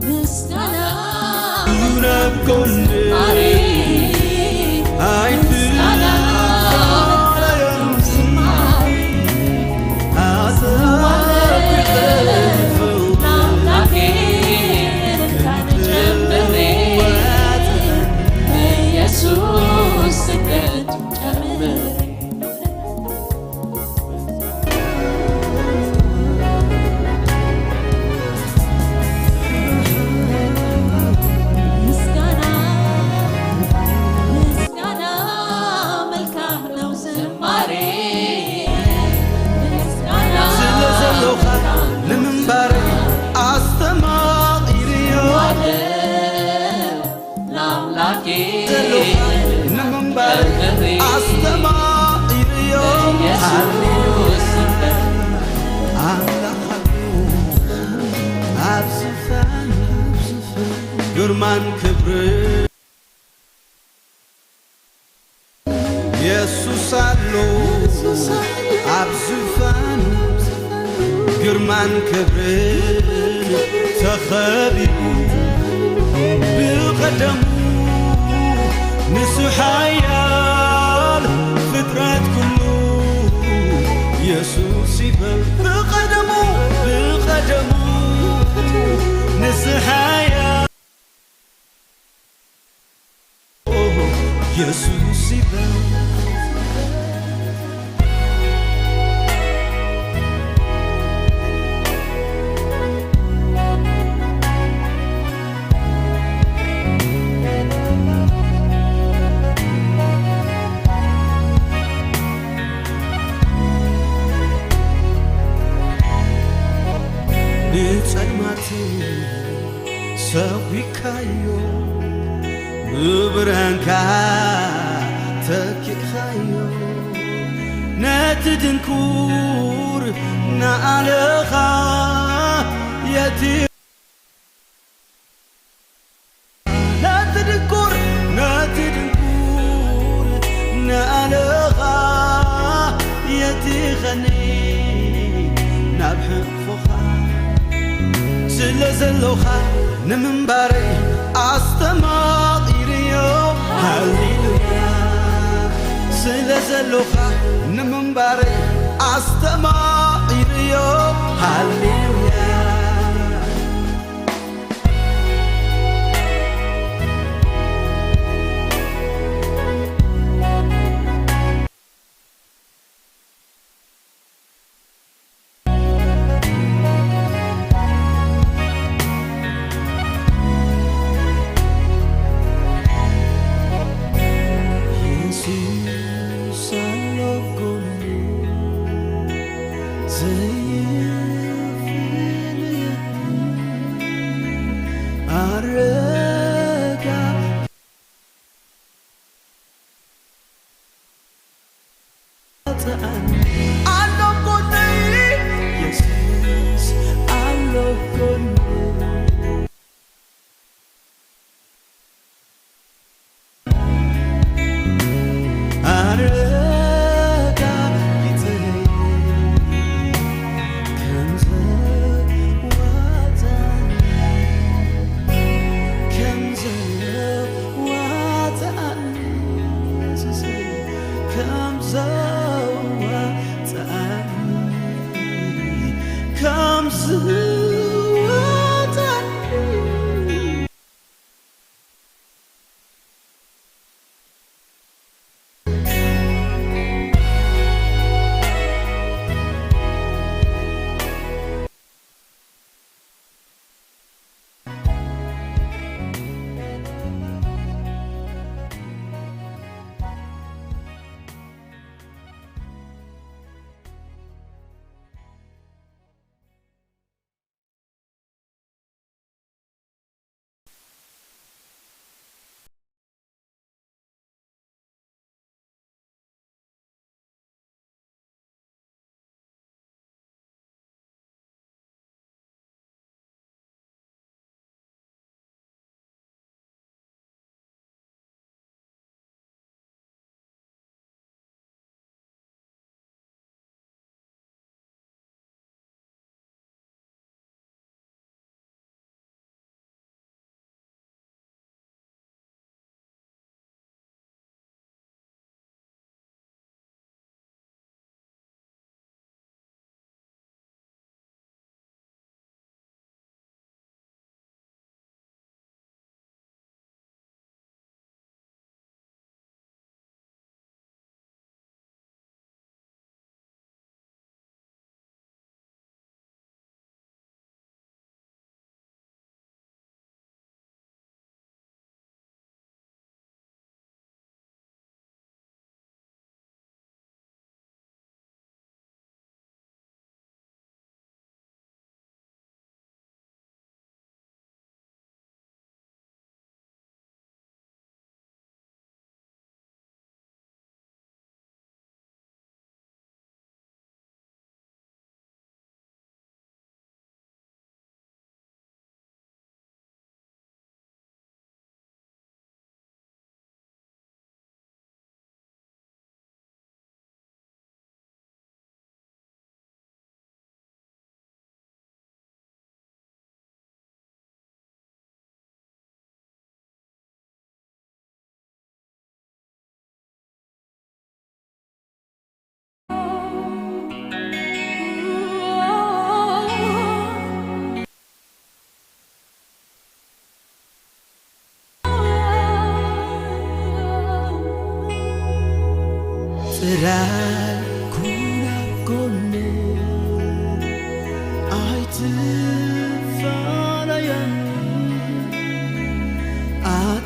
ምስጋና ናብ ጎንደይ ኣይትለዮም ዝማሬ ኣጸብቕ ኢየሱስ ስደት ጨምር። ምስጋና፣ ምስጋና፣ መልካም ነው ዝማሬ። ምስጋና ስለ ዘሎኻ ንምንባረይ ኣስተማቒርዮ። ለኣምላኬ ዘሎኻ ንምንባር ኣስተማቒርዮ። ኢየሱስ ኣምላኽ ኣሎ ኣብ ዝፋን፣ ኣብ ዝፋን ግርማን ክብርን። የሱስ ኣሎ ኣብ ዝፋኑ፣ ግርማን ክብርን ተኸቢቡ ብቐደሙ። ንሱ ሓያል ፍጥረት ኩሉ የሱስ ይበል ብቐደሙ፣ ብቐደሙ። ንሱ ሓያል የሱስ ይበል። ንጸልማት ሰጒግካዮ፣ ብብርሃንካ ተኪእካዮ። ነቲ ድንኩር ንኣለኻ የቲ ነቲ ድንኩር፣ ነቲ ድንኩር ንኣለኻ የቲኸኒ ናብ ሕቕፎኻ። ስለ ዘሎኻ ንምንባረይ ኣስተማቒርዮ። ሃሌሉያ። ስለ ዘሎኻ ንምንባረይ ኣስተማቒርዮ። ሃሌሉያ። የሱስ ኣሎ ጎኑ ዘይፍለየኒ ኣረጋ ኣጽኣኒ ኣሎ ጎነይ የሱስ ኣሎ ጎነይ ኣረጋጊጸ ከም ዘዋጽኣኒ ከም ዘዋጽኣኒ የሱሰይ ከም ዘዋጽኣኒ ከም ዘዋጽኣኒ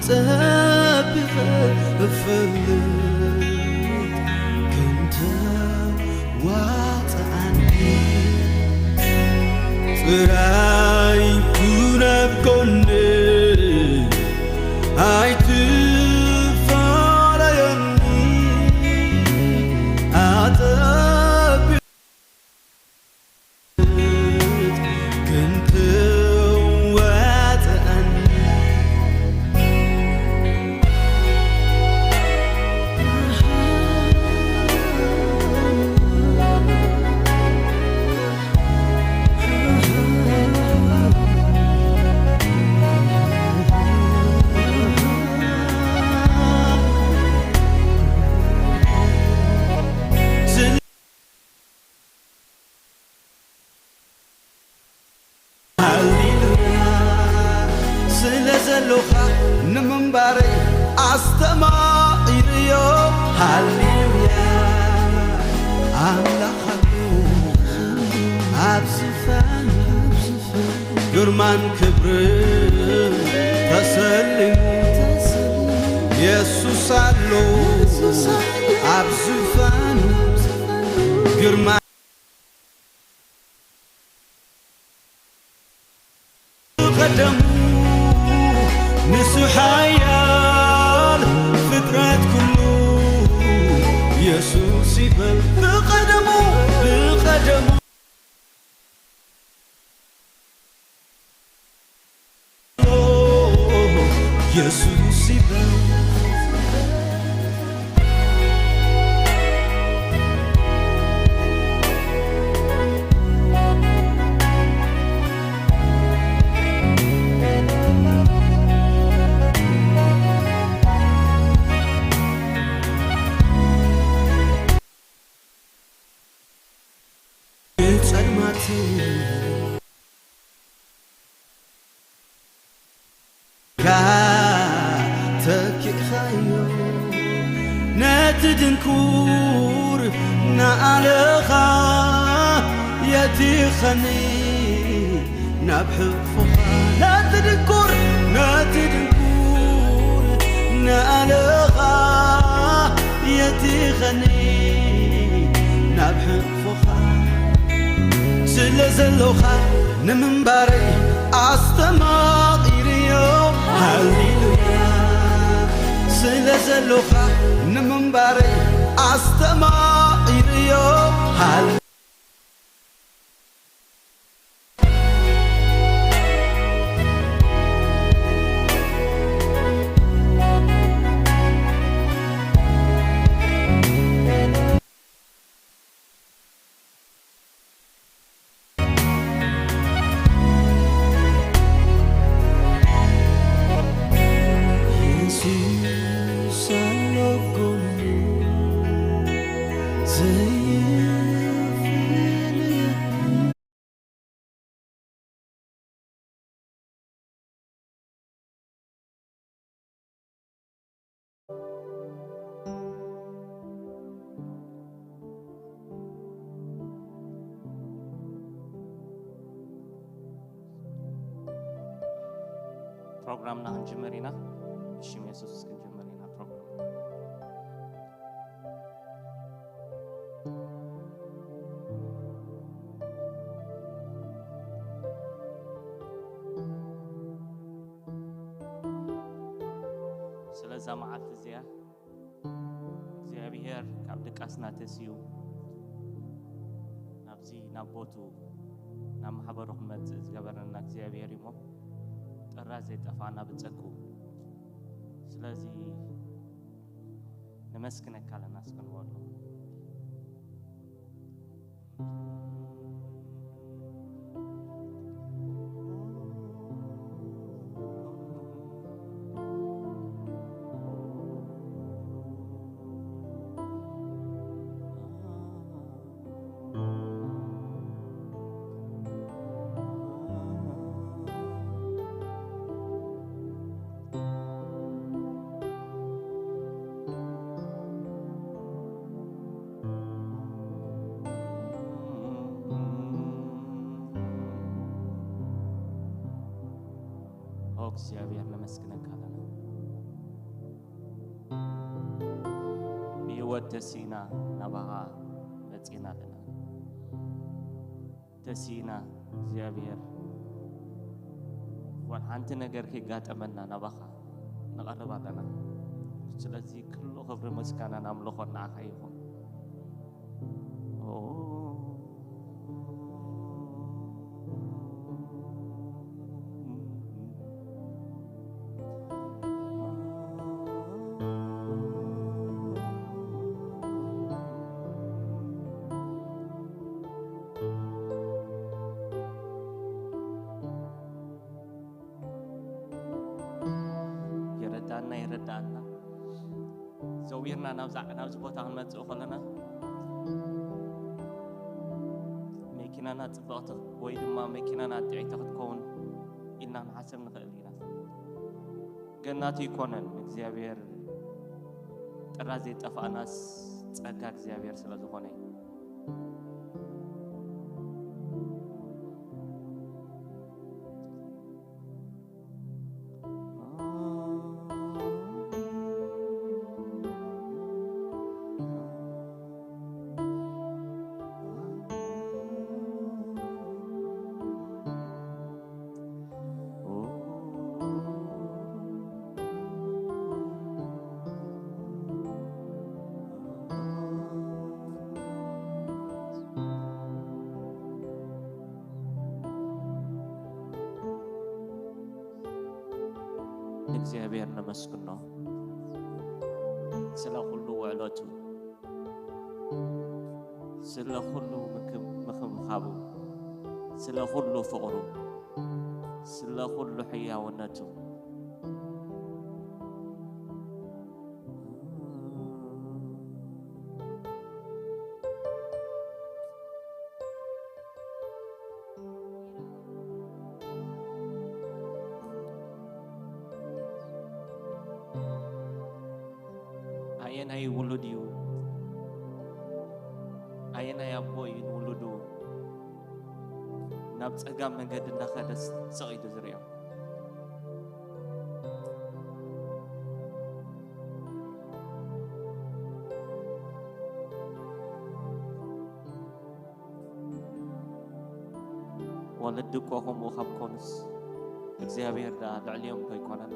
ጠቢቐ እፈልጥ ከም ተዋጽኣኒ፣ ጥራይ ኩን ኣብ ጎነይ ኣይትፋለየኒ። ኣጠቢ ሃሌሉያ፣ ስለ ዘሎኻ ንምንባረይ ኣስተማቒረዮ። ሃሌሉያ፣ ኣምላኽ ኣሎ ኣብ ዝፋኑ፣ ግርማን ክብርን ተሰሊሙ። የሱስ ኣሎ ኣብ ዝፋኑ፣ ግርማ ቀደሙ፣ ንሱ ሓያል፣ ፍጥረት ኩሉ የሱስ ይበል። ብቐደሙ፣ ብቐደሙ የሱስ ይበል። ጸልማት ተኪእኻዮ ነቲ ድንኩር ንኣለኻ የቲኸኒ ናብ ሕቕፎኻ። ነቲ ድንኩር፣ ነቲ ድንኩር ንኣለኻ የቲኸኒ ናብ ሕቕፎኻ። ስለ ዘሎኻ ንምንባረይ ኣስተማቒርዮ። ሃሌሉያ፣ ስለ ዘሎኻ ንምንባረይ ኣስተማቒርዮ። ሃሌ- ፕሮግራምና ክንጅምር ኢና። ብሽም የሱስ ክንጅምር ኢና ፕሮግራም። ስለዛ መዓልቲ እዚኣ እግዚኣብሔር ካብ ድቃስና ተስዩ ናብዚ ናብ ቦቱ ናብ ማሕበሩ ክመጽእ ዝገበረና እግዚኣብሔር እዩ እሞ ጥራይ ዘይጠፋና ብጸግኡ። ስለዚ ነመስግነካ ኣለና እስከ ንበሎ። ኦ እግዚኣብሔር ነመስግነካ ኣለና። ተሲእና ናባኻ መጺእና ኣለና። ተሲእና እግዚኣብሔር፣ ዋላ ሓንቲ ነገር ከይጋጠመና ናባኻ ንቐርብ ኣለና። ስለዚ ኩሉ ክብሪ ምስጋናን ኣምልኾን ንዓኻ ይኹን። የረዳና፣ የረዳና። ዘዊርና ናብዛ፣ ናብዚ ቦታ ክንመጽእ ከለና መኪናና ጽብቕቲ ወይ ድማ መኪናና ጥዕይቲ ክትከውን ኢልና ንሓስብ ንኽእል ኢና። ግን ናቱ ኣይኮነን፣ እግዚኣብሔር ጥራ ዘይጠፋእናስ ጸጋ እግዚኣብሔር ስለ ዝኾነ እዩ። ንእግዚኣብሔር ነመስግኖ ስለ ኩሉ ውዕለቱ፣ ስለ ኩሉ ምክብ-፣ ምክብኻቡ፣ ስለ ኩሉ ፍቕሩ፣ ስለ ኩሉ ሕያውነቱ። ኣየናይ ውሉድ እዩ? ኣየናይ ኣቦ እዩ ንውሉዱ ናብ ጸጋም መንገዲ እንዳኸደ ስቕ ኢሉ ዝርእዮ? ወለዲ እኮ ከምኡ ካብ ኮኑስ እግዚኣብሔር ደኣ ልዕሊኦም ዶ ኣይኮነን?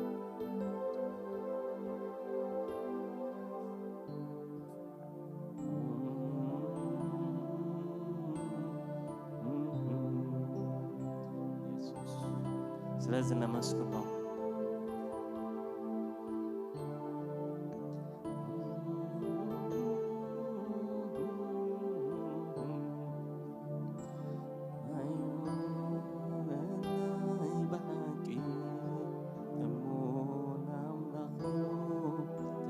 የሱስ፣ ስለዚ ነመስግኖ። ናይ ብሓቂ እሙን ኣምላኽ እዩ፣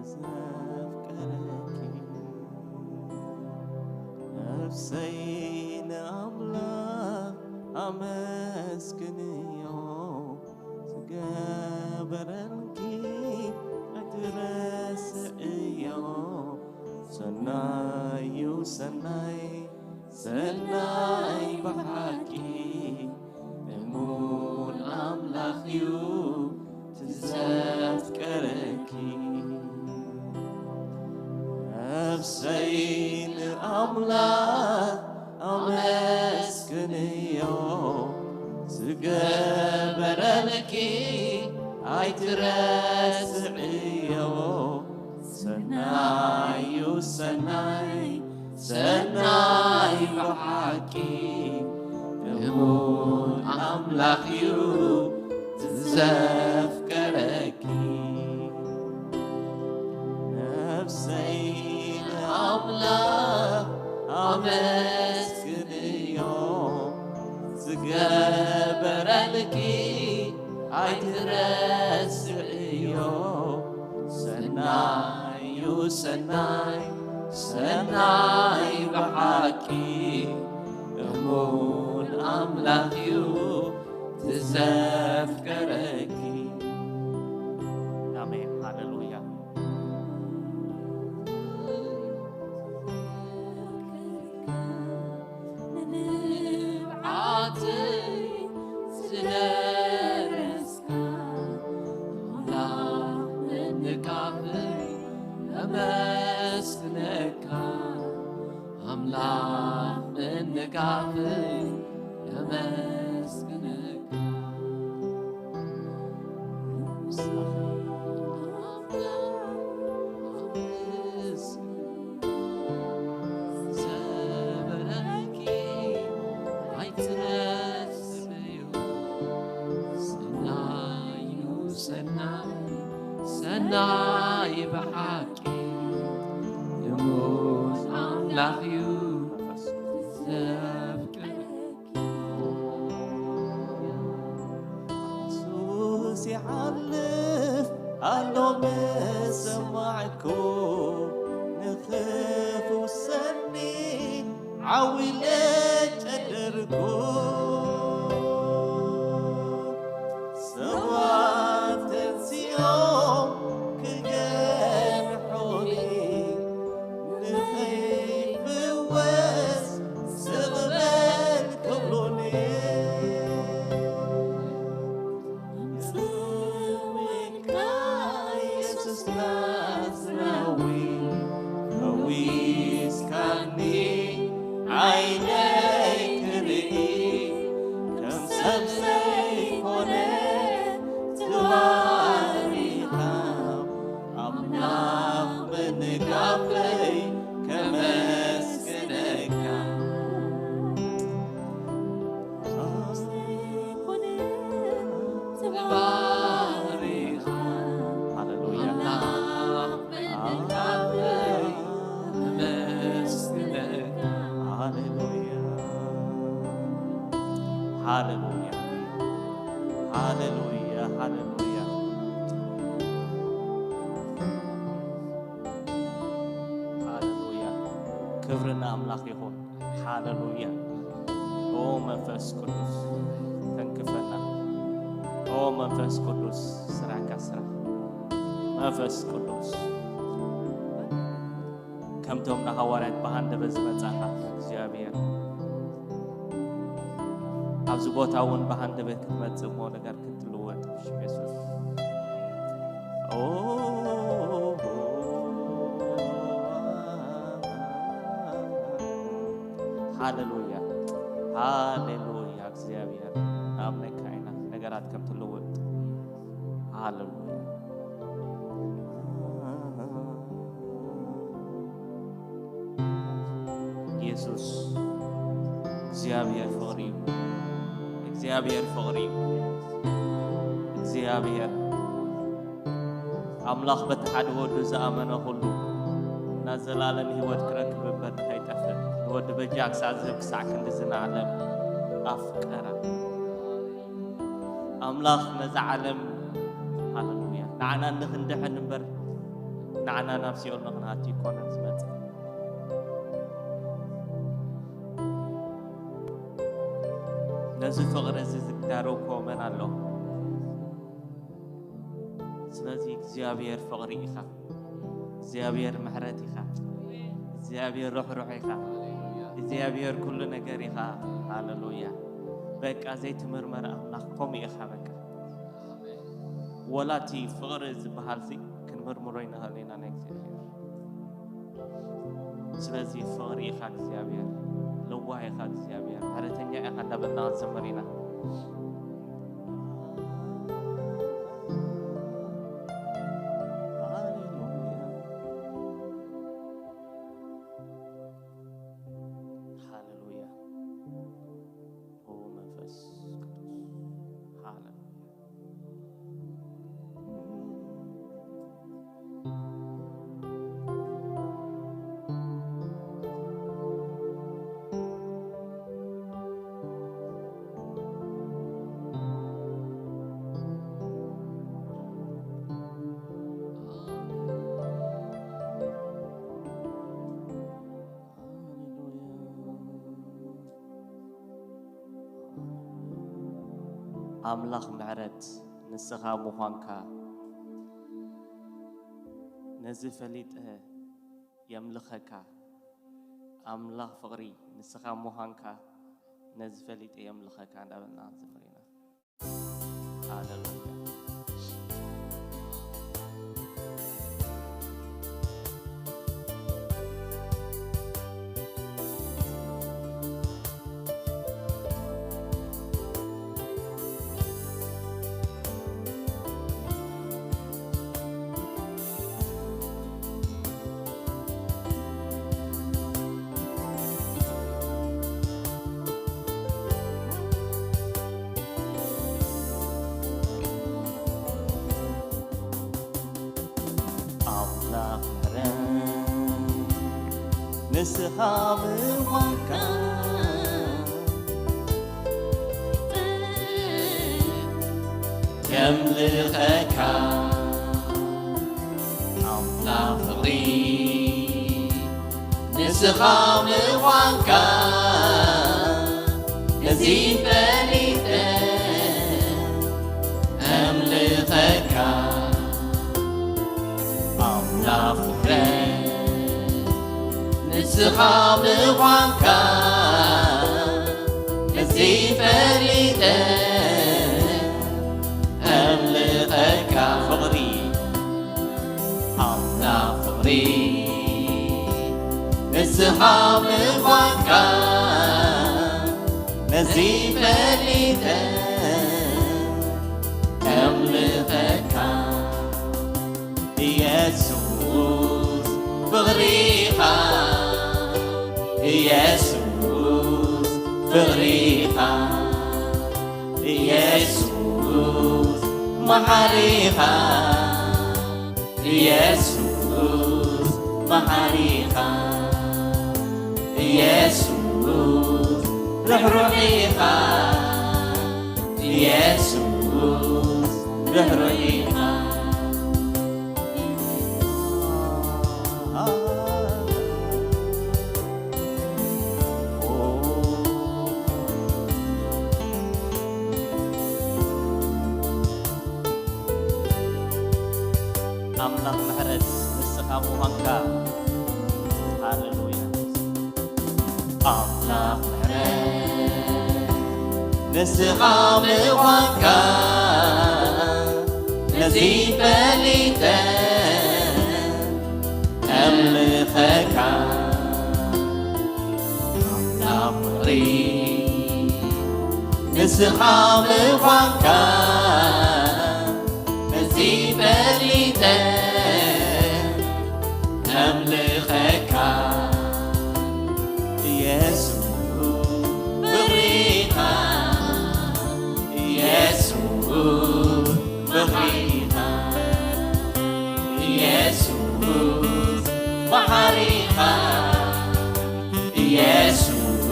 ተዘፍቀረኪ። ነፍሰይ ንኣምላኽ ኣመስግንዮ፣ ዝገበረልኪ ኣይትረስዕዮ። ሰናይ እዩ ሰናይ፣ ሰናይ ብሓቂ፣ እሙን ኣምላኽ እዩ ትዘፍቀረኪ። ነፍሰይ ንኣምላኽ ኣመስግንዮ፣ ዝገበረልኪ ኣይትረስዕዮ። ሰናይ እዩ ሰናይ፣ ሰናይ ብሓቂ፣ እሙን ኣምላኽ እዩ ትዘፍቀረኪ። ነፍሰይ ንኣምላኽ ኣመስግንዮ፣ ዝገበረልኪ ኣይትረስዕዮ። ሰናይ እዩ ሰናይ፣ ሰናይ ብሓቂ፣ እሙን ኣምላኽ እዩ ትዘፍቀረኪ። ኣሜን፣ ሃሌሉያ። ንብዓተይ ዝደረስካ ኣምላኽ ምንካፈይ ኣመስግነካ። ትነስእ እዩ። ሰናይ እዩ፣ ሰናይ፣ ሰናይ ብሓቂ ልሙስ ኣምላኽ እዩ ዘፍቅረኪ። የሱስ ይሓልፍ ኣሎ ምስ ሰማዕኩ፣ ንኽፉ ሰኒ ዓው ኢለ ጨደርኩ። ሰባት ተንሲኦም ክገንሑኒ፣ ንኸይፍወስ ስቕ በል ክብሉኒ። ጽውዕካ የሱስ ናዝራዊ፣ ፈዊስካኒ ዓይነይ ክርኢ፣ ከም ሰብ ዘይኮነ ተዋሪኻ፣ ኣምላኽ ምንጋፈይ ከመስግነካ። ሃሌሉያ። ሃሌሉያ። ሃሌሉያ። ሃሌሉያ። ሃሌሉያ። ሃሌሉያ። ክብሪ ንኣምላኽ ይኹን። ሃሌሉያ። ኦ መንፈስ ቅዱስ ተንክፈና። ኦ መንፈስ ቅዱስ ስራሕካ ስራሕ። መንፈስ ቅዱስ ከምቶም ንሃዋርያት ብሃንደበት ዝመጻኻ እግዚኣብሔር ኣብዚ ቦታ እውን ብሃንደበት ክትመጽእ እሞ ነገር ክትልወጥ ብሽም የሱስ። ኦ፣ ሃሌሉያ፣ ሃሌሉያ። እግዚኣብሔር ንኣምነካ ኢና ነገራት ከም ትልውጥ። ሃሌሉያ። የሱስ እግዚኣብሔር ፍቕሪ እዩ። እግዚኣብሔር ፍቕሪ እዩ። እግዚኣብሔር ኣምላኽ በቲ ሓደ ወዱ ዝኣመነ ኩሉ ናይ ዘላለም ህይወት ክረክብ እምበር ንኸይጠፍእ ንወዲ በጃ ክሳዕ ዝህብ ክሳዕ ክንድዚ ንዓለም ኣፍቀራ። ኣምላኽ ነዛ ዓለም ሃሌሉያ ንዓና ንኽንድሕን እምበር ንዓና ናብ ሲኦል ንኽንኣቱ ኣይኮነን ዝመጽእ። ነዚ ፍቕሪ እዚ ዝዳረው እኮ መን ኣሎ? ስለዚ እግዚኣብሔር ፍቕሪ ኢኻ፣ እግዚኣብሔር ምሕረት ኢኻ፣ እግዚኣብሔር ርሕሩሕ ኢኻ፣ እግዚኣብሔር ኩሉ ነገር ኢኻ። ሃሌሉያ። በቃ ዘይትምርመር ኣምላኽ ከምኡ ኢኻ። በቃ ወላ እቲ ፍቕሪ ዝበሃል ሲ ክንምርምሮ ይንኽእል ኢና ናይ እግዚኣብሔር። ስለዚ ፍቕሪ ኢኻ እግዚኣብሔር፣ ለዋህ ኢኻ እግዚኣብሔር፣ ምሕረተኛ ኢኻ እንዳበልና ክንዘምር ኢና። ሃሌሉያ። ሃሌሉያ። ኦ መንፈስ ቅዱስ። ሃሌሉያ። ኣምላኽ ምሕረት ንስኻ ምዃንካ ነዚ ፈሊጠ የምልኸካ። ኣምላኽ ፍቕሪ ንስኻ ምዃንካ ነዚ ፈሊጠ የምልኸካ እንዳበልና ክንዝምር ኢና። ሃሌሉያ። ንስኻ ምዃንካ የምልኸካ ኣምላኽ ፍቕሪ፣ ንስኻ ምዃንካ ነዚ ፈሊጠ ኣምልኸካ ኣምላኽ ፍቕረ፣ ንስኻ ምዃንካ ነዚ ፈሊጠ ኣምልኸካ ፍቕሪ ኣምላኽ ፍቕሪ፣ ንስኻ ምዃንካ ነዚ ፈሊጠ ኣምልኸካ። ኢየሱስ ፍቕሪኻ፣ ኢየሱስ ፍቕሪኻ፣ ኢየሱስ መሓሪኻ፣ ኢየሱስ መሓሪኻ፣ ኢየሱስ ርሕሩሕ ኢኻ፣ ኢየሱስ ርሕሩሕ ኢኻ። ኣምላኽ ምሕረት ንስኻ ምዃንካ። ሃሌሉያ። ኣምላኽ ምሕረት ንስኻ ምዃንካ ነዚ ፈሊጠ ኣምልኸካ። ኣምላኽ ፍቕሪ ንስኻ ምዃንካ ነዚ ፈሊጠ ኣምልኸካ። ኢየሱስ ፍቕሪኻ፣ ኢየሱስ ፍቕሪኻ፣ ኢየሱስ መሓሪኻ፣ ኢየሱስ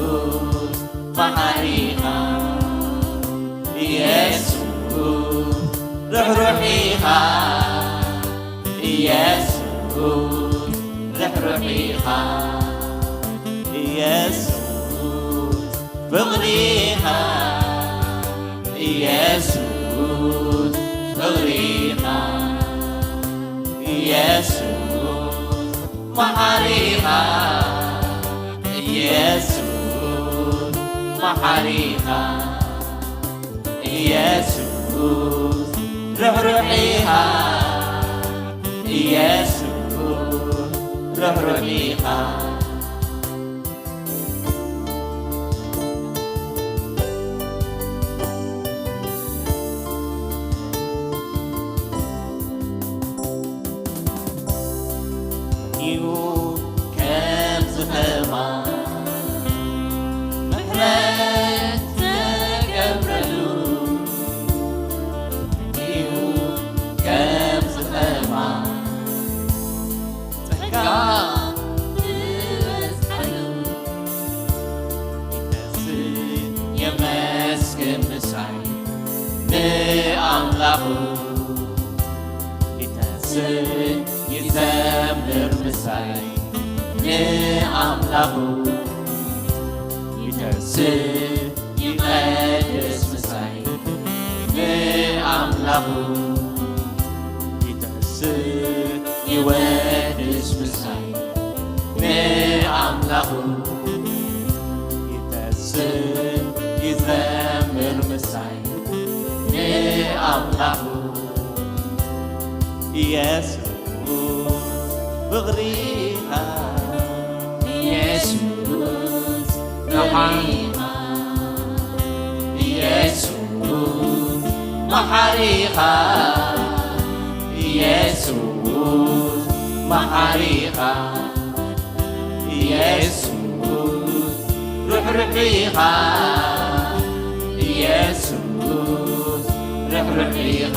መሓሪኻ፣ ኢየሱስ ርሕሩሕ ኢኻ፣ ኢየሱስ ርሕሩሕ ኢኻ፣ ኢየሱስ ፍቕሪኻ፣ ኢየሱስ ፍቕሪኻ፣ ኢየሱስ መሓሪኻ፣ ኢየሱስ መሓሪኻ፣ ኢየሱስ ርሕሩሕ ኢኻ፣ ኢየሱስ ርሕሩሕ ኢኻ። እዩ ከም ዝኸማ ምሕረት ተገብረሉ፣ እዩ ከም ዝኸማ ጸጋ ዝበዝሓሉ። ይተስእ የመስግን ምሳይ ንኣምላኹ፣ ይተስእ ይዘምር ምሳይ ንኣምላኹ፣ ይተስእ ይቐድስ ምሳይ ንኣምላኹ፣ ይተስእ ይወድስ ምሳይ ንኣምላኹ፣ ይተስእ ይዘምር ምሳይ ንኣምላኹ። ኢየሱስ ፍቕሪኻ፣ ኢየሱስ ፍቕሪኻ፣ ኢየሱስ መሓሪኻ፣ ኢየሱስ መሓሪኻ፣ ኢየሱስ ርሕሩሕ ኢኻ፣ ኢየሱስ ርሕሩሕ ኢኻ።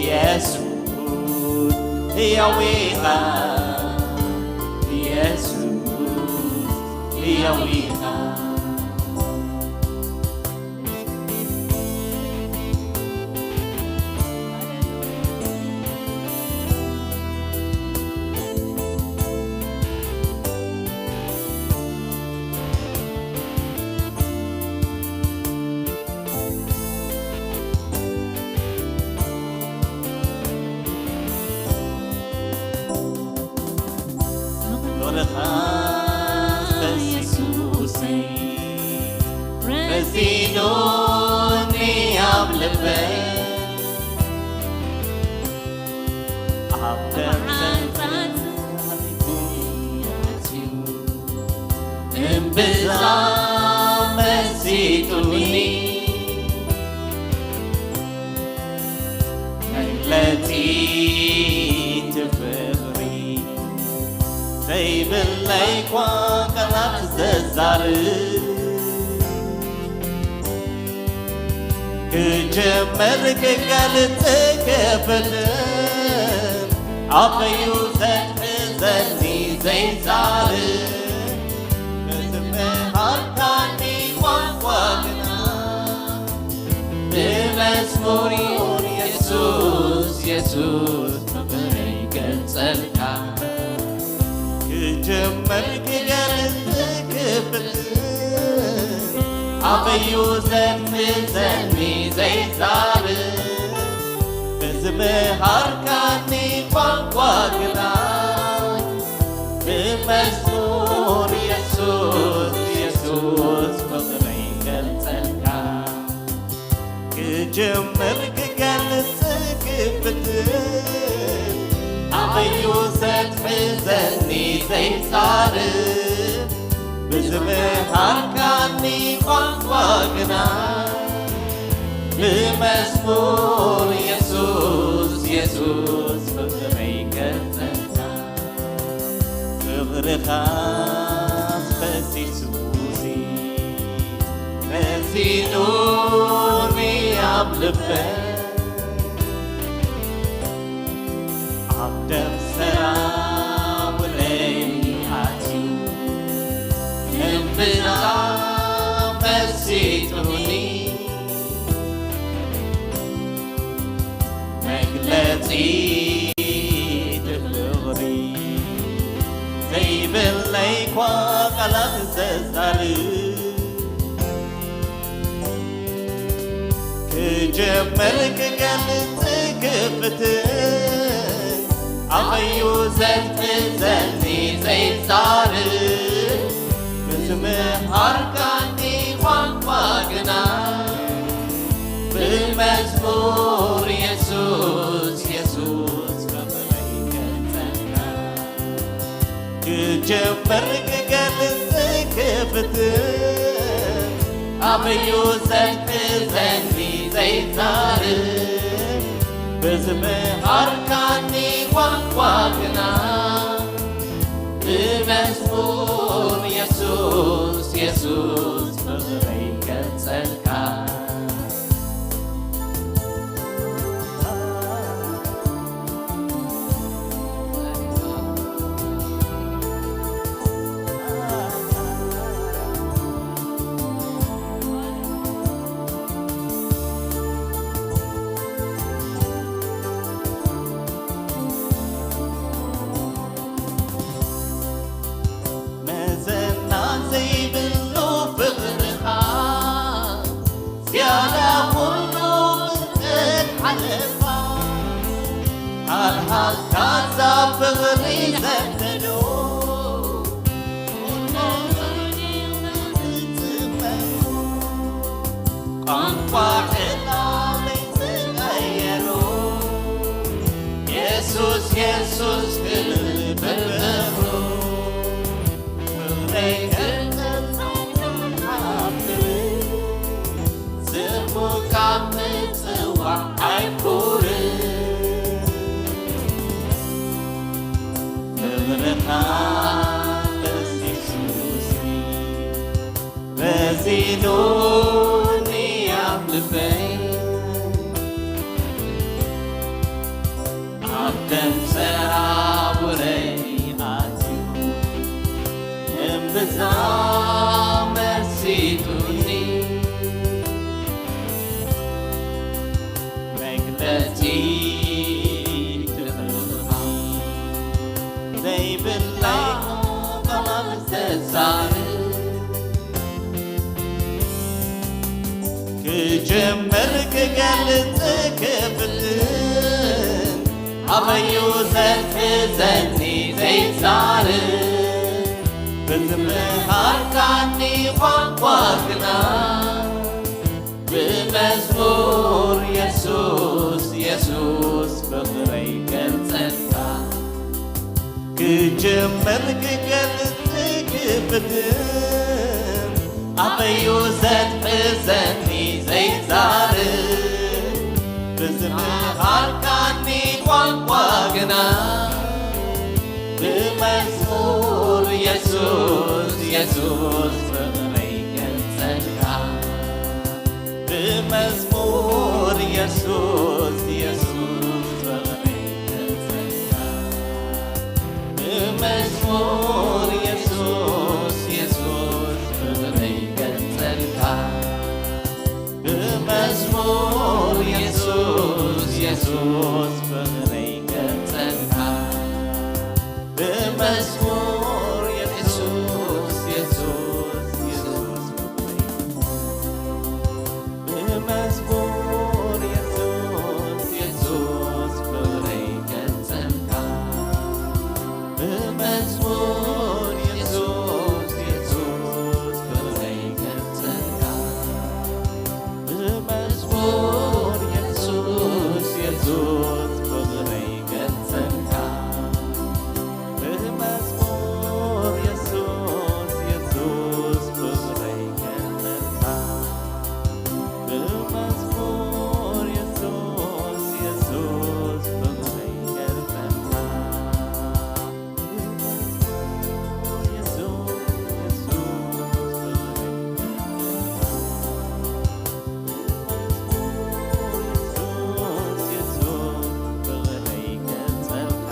ኢየሱስ ሕያው ኢኻ፣ ኢየሱስ ሕያው ኢኻ። ፍቕርኻ ፈሲሱኒ ረዚኑኒ ኣብ ልበይ፣ ኣብ ደም እምብዛ መሲጡኒ። መግለጺ እቲ ፍቕሪ ዘይብለይ እኳ ቃላት ዘዛርብ፣ ክጅምር ክገልጽ ክፍትን ኣበዩ ዘትሕዘኒ ዘይዛርብ፣ ብዝምሃርካኒ ቋንቋ ግና ብመዝሙር የሱስ፣ የሱስ ፍቕረይ ገልጸልካ። ክጅምር ክገልጽ ክፍትን ኣበዩ ዘትሕዘኒ ዘይዛርብ፣ ብዝምሃርካኒ ቋንቋ ግና ብመዝሙር የሱስ፣ የሱስ ፍቕረይ ገልጸልካ። ክጅምር ክገልጽ ክፍትን ኣበዩ ዘትሕዘኒ ዘይዛርብ፣ ብዝምሃርካኒ ቋንቋ ግና ብመዝሙር የሱስ፣ የሱስ ፍቕረይ ገልጸልካ። ፍቕርኻ ፈሲሱሲ ረዚኑኒ ኣብ ልበይ፣ ኣብ ደም ሰራውረይ ኣትዩ እምብዛ መሲጡኒ። መግለጺ እቲ ፍቕሪ ዘይብለይ እኳ ቃላት ዘዛርብ፣ ክጅምር ክገልጽ ክፍትን ኣበዩ ዘትሕዘኒ ዘይዛርብ፣ ብዝምሃርካኒ ቋንቋ ግና ብመዝሙር የሱስ፣ የሱስ ፍቕረይ ገልጸልካ። ክጅምር ክገልጽ ክፍትን ኣበዩ ዘትሕዘኒ ዘይዛርብ፣ ብዝምሃርካኒ ቋንቋ ግና ብመዝሙር የሱስ፣ የሱስ ፍቕረይ ገልጸልካ። መዘና ዘይብሉ ፍቕርኻ ዝያዳ ኩሉ ፍጥረት ሓለፋ። ኣልሃልካ እዛ ፍቕሪ ዘንደዶ ኩሉ ዝጽመሙ ቋንቋ ዕላለይ ዝቐየሩ የሱስ የሱስ ክብል ብብሩ ፍቕረይ ክገልጾም ክሓፍር ስሙ ካብ ምጽዋዕ ኣይኩርን። ፍቕርኻ ፈሲሱሲ ረዚኑኒ ኣብ ልበይ። ደም ሰራውረይ ኣትዩ እምብዛ መሲጡኒ። መግለጺ ፍቕርኻ ዘይብላ ቃል ተዛርብ። ክጅምር ክገልጽ ክፍትን ኣበዩ ዘትሕዘኒ ዘይዛርብ። ብዝምሃርካኒ ቋንቋ ግና ብመዝሙር የሱስ የሱስ ፍቕረይ ገልጸልካ። ክጅምር ክገልጽ ክፍትን ኣበዩ ዘትሕዘኒ ዘይዛርብ። ብዝምሃርካኒ ቋንቋ ግና ብመዝሙር የሱስ የሱስ ፍቕረይ ገልጸልካ። ብመዝሙር የሱስ የሱስ ፍቕረይ ገልጸልካ። ብመዝሙር የሱስ የሱስ ፍቕረይ ገልጸልካ። ብመዝሙር የሱስ የሱስ ፍቕረይ ገልጸልካ። ብመዝሙር የሱስ የሱስ የሱስ ፍቕረይ ብመዝሙር የሱስ የሱስ ፍቕረይ ገልጸልካ። ብመዝሙር የሱስ የሱስ ፍቕረይ ገልጸልካ። ብመዝሙር የሱስ የሱስ ፍቕረይ ገልጸልካ። ብመዝሙር የሱስ የሱስ ፍቕረይ ገልጸልካ። ብመዝሙር የሱስ የሱስ ፍቕረይ ገልጸልካ። ብመዝሙር የሱስ የሱስ ፍቕረይ ገልጸልካ።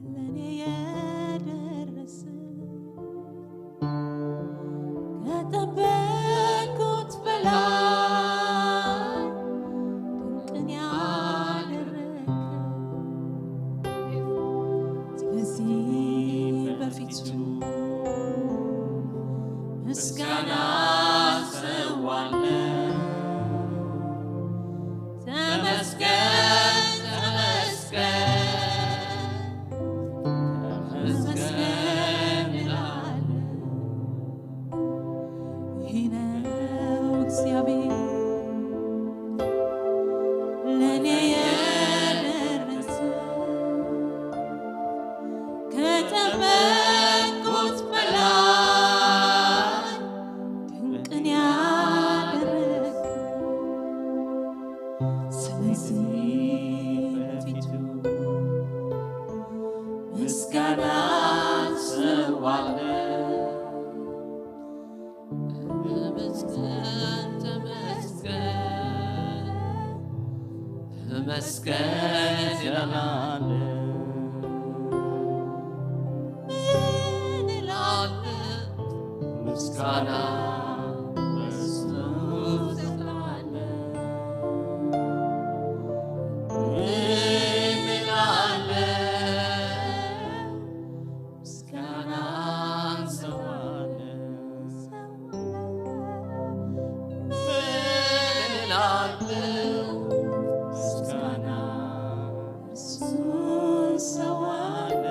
ለኔ የደረሰ ከጠበቅኩት በላይ ድንቅን ያደረከ። ስለዚህ በፊቱ ምስጋና ሰዋለሁ። ተመስገን፣ ተመስገን፣ ተመስገን እላለሁ። ይህ ነው እግዚአብሔር ለእኔ የደረሰ ከጠበቅኩት በላይ ድንቅን ያደረገ። ስለዚህ በፊቱ ምስጋና ሰዋለሁ። ተመስገን፣ ተመስገን፣ ተመስገን እላለሁ። ምን እላለሁ? ምስጋና ለስሙ እሰጣለሁ። ምን እላለሁ? ምስጋና እሰዋለሁ። ምስጋና እርሱ ሰዋለ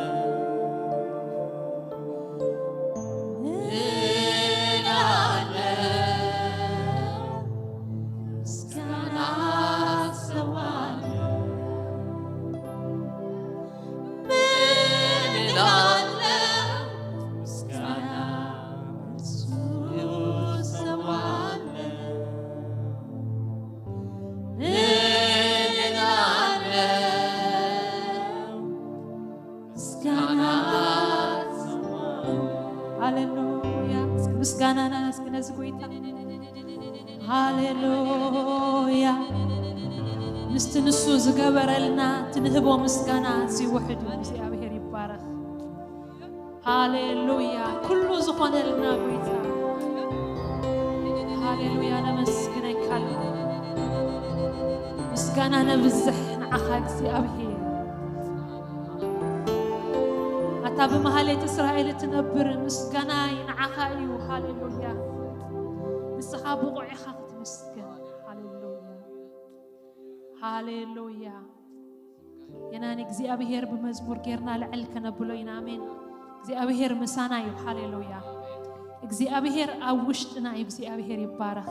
እላለ ምስጋና ሰዋለ ምን እላለ ምስጋና እርሱ ሰዋለ ምን እላለ ምስጋና ሃሌሉያ። እስኪ ምስጋናና እስኪ ነዚ ጎይታ ሃሌሉያ። ምስቲ ንሱ ዝገበረልና ትንህቦ ምስጋና እዚ ውሕዱ እግዚኣብሔር ይባረኽ። ሃሌሉያ። ኩሉ ዝኾነልና ጎይታ ሃሌሉያ። ነመስግነካ ኣለና። ምስጋና ነብዝሕ ንዓኻ እግዚኣብሔር። ኣታ ብማህሌት እስራኤል እትነብር ምስጋናይ ንዓኻ እዩ። ሃሌሉያ። ንስኻ ብቑዕ ኢኻ ክትምስገን። ሃሌሉያ። ሃሌሉያ። የናን እግዚኣብሔር ብመዝሙር ጌርና ልዕል ከነብሎ ኢና። ኣሜን። እግዚኣብሔር ምሳና እዩ። ሃሌሉያ። እግዚኣብሔር ኣብ ውሽጥና እዩ። እግዚኣብሔር ይባረኽ።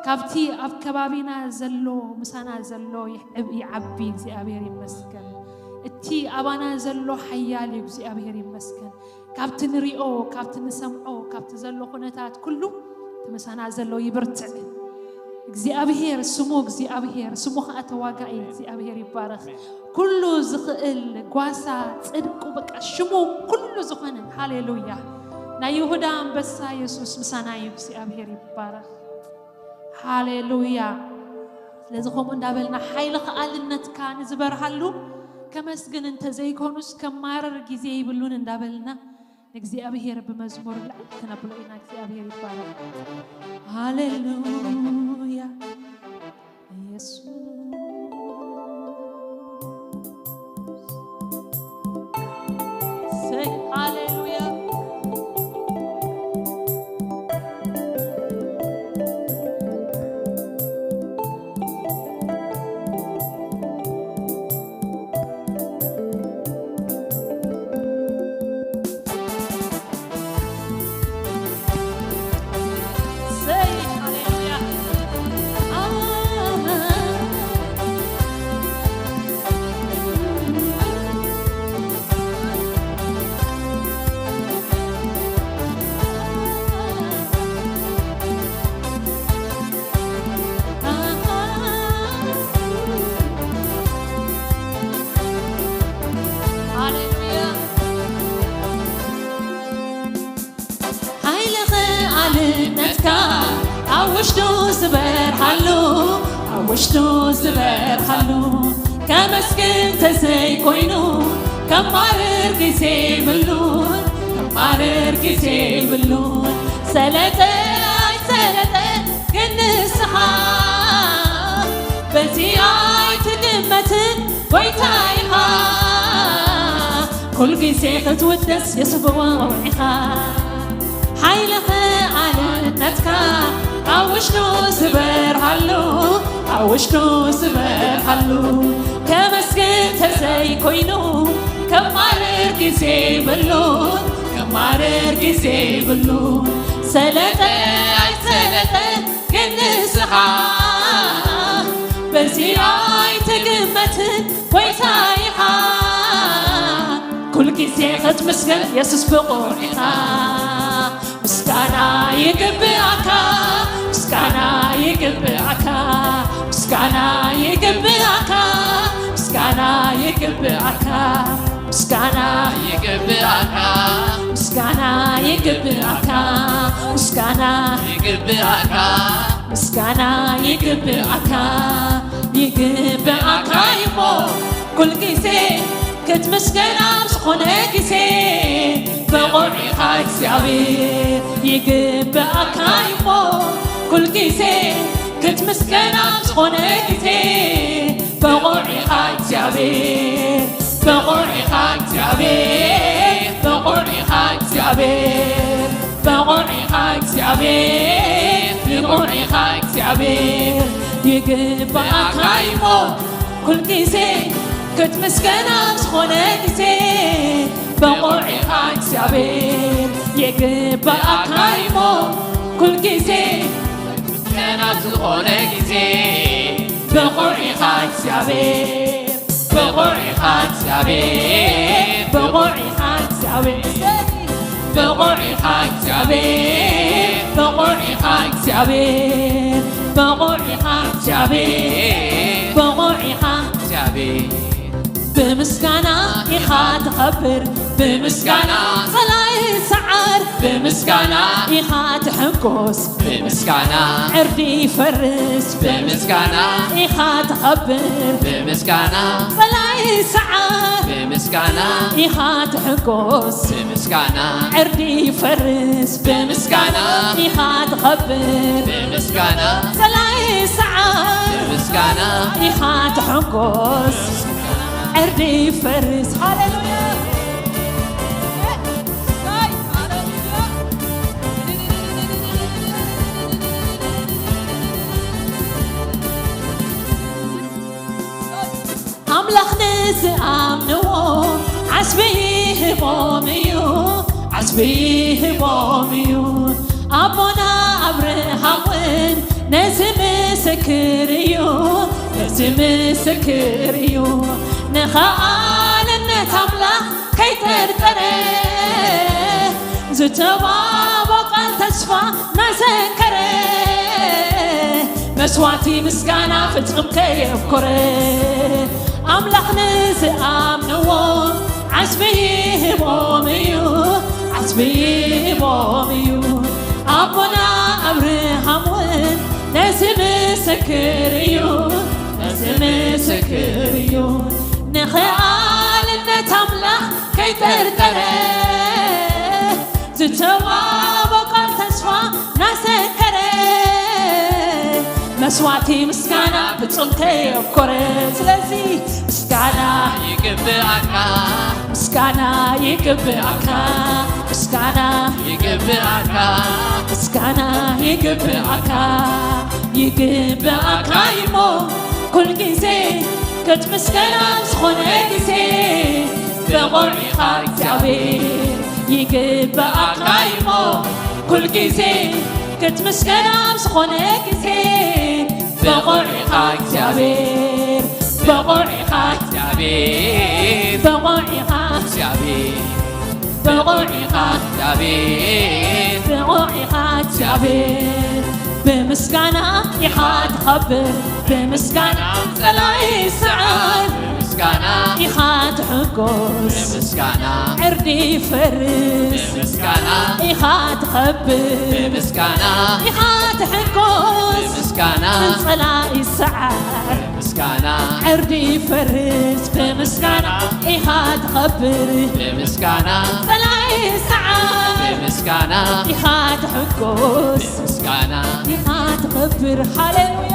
ካብቲ ኣብ ከባቢና ዘሎ ምሳና ዘሎ ይዕብ- ይዓቢ። እግዚኣብሔር ይመስገን። እቲ ኣባና ዘሎ ሓያል እዩ። እግዚኣብሔር ይመስገን። ካብቲ ንሪኦ፣ ካብቲ ንሰምዖ፣ ካብቲ ዘሎ ኩነታት ኩሉ እቲ ምሳና ዘሎ ይብርትዕ። እግዚኣብሔር ስሙ እግዚኣብሔር ስሙ ኸኣ ተዋጋኢ እግዚኣብሔር ይባረኽ። ኩሉ ዝኽእል ጓሳ ጽድቁ በቃ ሽሙ ኩሉ ዝኾነ ሃሌሉያ ናይ ይሁዳ ኣንበሳ የሱስ ምሳና እዩ። እግዚኣብሔር ይባረኽ። ሃሌሉያ። ስለዚ ከምኡ እንዳበልና ሓይሊ ከኣልነትካ ንዝበርሃሉ ከመስግን እንተዘይኮኑስ ከማርር ግዜ ይብሉን እንዳበልና ንእግዚኣብሔር ብመዝሙር ልዕል ክነብሎ ኢና። እግዚኣብሔር ይባረክ። ሃሌሉያ ኢየሱስ። ሰይ ሃሌሉያ። ሰይ ሃሌሉያ። ሃሌሉያ። ሓይሊ ኸኣልነትካ ኣብ ውሽጡ ዝበርሃሉ፣ ኣብ ውሽጡ ዝበርሃሉ፣ ከመስግን ተዘይኮይኑ፣ ከማርር ግዜ የብሉን፣ ከማርር ግዜ የብሉን። ሰለጠ ኣይሰለጠ ግን ንስኻ፣ በዚ ኣይትግመትን ጎይታ ኢኻ። ኩል ግዜ ክትውደስ የስብዎ ኢኻ። ሓይሊ ኸኣልነትካ ኣብ ውሽጡ ዝበርሃሉ፣ ኣብ ውሽጡ ዝበርሃሉ፣ ከመስግን ተዘይኮይኑ፣ ከማርር ግዜ የብሉን፣ ከማርር ግዜ የብሉን። ሰለጠ ኣይሰለጠ ግን ንስኻ፣ በዚ ኣይትግመትን ጎይታ ኢኻ። ኩል ግዜ ክትምስገን የሱስ ፍቑር ኢኻ። ምስጋና ይግብኣካ፣ ምስጋና ይግብኣካ፣ ምስጋና ይግብኣካ፣ ምስጋና ይግብኣካ፣ ምስጋና ይግብኣካ፣ ምስጋና ይግብኣካ፣ ምስጋና ይግብኣካ፣ ምስጋና ይግብኣካ፣ ይግብኣካ እዩሞ ኩል ግዜ ክትምስገን ኣብ ዝኾነ ግዜ ብቑዕ ኢኻ እግዚኣብሔር። ይግብኣካ እዩሞ ኩል ግዜ ክትምስገን ኣብ ዝኾነ ግዜ ብቑዕ ኢኻ እግዚኣብሔር። ብቑዕ ኢኻ እግዚኣብሔር። ብቑዕ ኢኻ እግዚኣብሔር። ብቑዕ ኢኻ እግዚኣብሔር። ብቑዕ ኢኻ እግዚኣብሔር። ይግባኣካ እሞ ኩል ግዜ ክትምስገን ኣብ ዝኾነ ግዜ ብቑዕ ኢኻ እግዚኣብሔር። ይግባኣካ እሞ ኩል ግዜ ክትምስገን ኣብ ዝኾነ ግዜ ብቑዕ ኢኻ እግዚኣብሔር። ብቑዕ ኢኻ እግዚኣብሔር። ብቑዕ ኢኻ እግዚኣብሔር። ብቑዕ ኢኻ እግዚኣብሔር። ብቑዕ ኢኻ እግዚኣብሔር። ብቑዕ ኢኻ እግዚኣብሔር። ብቑዕ ኢኻ እግዚኣብሔር። ብምስጋና ኢኻ ትኸብር። ብምስጋና ጸላኢ ሰዓር። ብምስጋና ኢኻ ትሕጎስ። ብምስጋና ዕርዲ ይፈርስ። ብምስጋና ኢኻ ትኸብር። ብምስጋና ጸላኢ ሰዓር። ብምስጋና ኢኻ ትሕጎስ። ብምስጋና ዕርዲ ይፈርስ። ብምስጋና ኢኻ ትኸብር። ብምስጋና ጸላኢ ሰዓር። ብምስጋና ኢኻ ትሕጎስ። ዕርዲ ይፈርስ። ሃሌሉያ። ኣምላኽ ንዝኣምንዎ ዓስቢ ይህቦም እዩ፣ ዓስቢ ይህቦም እዩ። ኣቦና ኣብርሃም እውን ነዚ ምስክር እዩ፣ ነዚ ምስክር እዩ። ንኸኣልነት ኣምላኽ ከይጠርጠረ ዝተዋህቦ ቃል ተስፋ እናዘከረ መስዋዕቲ ምስጋና ፍጹም ከየፍኮረ ኣምላኽ ንዝኣምንዎ ዓስቢ ይህቦም እዩ፣ ዓስቢ ይህቦም እዩ። ኣቦና ኣብርሃም እውን ነዚ ምስክር እዩ፣ ነዚ ምስክር እዩ። ንኸኣልነት ኣምላኽ ከይጠርጠረ ዝተዋህቦ ቃል ተስፋ እናዘከረ መስዋዕቲ ምስጋና ፍጹም ከየፍኮረ። ስለዚ ምስጋና ይግብኣካ፣ ምስጋና ይግብኣካ፣ ምስጋና ይግብኣካ፣ ምስጋና ይግብኣካ፣ ይግብኣካ እሞ ኩል ግዜ ክትምስገን ኣብ ዝኾነ ግዜ ብቑዕ ኢኻ እግዚኣብሔር። ይግብኣካ እሞ ኩል ግዜ ክትምስገን ኣብ ዝኾነ ግዜ ብቑዕ ኢኻ እግዚኣብሔር። ብቑዕ ኢኻ እግዚኣብሔር። ብቑዕ ኢኻ እግዚኣብሔር። ብቑዕ ኢኻ እግዚኣብሔር። ብቑዕ ኢኻ እግዚኣብሔር። ብምስጋና ኢኻ ትኸብር። ብምስጋና ጸላኢ ይስዓር። ብምስጋና ኢኻ ትሕጎስ። ብምስጋና ዕርዲ ይፈርስ። ብምስጋና ኢኻ ትኸብር። ብምስጋና ኢኻ ትሕጎስ። ብምስጋና ጸላኢ ይስዓር። ምስጋና ዕርዲ ይፈርስ። ብምስጋና ኢኻ ትኸብር። ብምስጋና ጸላኢ ይስዓር። ብምስጋና ኢኻ ትሕጎስ። ብምስጋና ኢኻ ትኸብር። ሃሌሉያ።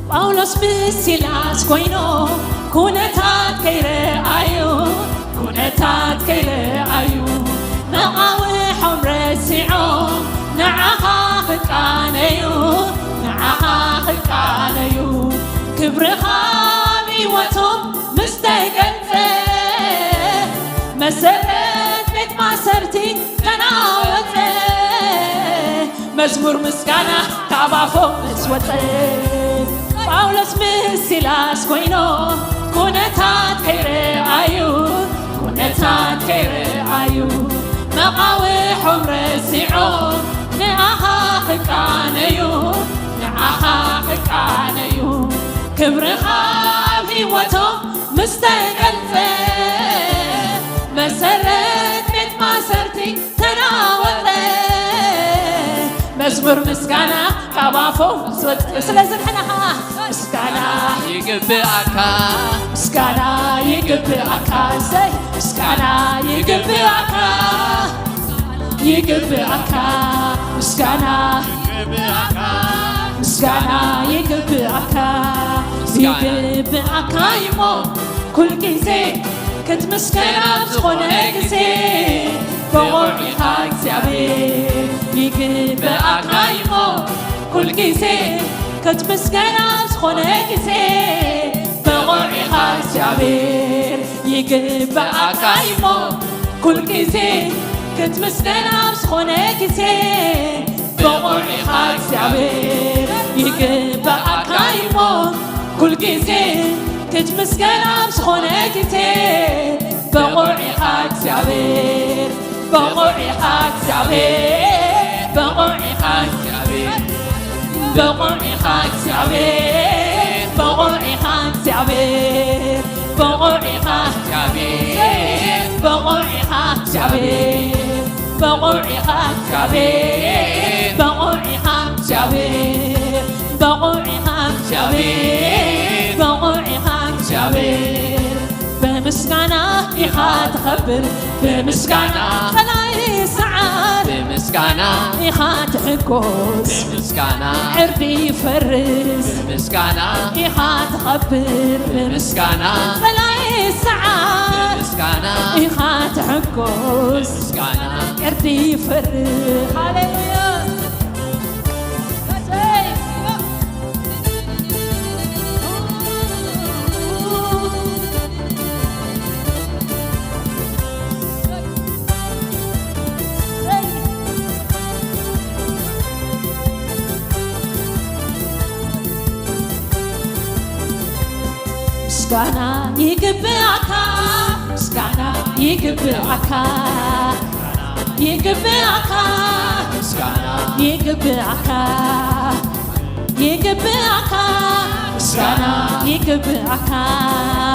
ጳውሎስ ምስ ሲላስ ኮይኖም ኩነታት ከይረኣዩ፣ ኩነታት ከይረኣዩ፣ መቓውሖም ረሲዖም ንዓኻ ክቃነዩ፣ ንዓኻ ክቃነዩ፣ ክብርኻ ኣብ ህይወቶም ምስ ተገልጸ፣ መሰረት ቤት ማእሰርቲ ተናወጸ። መዝሙር ምስጋና ካብ ኣፎም ምስ ወጸ፣ ጳውሎስ ምስ ሲላስ ኮይኖም ኩነታት ከይረኣዩ፣ ኩነታት ከይረኣዩ፣ መቓውሖም ረሲዖም ንኣኻ ክቃነዩ፣ ንኣኻ ክቃነዩ፣ ክብርኻ ኣብ ህይወቶም ምስ ተገልጸ፣ መሰረት ቤት ማእሰርቲ ተናወጸ። መዝሙር ምስጋና ካብ ኣፎም ምስ ወጸ። ስለዚ ንሕና ኸኣ ምስጋና ይግብኣካ፣ ምስጋና ይግብኣካ፣ እሰይ፣ ምስጋና ይግብኣካ፣ ይግብኣካ፣ ምስጋና ምስጋና ይግብኣካ፣ ይግብኣካ እሞ ኩል ግዜ ክትምስገን ኣብ ዝኾነ ግዜ፣ ብቑዕ ኢኻ እግዚኣብሔር። ይግብኣካ እሞ ኩል ግዜ ክትምስገን ኣብ ዝኾነ ግዜ፣ ብቑዕ ኢኻ እግዚኣብሔር። ይግብኣካ እሞ ኩል ግዜ ክትምስገን ኣብ ዝኾነ ግዜ፣ ብቑዕ ኢኻ እግዚኣብሔር። ይግብኣካ እሞ ኩል ግዜ ክትምስገን ኣብ ዝኾነ ግዜ፣ ብቑዕ ኢኻ እግዚኣብሔር። ብቑዕ ኢኻ እግዚኣብሔር። ብቑዕ ኢኻ እግዚኣብሔር። ብቑዕ ኢኻ እግዚኣብሔር። ብቑዕ ኢኻ እግዚኣብሔር። ብቑዕ ኢኻ እግዚኣብሔር። ብቑዕ ኢኻ እግዚኣብሔር። ብቑዕ ኢኻ እግዚኣብሔር። ብቑዕ ኢኻ እግዚኣብሔር። ብቑዕ ኢኻ እግዚኣብሔር። ብቑዕ ኢኻ እግዚኣብሔር። ብምስጋና ኢኻ ትኸብር፣ ብምስጋና ጸላኢ ሰዓር፣ ብምስጋና ኢኻ ትሕጎስ፣ ብምስጋና ዕርዲ ይፈርስ፣ ብምስጋና ኢኻ ትኸብር፣ ብምስጋና ጸላኢ ሰዓር፣ ብምስጋና ኢኻ ትሕጎስ፣ ብምስጋና ዕርዲ ይፈርስ። ሃሌሉያ። ምስጋና ይግብኣካ፣ ምስጋና ይግብኣካ፣ ይግብኣካ፣ ምስጋና ይግብኣካ፣ ይግብኣካ፣ ምስጋና ይግብኣካ፣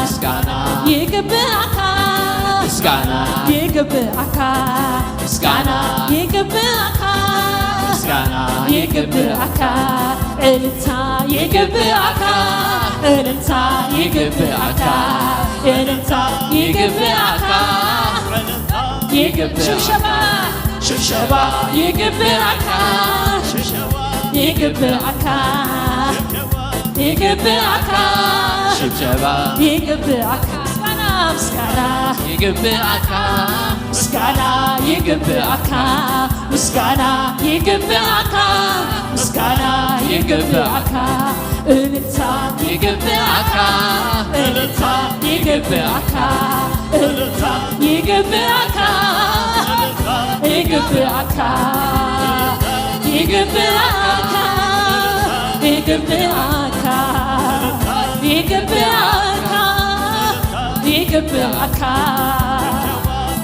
ምስጋና ይግብኣካ፣ ምስጋና ይግብኣካ፣ ምስጋና ይግብኣካ፣ ምስጋና ይግብኣካ፣ እልልታ ይግብኣካ፣ እልልታ ይግብኣካ፣ እልልታ ይግብኣካ፣ ይግብ-፣ ሽብሸባ፣ ሽብሸባ ይግብኣካ፣ ይግብኣካ፣ ይግብኣካ፣ ሽብሸባ ይግብኣካ፣ ምስጋና፣ ምስጋና ይግብኣካ፣ ምስጋና ይግብኣካ፣ ምስጋና ይግብኣካ፣ ምስጋና ይግብኣካ፣ እልልታ ይግብኣካ፣ እልልታ ይግብኣካ፣ እልልታ ይግብኣካ፣ ይግብኣካ፣ ይግብኣካ፣ ይግብኣካ፣ ይግብኣካ፣ ይግብኣካ።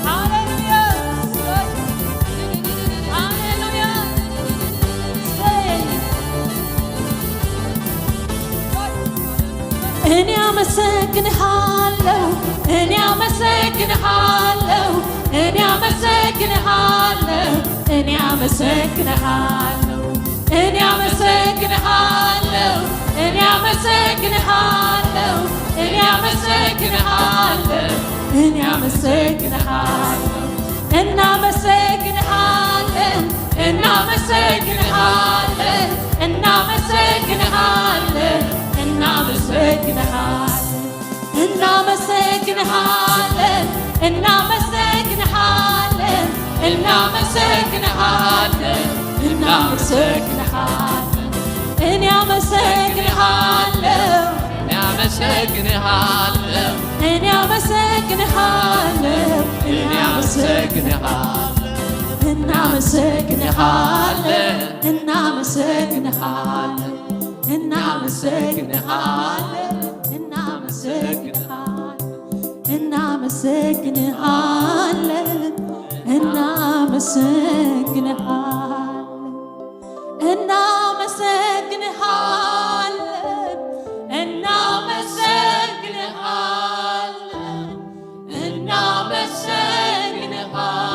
ሃሌሉያ። ሃሌሉያ። እኔ አመሰግንሃለሁ፣ እኔ አመሰግንሃለሁ፣ እኔ አመሰግንሃለሁ፣ እኔ አመሰግንሃለሁ፣ እኔ አመሰግንሃለሁ፣ እኔ አመሰግንሃለሁ፣ እኔ አመሰግንሃለሁ፣ እኔ አመሰግንሃለሁ። እናመሰግንሃለን፣ እናመሰግንሃለን፣ እናመሰግንሃለን፣ እናመሰግንሃለን፣ እናመሰግንሃለን፣ እናመሰግንሃለን፣ እናመሰግንሃለን፣ እናመሰግንሃለን። እኔ አመሰግንሃለሁ፣ እኔ አመሰግንሃለሁ፣ እኔ አመሰግንሃለሁ፣ እኔ አመሰግንሃለሁ። እናመሰግንሃለን፣ እናመሰግንሃለን፣ እናመሰግንሃለን፣ እናመሰግንሃለን፣ እናመሰግንሃለን፣ እናመሰግንሃለን። እናመሰግንሃለን፣ እናመሰግንሃለን፣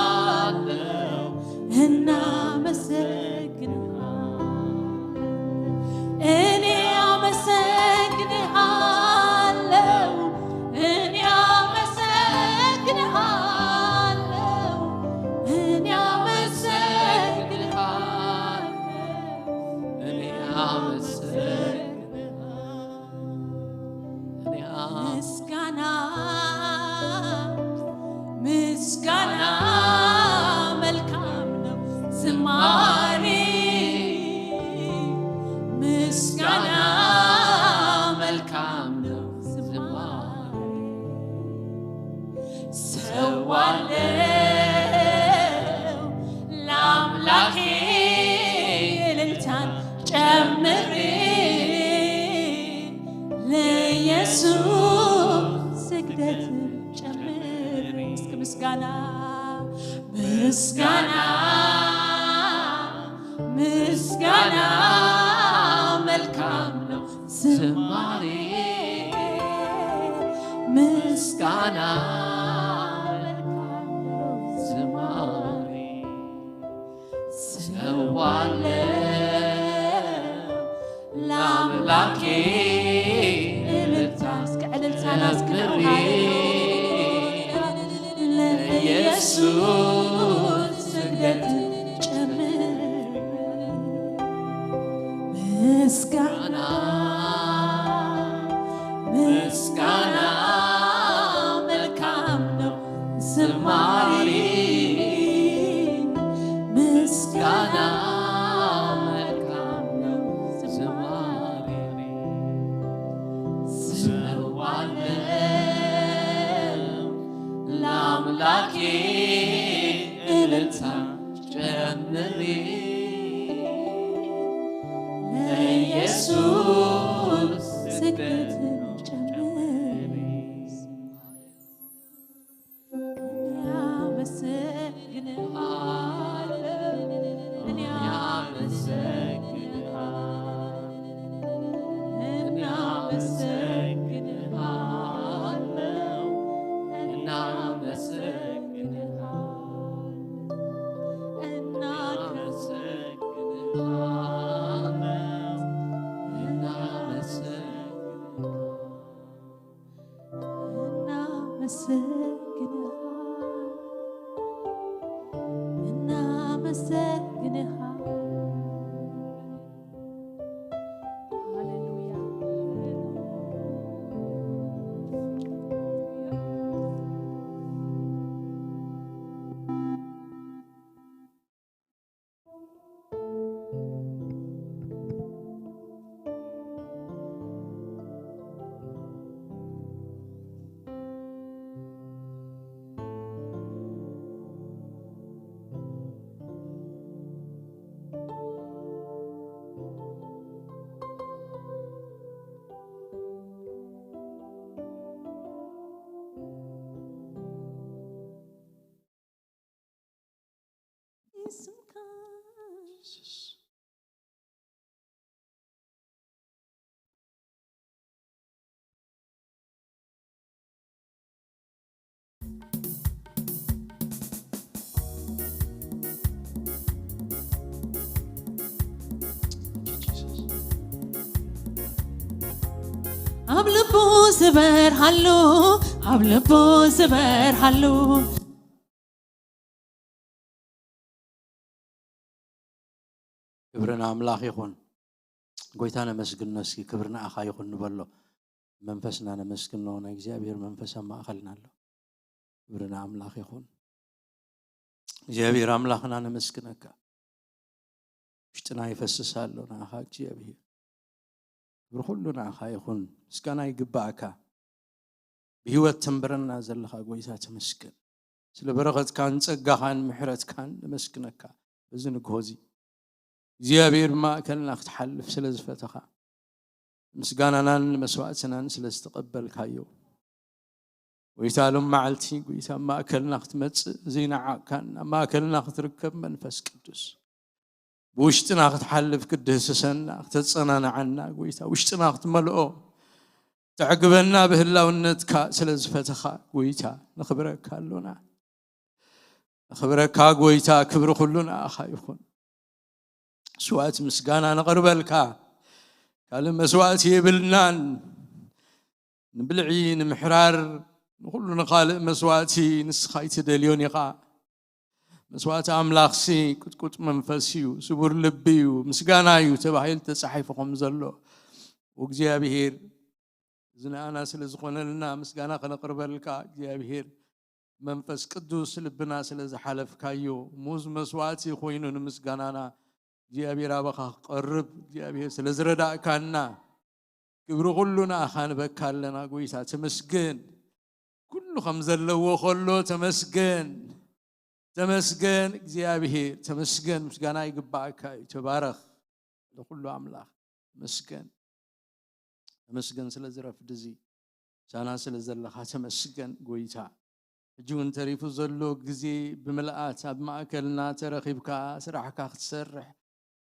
እናመሰግንሃለን፣ እናመሰግንሃለን። እኔ አመሰግንሃለሁ፣ እኔ አመሰግንሃለሁ፣ እኔ አመሰግንሃለሁ። ምስጋና ምስጋና መልካም ነው ዝማሬ ምስጋና መልካም ነው ዝማሬ ሰዋለ ለአምላኬ እልልታ እስከ እልልታና እስከ ጨምሪ። ለኢየሱስ ስግደት ጨምሪ። ምስጋና ምስጋና መልካም ነው ዝማሬ ምስጋና መልካም ነው ዝማሬ ሰዋለ ለአምላኬ እልልታ ጨምሪ ለኢየሱስ ስግደት ጨምሪ እናመሰግንሃ እናመሰግንሃ ሃሌሉያ ኣብ ልቡ ዝበርሃሉ ኣብ ልቡ ዝበርሃሉ ክብሪ ንኣምላኽ ይኹን። ጎይታ ነመስግኖ እስኪ፣ ክብሪ ንኣኻ ይኹን ንበሎ። መንፈስና ነመስግኖ፣ ናይ እግዚኣብሔር መንፈስ ኣብ ማእኸልና ኣሎ። ክብሪ ንኣምላኽ ይኹን። እግዚኣብሔር ኣምላኽና ነመስግነካ። ውሽጥና ይፈስስ ኣሎ ንኣኻ እግዚኣብሔር። ክብሪ ኩሉ ንኣኻ ይኹን። ምስጋና ይግባእካ። ብህይወት ተንብረና ዘለኻ ጎይታ ተመስገን። ስለ በረኸትካን ጸጋኻን ምሕረትካን ነመስግነካ። በዚ ንግሆ እዚ እግዚኣብሔር ብማእከልና ክትሓልፍ ስለ ዝፈተኻ፣ ምስጋናናን መስዋዕትናን ስለ ዝተቐበልካዮ፣ ጎይታ ሎም መዓልቲ ጎይታ ኣብ ማእከልና ክትመጽእ፣ ዘይነዓቕካን ኣብ ማእከልና ክትርከብ መንፈስ ቅዱስ ብውሽጥና ክትሓልፍ፣ ክትድህስሰና፣ ክተጸናንዓና፣ ጎይታ ውሽጥና ክትመልኦ፣ ተዕግበና ብህላውነትካ ስለ ዝፈተኻ፣ ጎይታ ነኽብረካ ኣሎና። ነኽብረካ ጎይታ፣ ክብሪ ኩሉ ንኣኻ ይኹን። መስዋእቲ ምስጋና ነቕርበልካ፣ ካልእ መስዋእቲ የብልናን። ንብልዒ፣ ንምሕራር፣ ንኹሉ ንኻልእ መስዋእቲ ንስኻ ኣይትደልዮን ኢኻ። መስዋእቲ ኣምላኽሲ ቅጥቁጥ መንፈስ እዩ፣ ስቡር ልቢ እዩ፣ ምስጋና እዩ ተባሂሉ ተጻሒፉ ከም ዘሎ። እግዚኣብሔር፣ እዚ ንኣና ስለ ዝኾነልና ምስጋና ከነቕርበልካ፣ እግዚኣብሔር መንፈስ ቅዱስ ልብና ስለ ዝሓለፍካዮ፣ ሙዝ መስዋእቲ ኮይኑ ንምስጋናና እግዚኣብሔር ኣባኻ ክቐርብ እግዚኣብሔር ስለ ዝረዳእካና፣ ክብሪ ኩሉ ንኣኻ ንበካ ኣለና። ጎይታ ተመስገን። ኩሉ ከም ዘለዎ ከሎ ተመስገን። ተመስገን እግዚኣብሔር፣ ተመስገን። ምስጋና ይግባእካ እዩ። ተባረኽ። ንኹሉ ኣምላኽ ተመስገን። ተመስገን ስለ ዝረፍድ እዚ፣ ምሳና ስለ ዘለኻ ተመስገን ጎይታ። ሕጂ እውን ተሪፉ ዘሎ ግዜ ብምልኣት ኣብ ማእከልና ተረኺብካ ስራሕካ ክትሰርሕ፣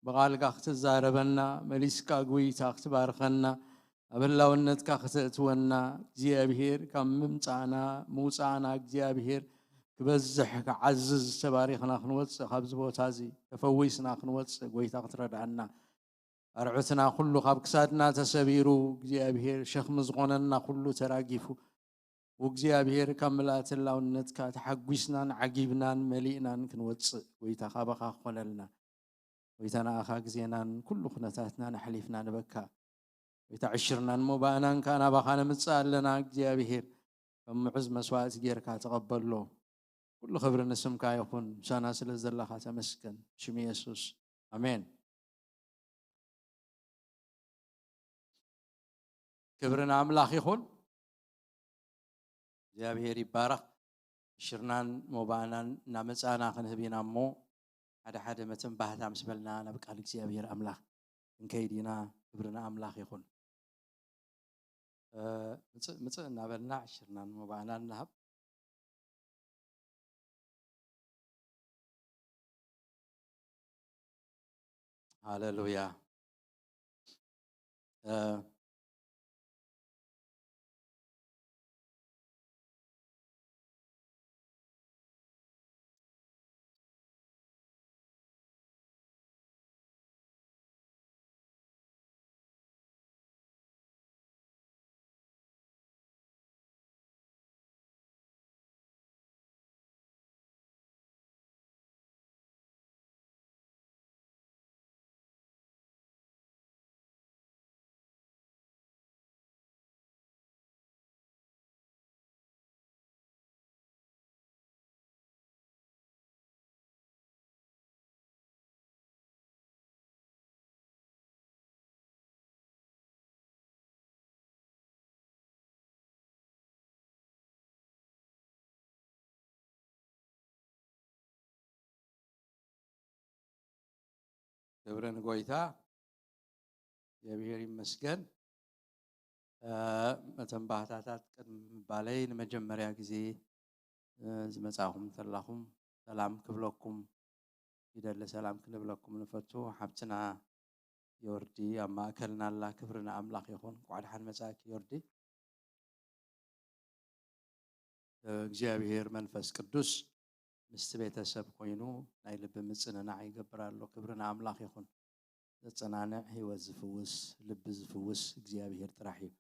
ብቓልካ ክትዛረበና፣ መሊስካ ጎይታ ክትባርከና፣ ኣብ ህላውነትካ ክተእትወና እግዚኣብሔር ካብ ምምጻእና ምውጻእና እግዚኣብሔር ክበዝሕ ክዓዝዝ ተባሪኽና ክንወጽእ ካብዚ ቦታ እዚ ተፈዊስና ክንወጽእ ጎይታ ክትረድኣና ኣርዑትና ኩሉ ካብ ክሳድና ተሰቢሩ እግዚኣብሔር ሸኽሚ ዝኾነና ኩሉ ተራጊፉ እግዚኣብሔር ካብ ምልኣት ህላውነትካ ተሓጒስናን ዓጊብናን መሊእናን ክንወጽእ ጎይታ ካባኻ ክኾነልና ጎይታ ንኣኻ ግዜናን ኩሉ ኩነታትናን ኣሕሊፍና ንበካ ጎይታ ዕሽርናን ሞባእናን ከዓ ናባኻ ነምጽእ ኣለና እግዚኣብሔር ከም ምዑዝ መስዋእቲ ጌርካ ተቐበሎ ኩሉ ክብሪ ንስምካ ይኹን ምሳና ስለ ዘለኻ ተመስገን ሽም የሱስ ኣሜን ክብሪ ንኣምላኽ ይኹን እግዚኣብሔር ይባረኽ ሽርናን ሞባእናን እናመፃና ክንህብ ኢና እሞ ሓደ ሓደ መተን ባህታ ምስ በልና ናብ ቃል እግዚኣብሔር ኣምላኽ ክንከይድ ኢና ክብሪ ንኣምላኽ ይኹን ምፅእ ምፅእ እናበልና ሽርናን ሞባእናን ንሃብ ሃሌሉያ ክብሪ ንጎይታ እግዚኣብሔር ይመስገን መተን ባህታታት ቅድሚ ምባለይ ንመጀመርያ ግዜ ዝመጻኹም ተላኹም ሰላም ክብለኩም ይደሊ ሰላም ክንብለኩም ንፈቱ ሓብትና ዮርዲ ኣብ ማእከልና ኣላ ክብሪ ንኣምላኽ ይኹን እንኳዕ ደሓን መጻእኪ ዮርዲ እግዚኣብሔር መንፈስ ቅዱስ ምስቲ ቤተሰብ ኮይኑ ናይ ልቢ ምጽንናዕ ይገብር ኣሎ ክብሪ ንኣምላኽ ይኹን ዘጸናንዕ ህይወት ዝፍውስ ልቢ ዝፍውስ እግዚኣብሔር ጥራሕ እዩ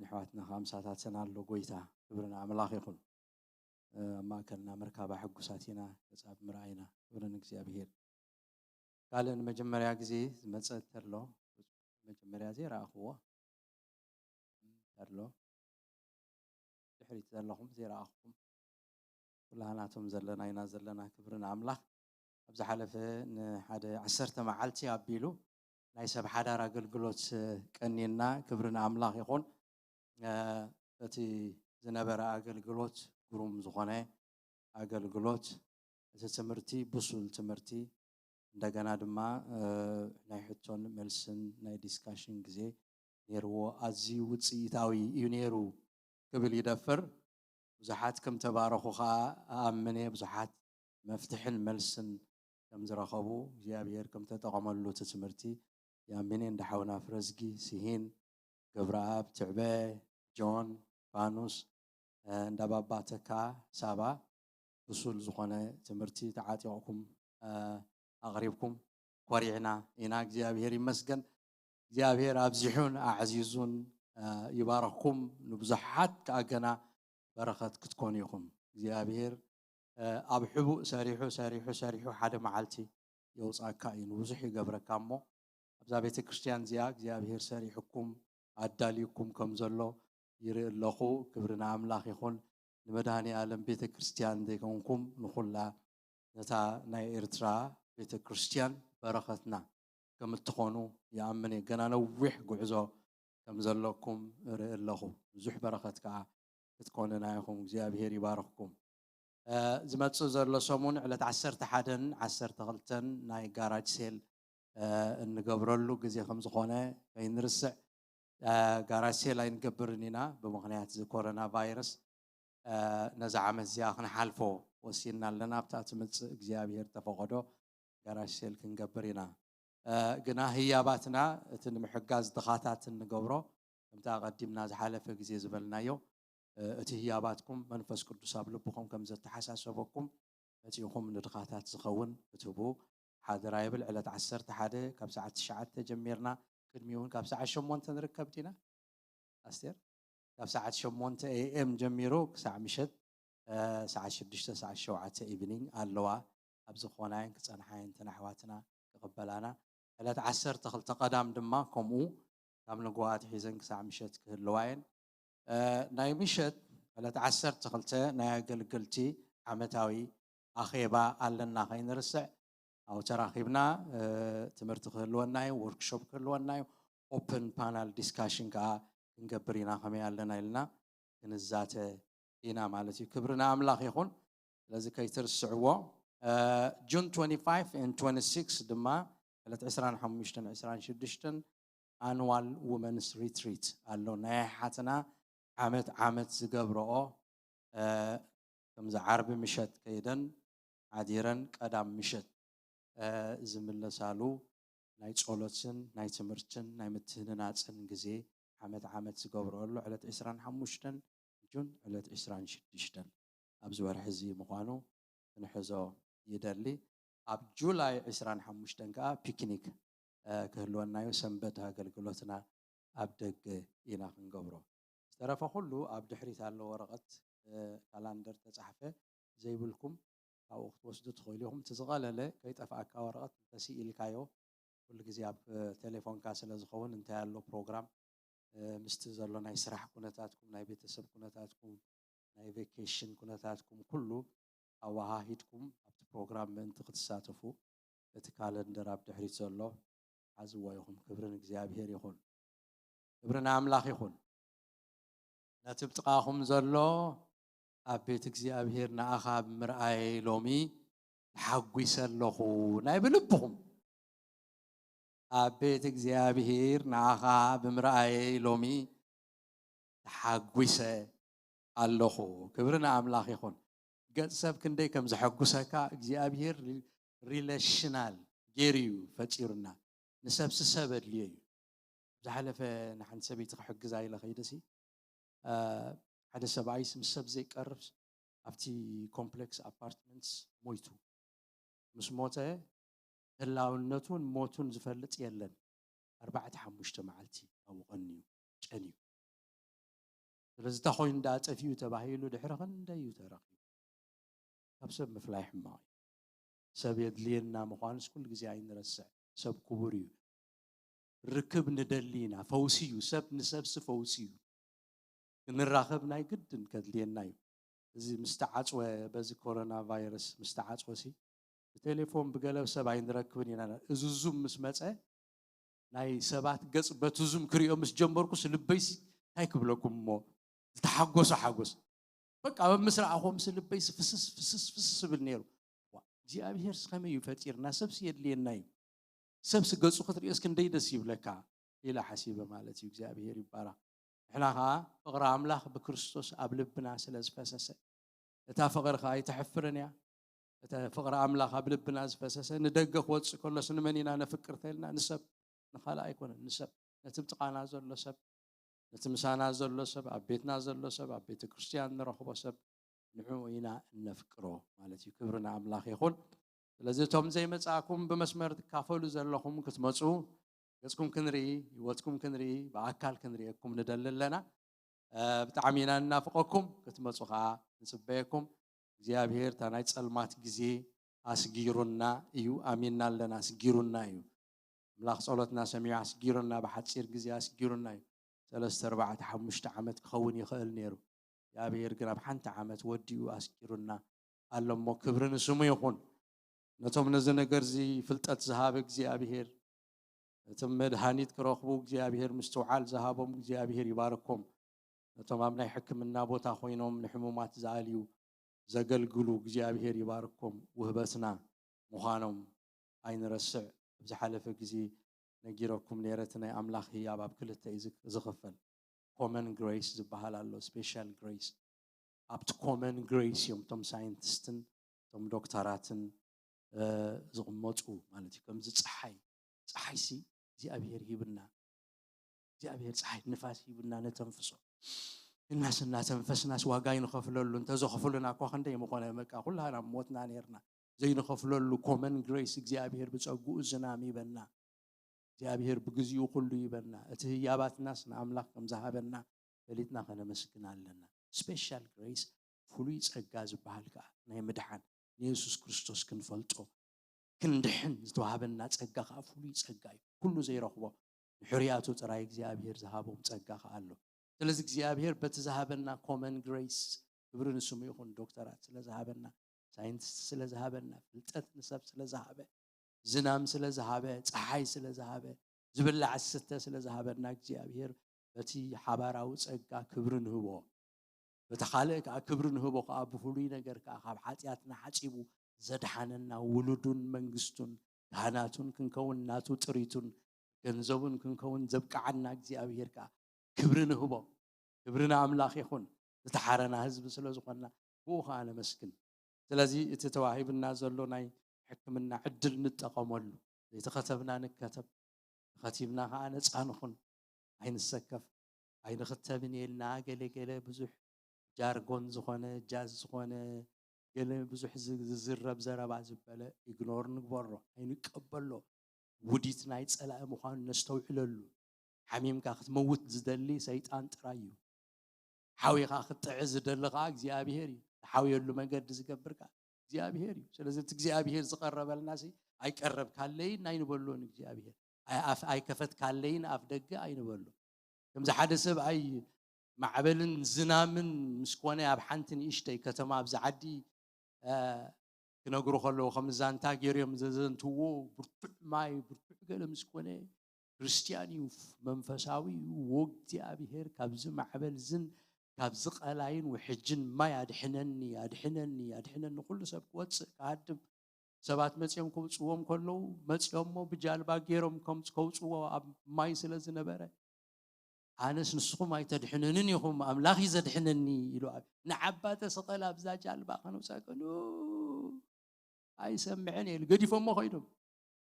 ንሕዋትና ከዓ ምሳታተን ኣሎ ጎይታ ክብሪ ንኣምላኽ ይኹን ኣብ ማእከልና ምርካባ ሕጉሳት ኢና ገጻ ብምርኣይና ክብሪ ንእግዚኣብሔር ካልእ ንመጀመርያ ግዜ ዝመጸ ተሎ መጀመርያ ዘይረኣኽዎ ተሎ ድሕሪት ዘለኹም ዘይረኣኽኩም ኩላህናቶም ዘለና ኢና ዘለና ክብሪ ንኣምላኽ ኣብ ዝሓለፈ ንሓደ ዓሰርተ መዓልቲ ኣቢሉ ናይ ሰብ ሓዳር ኣገልግሎት ቀኒና ክብሪ ንኣምላኽ ይኹን በቲ ዝነበረ ኣገልግሎት ግሩም ዝኾነ ኣገልግሎት እቲ ትምህርቲ ብሱል ትምህርቲ እንደገና ድማ ናይ ሕቶን መልስን ናይ ዲስካሽን ግዜ ነይርዎ ኣዝዩ ውፅኢታዊ እዩ ነይሩ ክብል ይደፍር ብዙሓት ከም ተባረኹ ከዓ ኣኣምን እየ ብዙሓት መፍትሕን መልስን ከም ዝረኸቡ እግዚኣብሔር ከም ተጠቐመሉ እቲ ትምህርቲ ያሚኔ እንዳ ሓውና ፍረዝጊ ስሂን ገብረኣብ ትዕበ ጆን ፋኑስ እንዳ ባባ ተካ ሳባ ብሱል ዝኾነ ትምህርቲ ተዓጢቕኩም ኣቕሪብኩም ኮሪዕና ኢና እግዚኣብሔር ይመስገን እግዚኣብሔር ኣብዚሑን ኣዕዚዙን ይባረኽኩም ንብዙሓት ከኣገና በረኸት ክትኮኑ ኢኹም እግዚኣብሔር ኣብ ሕቡእ ሰሪሑ ሰሪሑ ሰሪሑ ሓደ መዓልቲ የውፃካ እዩ ንብዙሕ ይገብረካ እሞ ኣብዛ ቤተ ክርስትያን እዚኣ እግዚኣብሔር ሰሪሕኩም ኣዳልዩኩም ከም ዘሎ ይርኢ ኣለኹ ክብሪ ንኣምላኽ ይኹን ንመድሃኒ ኣለም ቤተ ክርስትያን ዘይኮንኩም ንኹላ ነታ ናይ ኤርትራ ቤተ ክርስትያን በረኸትና ከም እትኾኑ ይኣምን እየ ገና ነዊሕ ጉዕዞ ከም ዘለኩም እርኢ ኣለኹ ብዙሕ በረኸት ከዓ ክትኮኑና ኢኹም እግዚኣብሔር ይባርኽኩም ዝመፅእ ዘሎ ሰሙን ዕለት ዓሰርተ ሓደን ዓሰርተ ክልተን ናይ ጋራጅ ሴል እንገብረሉ ግዜ ከም ዝኾነ ከይንርስዕ ጋራጅ ሴል ኣይንገብርን ኢና ብምኽንያት እዚ ኮሮና ቫይረስ ነዚ ዓመት እዚኣ ክንሓልፎ ወሲንና ኣለና። ኣብታ ትምጽእ እግዚኣብሔር ተፈቐዶ ጋራሽ ሴል ክንገብር ኢና። ግና ህያባትና እቲ ንምሕጋዝ ድኻታት እንገብሮ፣ ከምቲ ኣቐዲምና ዝሓለፈ ግዜ ዝበልናዮ፣ እቲ ህያባትኩም መንፈስ ቅዱስ ኣብ ልብኹም ከም ዘተሓሳሰበኩም መጺኹም ንድኻታት ዝኸውን ክትህቡ ሓደራ ይብል። ዕለት ዓሰርተ ሓደ ካብ ሰዓት ትሽዓተ ጀሚርና፣ ቅድሚኡ እውን ካብ ሰዓት ሸሞንተ ንርከብ ዲና ኣስቴር? ካብ ሰዓት ሸሞንተ ኤ ኤም ጀሚሩ ክሳዕ ምሸት ሰዓት ሽዱሽተ፣ ሰዓት ሸውዓተ ኢቭኒንግ ኣለዋ። ኣብ ዝኾናየን ክጸንሓየን እተን ኣሕዋትና ክቕበላና። ዕለት ዓሰርተ ክልተ ቀዳም ድማ ከምኡ ካብ ንግሆ ኣትሒዘን ክሳዕ ምሸት ክህልዋ እየን። ናይ ምሸት ዕለት ዓሰርተ ክልተ ናይ ኣገልገልቲ ዓመታዊ ኣኼባ ኣለና ከይንርስዕ። ኣብኡ ተራኺብና ትምህርቲ ክህልወና እዩ፣ ወርክሾፕ ክህልወና እዩ፣ ኦፕን ፓናል ዲስካሽን ከዓ ክንገብር ኢና። ከመይ ኣለና ኢልና ክንዛተ ኢና ማለት እዩ። ክብሪ ንኣምላኽ ይኹን። ስለዚ ከይትርስዕዎ። ጁን ትወንቲ ፋይቭ ኤንድ ትወንቲ ሲክስ ድማ ዕለት ዕስራን ሓሙሽተን ዕስራን ሽዱሽተን ኣንዋል ውመንስ ሪትሪት ኣሎ። ናይ ኣሓትና ዓመት ዓመት ዝገብረኦ፣ ከምዚ ዓርቢ ምሸት ከይደን ሓዲረን ቀዳም ምሸት ዝምለሳሉ ናይ ጸሎትን ናይ ትምህርትን ናይ ምትህንናጽን ግዜ ዓመት ዓመት ዝገብረኦ ኣሎ። ዕለት ዕስራን ሓሙሽተን ጁን ዕለት ዕስራን ሽዱሽተን ኣብዚ ወርሒ እዚ ምዃኑ ክንሕዞ ይደሊ። ኣብ ጁላይ ዕስራን ሓሙሽተን ከዓ ፒክኒክ ክህልወና እዩ። ሰንበት ኣገልግሎትና ኣብ ደገ ኢና ክንገብሮ። ዝተረፈ ኩሉ ኣብ ድሕሪት ኣሎ ወረቐት፣ ካላንደር ተጻሕፈ። ዘይብልኩም ካብኡ ክትወስዱ ትኽእሉ ኢኹም። እቲ ዝቐለለ ከይጠፍኣካ ወረቐት እንተስኢልካዮ፣ ኩሉ ግዜ ኣብ ቴሌፎንካ ስለ ዝኸውን እንታይ ኣሎ ፕሮግራም፣ ምስቲ ዘሎ ናይ ስራሕ ኩነታትኩም፣ ናይ ቤተሰብ ኩነታትኩም፣ ናይ ቬኬሽን ኩነታትኩም ኩሉ ኣወሃሂድኩም ኣብቲ ፕሮግራም ምእንቲ ክትሳተፉ እቲ ካለንደር ኣብ ድሕሪት ዘሎ ሓዝዎ ኢኹም። ክብሪ ንእግዚኣብሔር ይኹን። ክብሪ ንኣምላኽ ይኹን። ነቲ ብጥቓኹም ዘሎ ኣብ ቤት እግዚኣብሔር ንኣኻ ብምርኣየይ ሎሚ ተሓጒሰ ኣለኹ ናይ ብልብኹም። ኣብ ቤት እግዚኣብሔር ንኣኻ ብምርኣየይ ሎሚ ተሓጒሰ ኣለኹ። ክብሪ ንኣምላኽ ይኹን። ገጽ ሰብ ክንደይ ከም ዘሐጉሰካ እግዚኣብሔር ሪሌሽናል ገይሩ እዩ ፈጢሩና። ንሰብሲ ሰብ ኣድልዮ እዩ። ዝሓለፈ ንሓንቲ ሰበይቲ ክሕግዛ ኢለ ከይደሲ ሓደ ሰብኣይስ ምስ ሰብ ዘይቀርብ ኣብቲ ኮምፕሌክስ ኣፓርትመንትስ ሞይቱ። ምስ ሞተ ህላውነቱን ሞቱን ዝፈልጥ የለን። ኣርባዕተ ሓሙሽተ መዓልቲ ኣብኡ ቀንዩ ጨንዩ። ስለዚ እንታይ ኮይኑ ደኣ ጠፊኡ ተባሂሉ ድሕሪ ክንደይ እዩ ተረኺቡ። ካብ ሰብ ምፍላይ ሕማቕ እዩ። ሰብ የድልየና ምዃኑስ ኩሉ ግዜ ኣይንረስዕ። ሰብ ክቡር እዩ። ርክብ ንደሊ ኢና። ፈውሲ እዩ። ሰብ ንሰብሲ ፈውሲ እዩ። ክንራኸብ ናይ ግድን ከድልየና እዩ። እዚ ምስ ተዓጽወ፣ በዚ ኮሮና ቫይረስ ምስ ተዓጽወ ሲ ብቴሌፎን ብገለ ሰብ ኣይንረክብን ኢና። እዚ ዙም ምስ መጸ ናይ ሰባት ገጽ በቲ ዙም ክሪኦ ምስ ጀመርኩስ ልበይሲ እንታይ ክብለኩም እሞ ዝተሓጎሰ ሓጎስ በቃ ኣብ ምስ ረኣኹም ሲ ልበይሲ ፍስስ ፍስስ ፍስስ ይብል ነይሩ። እግዚኣብሔር ከመይ እዩ ፈጢርና? ሰብሲ የድልየና እዩ። ሰብሲ ገጹ ክትሪኦስ ክንደይ ደስ ይብለካ ኢለ ሓሲበ ማለት እዩ። እግዚኣብሔር ይባረኽ። ንሕና ከዓ ፍቕሪ ኣምላኽ ብክርስቶስ ኣብ ልብና ስለ ዝፈሰሰ እታ ፍቕሪ ከዓ ኣይተሕፍርን እያ። እታ ፍቕሪ ኣምላኽ ኣብ ልብና ዝፈሰሰ ንደገ ክወፅእ ከሎስ ንመን ኢና ነፍቅር ተልና ንሰብ ንኻልእ ኣይኮነን። ንሰብ ነቲ ብጥቓና ዘሎ ሰብ ነቲ ምሳና ዘሎ ሰብ ኣብ ቤትና ዘሎ ሰብ ኣብ ቤተ ክርስቲያን ንረኽቦ ሰብ ንዕኡ ኢና እነፍቅሮ ማለት እዩ። ክብሪ ንኣምላኽ ይኹን። ስለዚ እቶም ዘይመጻእኩም ብመስመር ትካፈሉ ዘለኹም ክትመጹ ገጽኩም ክንርኢ ህይወትኩም ክንርኢ ብኣካል ክንርእየኩም ንደሊ ኣለና። ብጣዕሚ ኢና እናፍቐኩም ክትመፁ ከዓ ንፅበየኩም። እግዚኣብሔር እታ ናይ ፀልማት ግዜ ኣስጊሩና እዩ። ኣሚንና ኣለና ኣስጊሩና እዩ። ኣምላኽ ጸሎትና ሰሚዑ ኣስጊሩና ብሓፂር ግዜ ኣስጊሩና እዩ። ሰለስተ ኣርባዕተ ሓሙሽተ ዓመት ክኸውን ይኽእል ነይሩ። እግዚኣብሔር ግን ኣብ ሓንቲ ዓመት ወዲኡ ኣስጊሩና ኣሎ እሞ ክብሪ ንስሙ ይኹን። ነቶም ነዚ ነገር እዚ ፍልጠት ዝሃበ እግዚኣብሔር እቲ መድሃኒት ክረኽቡ እግዚኣብሔር ምስትውዓል ዝሃቦም እግዚኣብሔር ይባርኮም። ነቶም ኣብ ናይ ሕክምና ቦታ ኮይኖም ንሕሙማት ዝኣልዩ ዘገልግሉ እግዚኣብሔር ይባርኮም። ውህበትና ምዃኖም ኣይንረስዕ። ኣብ ዝሓለፈ ግዜ ነጊረኩም ነይረ እቲ ናይ ኣምላኽ ህያብ ኣብ ክልተ እዩ ዝክ- ዝኽፈል። ኮመን ግሬስ ዝበሃል ኣሎ፣ ስፔሻል ግሬስ። ኣብቲ ኮመን ግሬስ እዮም እቶም ሳይንቲስትን እቶም ዶክተራትን ዝቕመጡ ማለት እዩ። ከምዚ ፀሓይ ፀሓይሲ እግዚኣብሔር ሂብና፣ እግዚኣብሔር ፀሓይ ንፋስ ሂብና ነተንፍሶ። እናስ እናተንፈስናስ ዋጋ ይንኸፍለሉ። እንተዘኸፍሉና እኳ ክንደይ ምኾነ፣ በቃ ኩላና ሞትና ነርና። ዘይንኸፍለሉ ኮመን ግሬስ እግዚኣብሔር ብፀጉኡ ዝናም ይበና። እግዚኣብሔር ብግዚኡ ኩሉ ይበና። እቲ ህያባትናስ ንኣምላኽ ከም ዝሃበና ፈሊጥና ከነመስግን ኣለና። ስፔሻል ግሬስ፣ ፍሉይ ጸጋ ዝበሃል ከኣ ናይ ምድሓን፣ ንየሱስ ክርስቶስ ክንፈልጦ ክንድሕን ዝተዋህበና ጸጋ ከኣ ፍሉይ ጸጋ እዩ። ኩሉ ዘይረኽቦ ንሕርያቱ ጥራይ እግዚኣብሔር ዝሃቦም ጸጋ ከኣ ኣሎ። ስለዚ እግዚኣብሔር በቲ ዝሃበና ኮመን ግሬስ፣ ክብሪ ንስሙ ይኹን፣ ዶክተራት ስለ ዝሃበና፣ ሳይንቲስት ስለ ዝሃበና፣ ፍልጠት ንሰብ ስለ ዝሃበ፣ ዝናም ስለ ዝሃበ፣ ፀሓይ ስለ ዝሃበ፣ ዝብላዕ ዝስተ ስለ ዝሃበና እግዚኣብሔር በቲ ሓባራዊ ጸጋ ክብሪ ንህቦ። በቲ ካልእ ከኣ ክብሪ ንህቦ ከኣ ብፍሉይ ነገር ከኣ ካብ ሓጢኣትና ሓጺቡ ዘድሓነና ውሉዱን መንግስቱን ካህናቱን ክንከውን ናቱ ጥሪቱን ገንዘቡን ክንከውን ዘብቅዓና እግዚኣብሔር ከኣ ክብሪ ንህቦ። ክብሪ ንኣምላኽ ይኹን። ዝተሓረና ህዝቢ ስለ ዝኾንና ብኡ ከኣ ነመስግን። ስለዚ እቲ ተዋሂብና ዘሎ ናይ ሕክምና ዕድል ንጠቐመሉ። ዘይተኸተብና ንከተብ፣ ተኸቲብና ከኣ ነጻ ንኹን። ኣይንሰከፍ፣ ኣይንኽተብን የልና ገለ ገለ ብዙሕ ጃርጎን ዝኾነ ጃዝ ዝኾነ ገለ ብዙሕ ዝ- ዝዝረብ ዘረባ ዝበለ ኢግኖር ንግበሮ፣ ኣይንቀበሎ። ውዲት ናይ ጸላኢ ምዃኑ ነስተውዕለሉ። ሓሚምካ ክትመውት ዝደሊ ሰይጣን ጥራይ እዩ። ሓዊኻ ክትጥዕ ዝደሊ ከኣ እግዚኣብሔር እዩ። ዝሓውየሉ መገዲ ዝገብር ከኣ እግዚኣብሔር እዩ። ስለዚ እቲ እግዚኣብሔር ዝቐረበልና ሲ ኣይቀረብካለይን ኣይንበሎን እግዚኣብሔር። ኣይ- ኣፍ ኣይከፈትካለይን ኣፍ ደገ ኣይንበሎ። ከምዚ ሓደ ሰብኣይ ማዕበልን ዝናምን ምስ ኮነ ኣብ ሓንቲ ንእሽተይ ከተማ ኣብዚ ዓዲ እ፣ ክነግሩ ከለዉ ከም ዛንታ ገይሮም ዘዘንትዎ ብርቱዕ ማይ ብርቱዕ ገለ ምስ ኮነ ክርስትያን እዩ፣ መንፈሳዊ እዩ። "ወ እግዚኣብሔር ካብዚ ማዕበል ዝን ካብዚ ቀላይን ውሕጅን ማይ ኣድሕነኒ ኣድሕነኒ ኣድሕነኒ፣ ኩሉ ሰብ ክወፅእ ክሃድም፣ ሰባት መፂኦም ከውፅዎም ከለዉ መፂኦሞ ብጃልባ ገይሮም ከም ከውፅዎ ኣብ ማይ ስለ ዝነበረ ኣነስ ንስኹም ኣይተድሕኑንን ኢኹም፣ ኣምላኽ እዩ ዘድሕነኒ" ኢሉ። ኣብ ንዓባ ተሰቐል ኣብዛ ጃልባ ከነውፃ ከሉ ኣይሰምዕን ኢሉ ገዲፎሞ ከይዶም።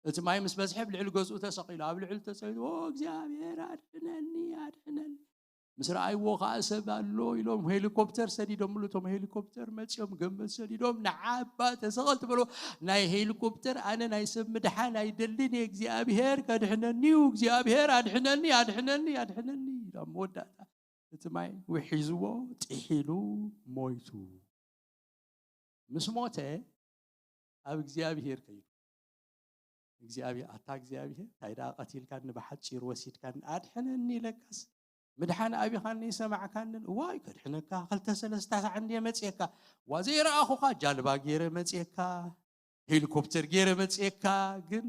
እቲ ማይ ምስ በዝሐ ኣብ ልዕሊ ገዝኡ ተሰቒሉ ኣብ ልዕሊ ተሰቒሉ "ኦ እግዚኣብሔር ኣድሕነኒ ኣድሕነኒ" ምስ ረኣይዎ ከዓ ሰብ ኣሎ ኢሎም ሄሊኮፕተር ሰዲዶምሉ። እቶም ሄሊኮፕተር መፂኦም ገመድ ሰዲዶም "ንዓባ ተሰቐል" ትበሎ ናይ ሄሊኮፕተር ኣነ ናይ ሰብ ምድሓን ኣይደልን እየ፣ እግዚኣብሔር ከድሕነኒ እዩ፣ እግዚኣብሔር ኣድሕነኒ ኣድሕነኒ ኣድሕነኒ ኢሎም መወዳእታ እቲ ማይ ውሒዝዎ ጥሒሉ ሞይቱ። ምስ ሞተ ኣብ እግዚኣብሔር ከይዱ እግዚኣብሔር ኣታ እግዚኣብሔር እንታይ ደኣ ቀቲልካኒ ብሓፂሩ ወሲድካኒ ኣድሕነኒ ኢለካስ ምድሓን ኣቢኻኒ ይሰማዕካንን እዋይ ከድሕነካ ክልተ ሰለስተ ሳዕ እንድየ መፅየካ ዋ ዘይረኣኹኻ ጃልባ ገይረ መፅየካ ሄሊኮፕተር ገይረ መፅየካ ግን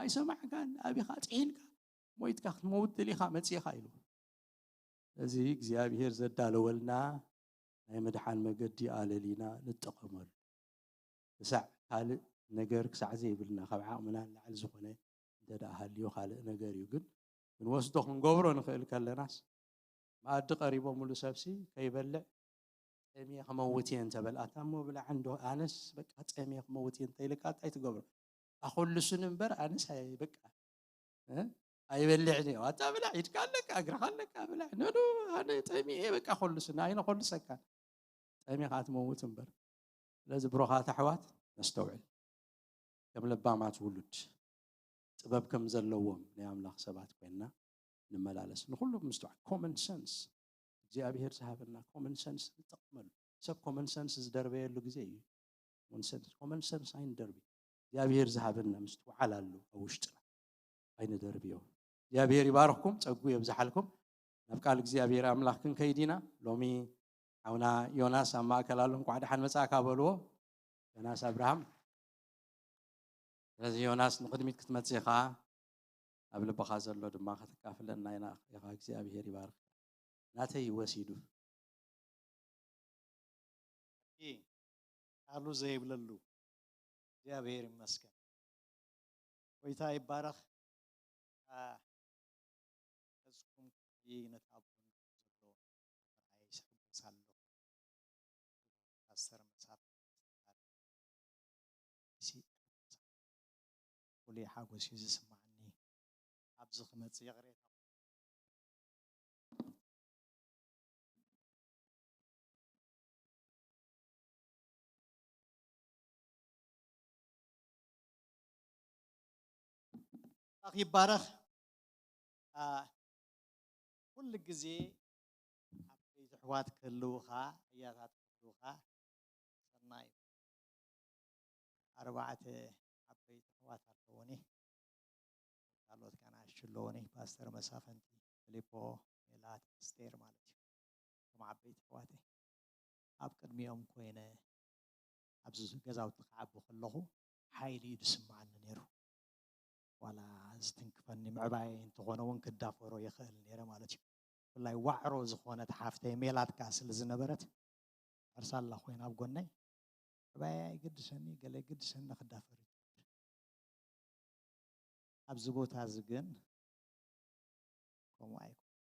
ኣይሰማዕካን ኣቢኻ ጥሒልካ ሞይትካ ክትመውት ደሊኻ መፅእኻ ኢሉ እዚ እግዚኣብሔር ዘዳለወልና ናይ ምድሓን መገዲ ኣለሊና ንጠቐመሉ ክሳዕ ካልእ ነገር ክሳዕ ዘይብልና ካብ ዓቕምና ንላዕሊ ዝኾነ እንተ ደኣ ሃልዮ ካልእ ነገር እዩ ግን ክንወስዶ ክንገብሮ ንኽእል ከለናስ መኣዲ ቀሪቦምሉ ሰብሲ ከይበልዕ ጠምየ ክመውት እየ እንተበል ኣታ እሞ ብላዕ እንዶ ኣነስ በቃ ጠምየ ክመውት እየ እንተኢልካ እንታይ ትገብሮ ኣኾልሱን እምበር ኣነስ ኣይ- በቃ እ? ኣይበልዕን እየ ኣታ ብላዕ ኢድካ ኣለካ እግርኻ ኣለካ ብላዕ ነዶ ኣነ ጠሚኤ በቃ ኮልስና ኣይነ ኮልሰካ ጠሚኻ ትመውት እምበር ስለዚ ብሩኻት ኣሕዋት ነስተውዕል ከም ለባማት ውሉድ ጥበብ ከም ዘለዎም ናይ ኣምላኽ ሰባት ኮይንና ንመላለስ ንኩሉ ምስትውዓል ኮመን ሰንስ እግዚኣብሔር ዝሃበና ኮመን ሰንስ ንጠቕመሉ ሰብ ኮመን ሰንስ ዝደርበየሉ ግዜ እዩ ኮመን ሰንስ ኣይንደርቢ እግዚኣብሔር ዝሃበና ምስትውዓል ኣሎ ኣብ ውሽጥና ኣይንደርብዮ እግዚኣብሔር ይባርኽኩም ጸጉ የብዝሓልኩም ናብ ቃል እግዚኣብሔር ኣምላኽ ክንከይድ ኢና ሎሚ ሓውና ዮናስ ኣብ ማእከል ኣሎ እንኳዕ ደሓን መጻእካ በልዎ ዮናስ ኣብርሃም ስለዚ ዮናስ ንቕድሚት ክትመጽእ ኢኻ ኣብ ልብኻ ዘሎ ድማ ከተካፍለና ኢና ኢኻ እግዚኣብሔር ይባርኽ ናተይ ወሲዱ ቃሉ ዘይብለሉ እግዚኣብሔር ይመስገን ጎይታ ይባረኽ ገዝኩም ክፍሊ ነታብኩም ዘሎ ይስሕጎስ ኣለኹ ፍሉይ ሓጎስ እዩ ዝስማዓኒ። ኣብዚ ክመጽእ ይቕሬታ። ኣምላኽ ይባረኽ። ኣ፣ ኩሉ ግዜ ዓበይቲ ኣሕዋት ክህልዉኻ፣ ኣያታት ክህልዉኻ ሰናይ እዩ። ኣርባዕተ ዓበይቲ ኣሕዋት ኣለዉኒ። ካልኦት ከኣ ንኣሽቱ ኣለዉኒ። ፓስተር መሳፍንቲ፣ ፊሊፖ፣ ሜላት፣ ኣስቴር ማለት እዩ። እቶም ዓበይቲ ኣሕዋተይ ኣብ ቅድሚኦም ኮይነ ኣብዚ ገዛውቲ ክዓቢ ከለኹ ሓይሊ እዩ ዝስምዓኒ ነይሩ። ዋላ ዝትንክፈኒ ምዕባይ እንተኾነ እውን ክዳፈሮ ይኽእል ነይረ ማለት እዩ። ብፍላይ ዋዕሮ ዝኾነት ሓፍተይ ሜላት ከኣ ስለ ዝነበረት፣ ዓርሳ ኣላ ኮይና ኣብ ጎነይ፣ ምዕባይ ኣይግድሰኒ፣ ገለ ይግድሰኒ ክዳፈር እዩ። ኣብዚ ቦታ እዚ ግን ከምኡ ኣይኮነን።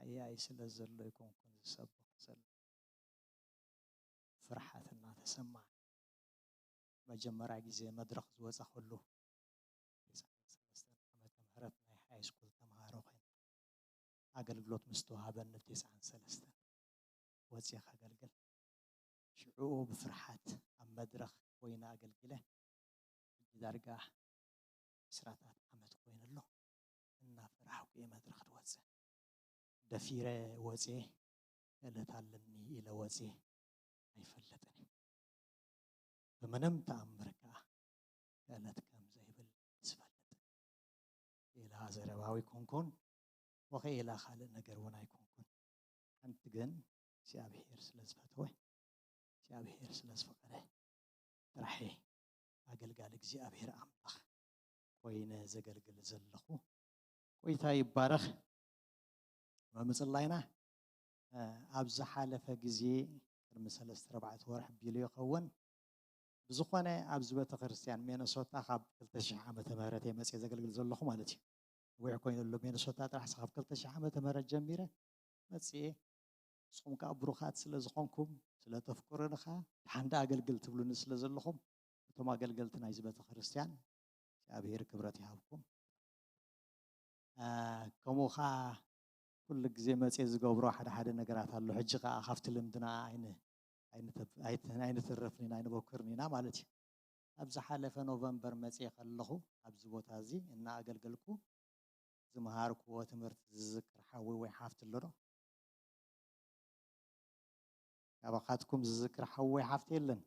ኣያይ ስለ ዘሎ ኣይኮንኩን ዝሰብኽ ዘሎ። ፍርሓት እናተሰማዕ መጀመርያ ግዜ መድረኽ ዝወፃ ከሉ፣ ተስዓን ሰለስተን ዓመተ ምህረት ናይ ሃይ ስኩል ተምሃሮ ኮይነ፣ ኣገልግሎት ምስ ተዋሃበኒ ተስዓን ሰለስተን ወፅየ ከገልግል። ሽዑ ብፍርሓት ኣብ መድረኽ ኮይነ ኣገልጊለ። ሕጂ ዳርጋ ዕስራታት ዓመት ኮይኑ ኣሎ። እናፈራሕኩ እየ መድረኽ ዝወፅእ። ደፊረ ወፅየ፣ ክእለት ኣለኒ ኢለ ወፅየ ኣይፈልጥን እየ። ብምንም ተኣምር ከዓ ክእለት ከም ዘይብል ዝፈልጥ። ኢላ ዘረባ ኣይኮንኩን፣ ወኸ ኢላ ካልእ ነገር እውን ኣይኮንኩን። ሓንቲ ግን እግዚኣብሔር ስለ ዝፈተወ፣ እግዚኣብሔር ስለ ዝፈቐደ ጥራሕ እየ ኣገልጋሊ እግዚኣብሔር ኣምላኽ ኮይነ ዘገልግል ዘለኹ። ጎይታ ይባረኽ። መምፅላይና፣ እ፣ ኣብ ዝሓለፈ ግዜ ቅድሚ ሰለስተ ኣርባዕተ ወርሒ ቢሉ ይኸውን። ብዝኾነ ኣብዚ ቤተክርስትያን ሚነሶታ ካብ ክልተ ሽሕ ዓመተ ምህረት እየ መፅየ ዘገልግል ዘለኹ ማለት እዩ። ነዊሕ ኮይኑ ኣሎ። ሚነሶታ ጥራሕ ካብ ክልተ ሽሕ ዓመተ ምህረት ጀሚረ መፅየ። ንስኹም ከዓ ብሩኻት ስለ ዝኾንኩም፣ ስለ ተፍቅሩኒ ከዓ፣ "ደሓን ደኣ ኣገልግል" ትብሉኒ ስለ ዘለኹም፣ እቶም ኣገልገልቲ ናይዚ ቤተክርስትያን እግዚኣብሔር ክብረት ይሃብኩም። አ፣ ከምኡ ከዓ ኩሉ ግዜ መፅየ ዝገብሮ ሓደ ሓደ ነገራት ኣሎ። ሕጂ ከዓ ካብቲ ልምድና ኣይን-፣ ኣይንተ-፣ ኣይት-፣ ኣይንትረፍን ኢና፣ ኣይንበኩርን ኢና ማለት እዩ። ኣብ ዝሓለፈ ኖቨምበር መፅየ ከለኹ ኣብዚ ቦታ እዚ እናኣገልገልኩ ዝመሃርክዎ ትምህርቲ ዝዝክር ሓዊ ወይ ሓፍቲ ኣሎ ዶ? ካባኻትኩም ዝዝክር ሓዊ ወይ ሓፍቲ የለን?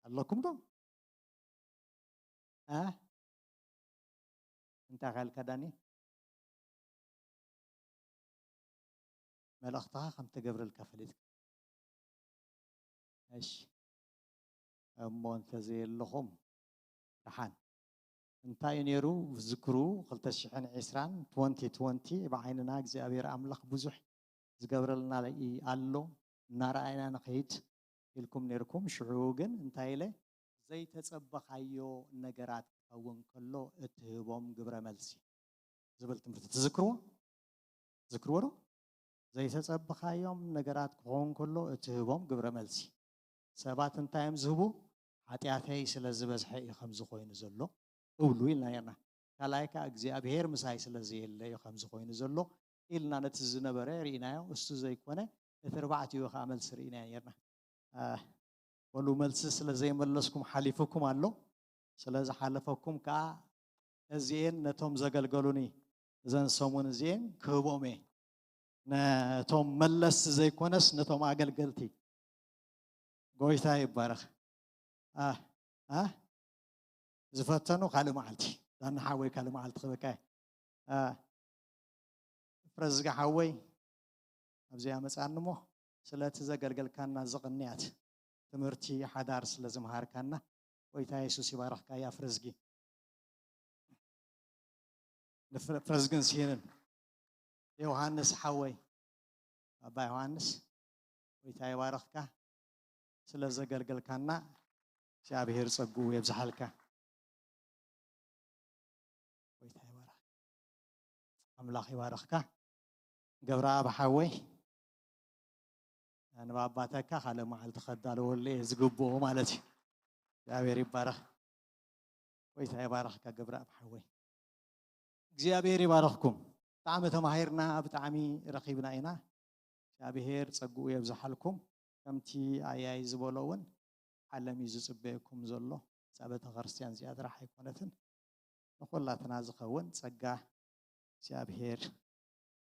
ኣለኩም ዶ? እ? እንታይ ካልካ ዳኒ? መልእኽትኻ ከም ተገብረልካ ፈሊጥካ። እሺ። እሞ እንተዘየለኹም ደሓን። እንታይ እዩ ነይሩ? ዝክሩ ክልተ ሽሕን ዕስራን፣ ትወንቲ ትወንቲ፣ ብዓይንና እግዚኣብሔር ኣምላኽ ብዙሕ ዝገብረልና ኣሎ፣ እናረኣይና ንኸይድ ኢልኩም ነይርኩም። ሽዑ ግን እንታይ ኢለ? ዘይተጸበኻዮ ነገራት ክኸውን ከሎ እትህቦም ግብረ መልሲ ዝብል ትምህርቲ ትዝክርዎ? ትዝክርዎ ዶ? ዘይተጸበኻዮም ነገራት ክኸውን ከሎ እትህቦም ግብረ መልሲ። ሰባት እንታይ እዮም ዝህቡ? "ሓጢኣተይ ስለ ዝበዝሐ እዩ ከምዚ ኮይኑ ዘሎ" እብሉ ኢልና ነርና። ካልኣይ ከኣ "እግዚኣብሔር ምሳይ ስለ ዘየለ እዩ ከምዚ ኮይኑ ዘሎ" ኢልና ነቲ ዝነበረ ርኢናዮ። እሱ ዘይኮነ እቲ ኣርባዕቲኡ ከኣ መልሲ ርኢናዮ ነርና። አ፣ በሉ፣ መልሲ ስለ ዘይመለስኩም ሓሊፉኩም ኣሎ። ስለ ዝሓለፈኩም ከኣ እዚኤን ነቶም ዘገልገሉኒ እዘን ሰሙን እዚኤን ክህቦም እየ። ነቶም መለስቲ ዘይኮነስ ነቶም ኣገልገልቲ። ጎይታ ይባረኽ። አ፣ አ፣ ዝፈተኑ ካልእ መዓልቲ፣ ዳኒ ሓወይ ካልእ መዓልቲ ክበካ እየ። አ፣ ፍረዝጊ ሓወይ፣ ኣብዚኣ መጻኒ እሞ፣ ስለቲ ዘገልገልካና ዝቕንያት ትምህርቲ ሓዳር ስለ ዝመሃርካና፣ ጎይታ የሱስ ይባርኽካ። ያ ፍረዝጊ፣ ንፍረ-፣ ፍረዝግን ሲንን፣ ዮሃንስ ሓወይ፣ ኣባ ዮሃንስ፣ ጎይታ ይባርኽካ። ስለ ዘገልገልካና እግዚኣብሔር ጸግኡ የብዝሓልካ። ጎይታ ይባርኽ። ኣምላኽ ይባርኽካ። ገብረኣብ ሓወይ፣ ንባባተካ ካልእ መዓልቲ ከዳልወሉ እየ ዝግብኦ ማለት እዩ። እግዚኣብሔር ይባረኽ። ጎይታ ይባረኽካ ገብረኣብ ሓወይ። እግዚኣብሔር ይባረኽኩም። ብጣዕሚ ተማሂርና፣ ብጣዕሚ ረኺብና ኢና። እግዚኣብሔር ጸግኡ የብዝሓልኩም። ከምቲ ኣያይ ዝበሎ እውን ዓለም እዩ ዝጽበየኩም ዘሎ። እዛ ቤተ ክርስቲያን እዚኣ ጥራሕ ኣይኮነትን፣ ንኹላትና ዝኸውን ጸጋ እግዚኣብሔር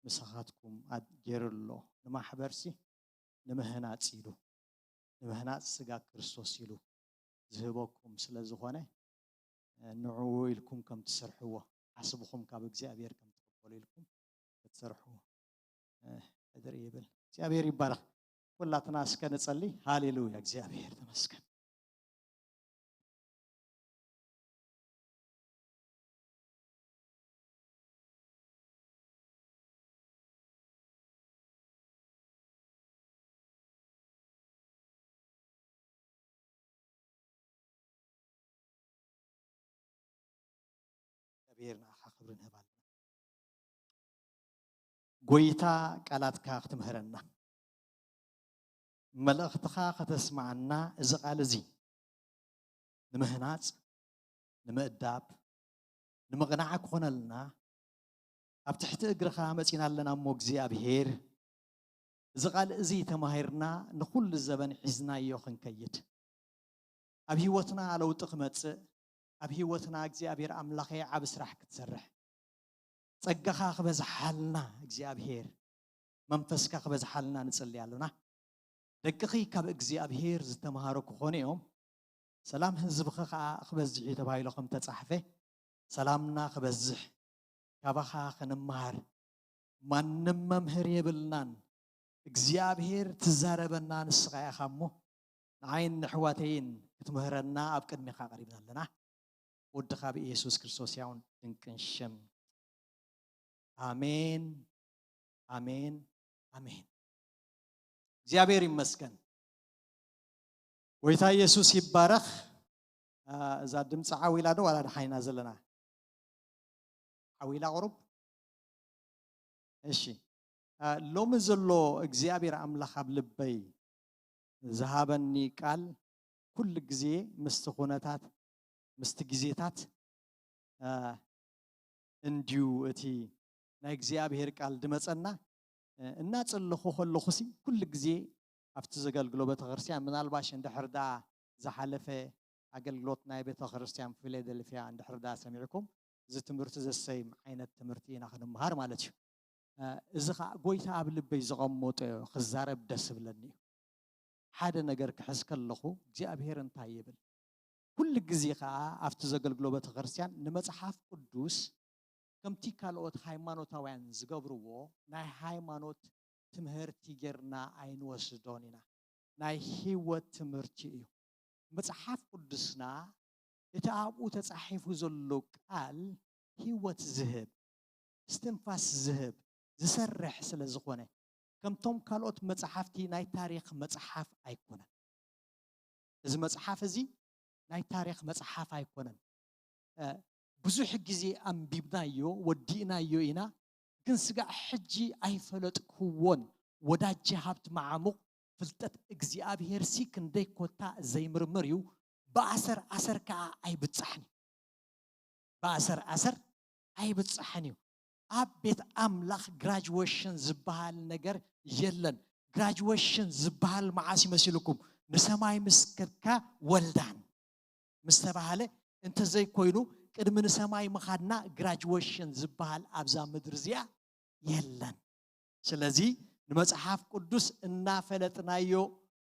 ምሳኻትኩም ኣድ-፣ ገይሩ ኣሎ። ንማሕበርሲ ንምህናጽ ኢሉ፣ ንምህናጽ ስጋ ክርስቶስ ኢሉ ዝህበኩም ስለ ዝኾነ፣ ንዕኡ ኢልኩም ከም ትሰርሕዎ፣ ዓስብኹም ካብ እግዚኣብሔር ከም ትቕበሉ ኢልኩም ክትሰርሕዎ፣ ሕድር ይብል። እግዚኣብሔር ይባረኽ። ኩላትና እስከ ንጸሊ። ሃሌሉያ፣ እግዚኣብሔር ተመስገን። እግዚኣብሔር ንዓኻ ክብሪ ንህብ ኣለና። ጎይታ ቃላትካ ክትምህረና፣ መልእኽትኻ ከተስምዓና፣ እዚ ቃል እዚ ንምህናጽ፣ ንምእዳብ፣ ንምቕናዕ ክኾነልና ኣብ ትሕቲ እግርኻ መጺና ኣለና። እሞ እግዚኣብሔር፣ እዚ ቃል እዚ ተማሂርና ንኹሉ ዘበን ሒዝናዮ ክንከይድ፣ ኣብ ህይወትና ለውጢ ክመጽእ፣ ኣብ ህይወትና እግዚኣብሔር ኣምላኸ ዓቢ ስራሕ ክትሰርሕ፣ ጸጋኻ ክበዝሓልና እግዚኣብሔር፣ መንፈስካ ክበዝሓልና ንጽሊ ኣሎና። ደቅኺ ካብ እግዚኣብሔር ዝተምሃሩ ክኾኑ እዮም፣ ሰላም ህዝብኺ ኸኣ ክበዝሕ እዩ ተባሂሉ ከም ተጻሕፈ፣ ሰላምና ክበዝሕ፣ ካባኻ ክንምሃር ማንም መምህር የብልናን። እግዚኣብሔር ትዛረበና ንስኻ ኢኻ እሞ፣ ንዓይን ንሕዋተይን ክትምህረና ኣብ ቅድሚኻ ቀሪብና ኣለና። ወድኻ ብኢየሱስ ክርስቶስ ያውን ድንቅን ሽም። ኣሜን፣ ኣሜን፣ ኣሜን። እግዚኣብሔር ይመስገን። ጎይታ ኢየሱስ ይባረኽ። አ፣ እዛ ድምፂ ዓው ኢላ ዶ ዋላ ደሓን ኢና ዘለና? ዓው ኢላ ቁሩብ? እሺ። አ፣ ሎሚ ዘሎ እግዚኣብሔር ኣምላኽ ኣብ ልበይ ዝሃበኒ ቃል ኩሉ ግዜ ምስቲ ኩነታት፣ ምስቲ ግዜታት፣ አ፣ እንድዩ እቲ ናይ እግዚኣብሔር ቃል ድመጸና። እ፣ እናጸለኹ ከለኹሲ ኩሉ ግዜ ኣብቲ ዘገልግሎ ቤተክርስትያን፣ ምናልባሽ እንድሕር ደኣ ዝሓለፈ ኣገልግሎት ናይ ቤተክርስትያን ፊላደልፊያ እንድሕር ደኣ ሰሚዕኩም፣ እዚ ትምህርቲ ዘሰይም ዓይነት ትምህርቲ ኢና ክንምሃር ማለት እዩ። እ፣ እዚ ኸኣ ጎይታ ኣብ ልበይ ዘቐመጦ ክዛረብ ደስ ዝብለኒ እዩ። ሓደ ነገር ክሕዝ ከለኹ እግዚኣብሔር እንታይ ይብል? ኩሉ ግዜ ኸኣ ኣብቲ ዘገልግሎ ቤተክርስትያን ንመጽሓፍ ቅዱስ ከምቲ ካልኦት ሃይማኖታውያን ዝገብርዎ ናይ ሃይማኖት ትምህርቲ ጌርና ኣይንወስዶን ኢና። ናይ ህይወት ትምህርቲ እዩ። መጽሓፍ ቅዱስና እቲ ኣብኡ ተጻሒፉ ዘሎ ቃል ህይወት ዝህብ፣ እስትንፋስ ዝህብ፣ ዝሰርሕ ስለ ዝኾነ፣ ከምቶም ካልኦት መጽሓፍቲ ናይ ታሪኽ መጽሓፍ ኣይኮነን። እዚ መጽሓፍ እዚ ናይ ታሪኽ መጽሓፍ ኣይኮነን። እ፣ ብዙሕ ግዜ ኣንቢብናዮ፣ ወዲእናዮ ኢና፣ ግን ስጋዕ ሕጂ ኣይፈለጥክዎን። ወዳጀ ሃብቲ መዓሙቕ ፍልጠት እግዚኣብሄርሲ ክንደይ ኮታ ዘይምርምር እዩ፣ ብኣሰር ኣሰር ከኣ ኣይብጻሕን እዩ። ብኣሰር ኣሰር ኣይብጻሕን እዩ። ኣብ ቤት ኣምላኽ ግራጅዌሽን ዝበሃል ነገር የለን። ግራጅዌሽን ዝበሃል መዓስ ይመሲልኩም? ንሰማይ ምስ ከድካ ወልዳን ምስ ተባህለ፣ እንተዘይኮይኑ ቅድሚ ንሰማይ ምኻድና ግራጅዌሽን ዝበሃል ኣብዛ ምድሪ እዚኣ የለን። ስለዚ ንመጽሓፍ ቅዱስ እናፈለጥናዮ፣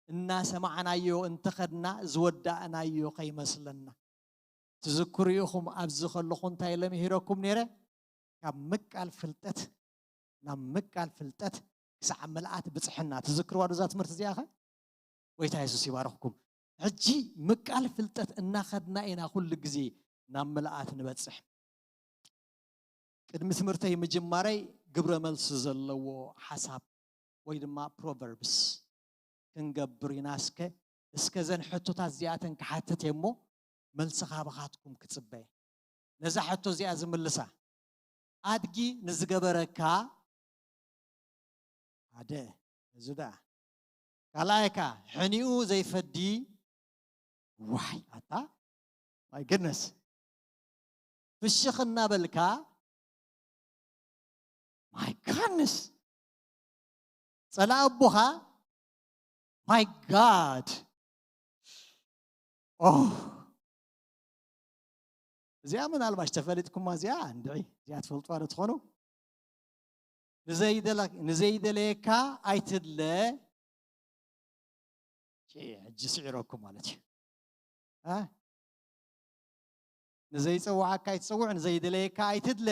እናሰማዕናዮ እንተኸድና ዝወዳእናዮ ከይመስለና። ትዝክሩ ኢኹም፣ ኣብዚ ከለኹ እንታይ ኢለ ምሂረኩም ነይረ? ካብ ምቃል ፍልጠት ናብ ምቃል ፍልጠት ክሳዕ ምልኣት ብጽሕና። ትዝክርዋ ዶ እዛ ትምህርቲ እዚኣ ኸ? ጎይታ የሱስ ይባርኽኩም። ሕጂ ምቃል ፍልጠት እናኸድና ኢና ኩሉ ግዜ ናብ ምልኣት ንበጽሕ። ቅድሚ ትምህርተይ ምጅማረይ ግብረ መልሲ ዘለዎ ሓሳብ ወይ ድማ ፕሮቨርብስ ክንገብር ኢና። እስከ፣ እስከ ዘን ሕቶታት እዚኣተን ክሓትት እየ እሞ መልሲ ካባኻትኩም ክጽበ እየ። ነዛ ሕቶ እዚኣ ዝምልሳ፣ ኣድጊ ንዝገበረካ ሓደ፣ እዚ ደኣ ካልኣይካ ሕኒኡ ዘይፈዲ ዋይ ኣታ my goodness ፍሽኽ እናበልካ my goodness ጸላእ ኣቦኻ my God ኦ እዚኣ ምናልባሽ ተፈሊጥኩማ እዚኣ እንድዒ እዚኣ ትፈልጥዋ ዶ ትኾኑ ንዘይደለ- ንዘይደለየካ ኣይትድለ ሕጂ ስዒረኩም ማለት እዩ እ? ንዘይፀውዓካ ኣይትፀውዕ ንዘይደለየካ ኣይትድለ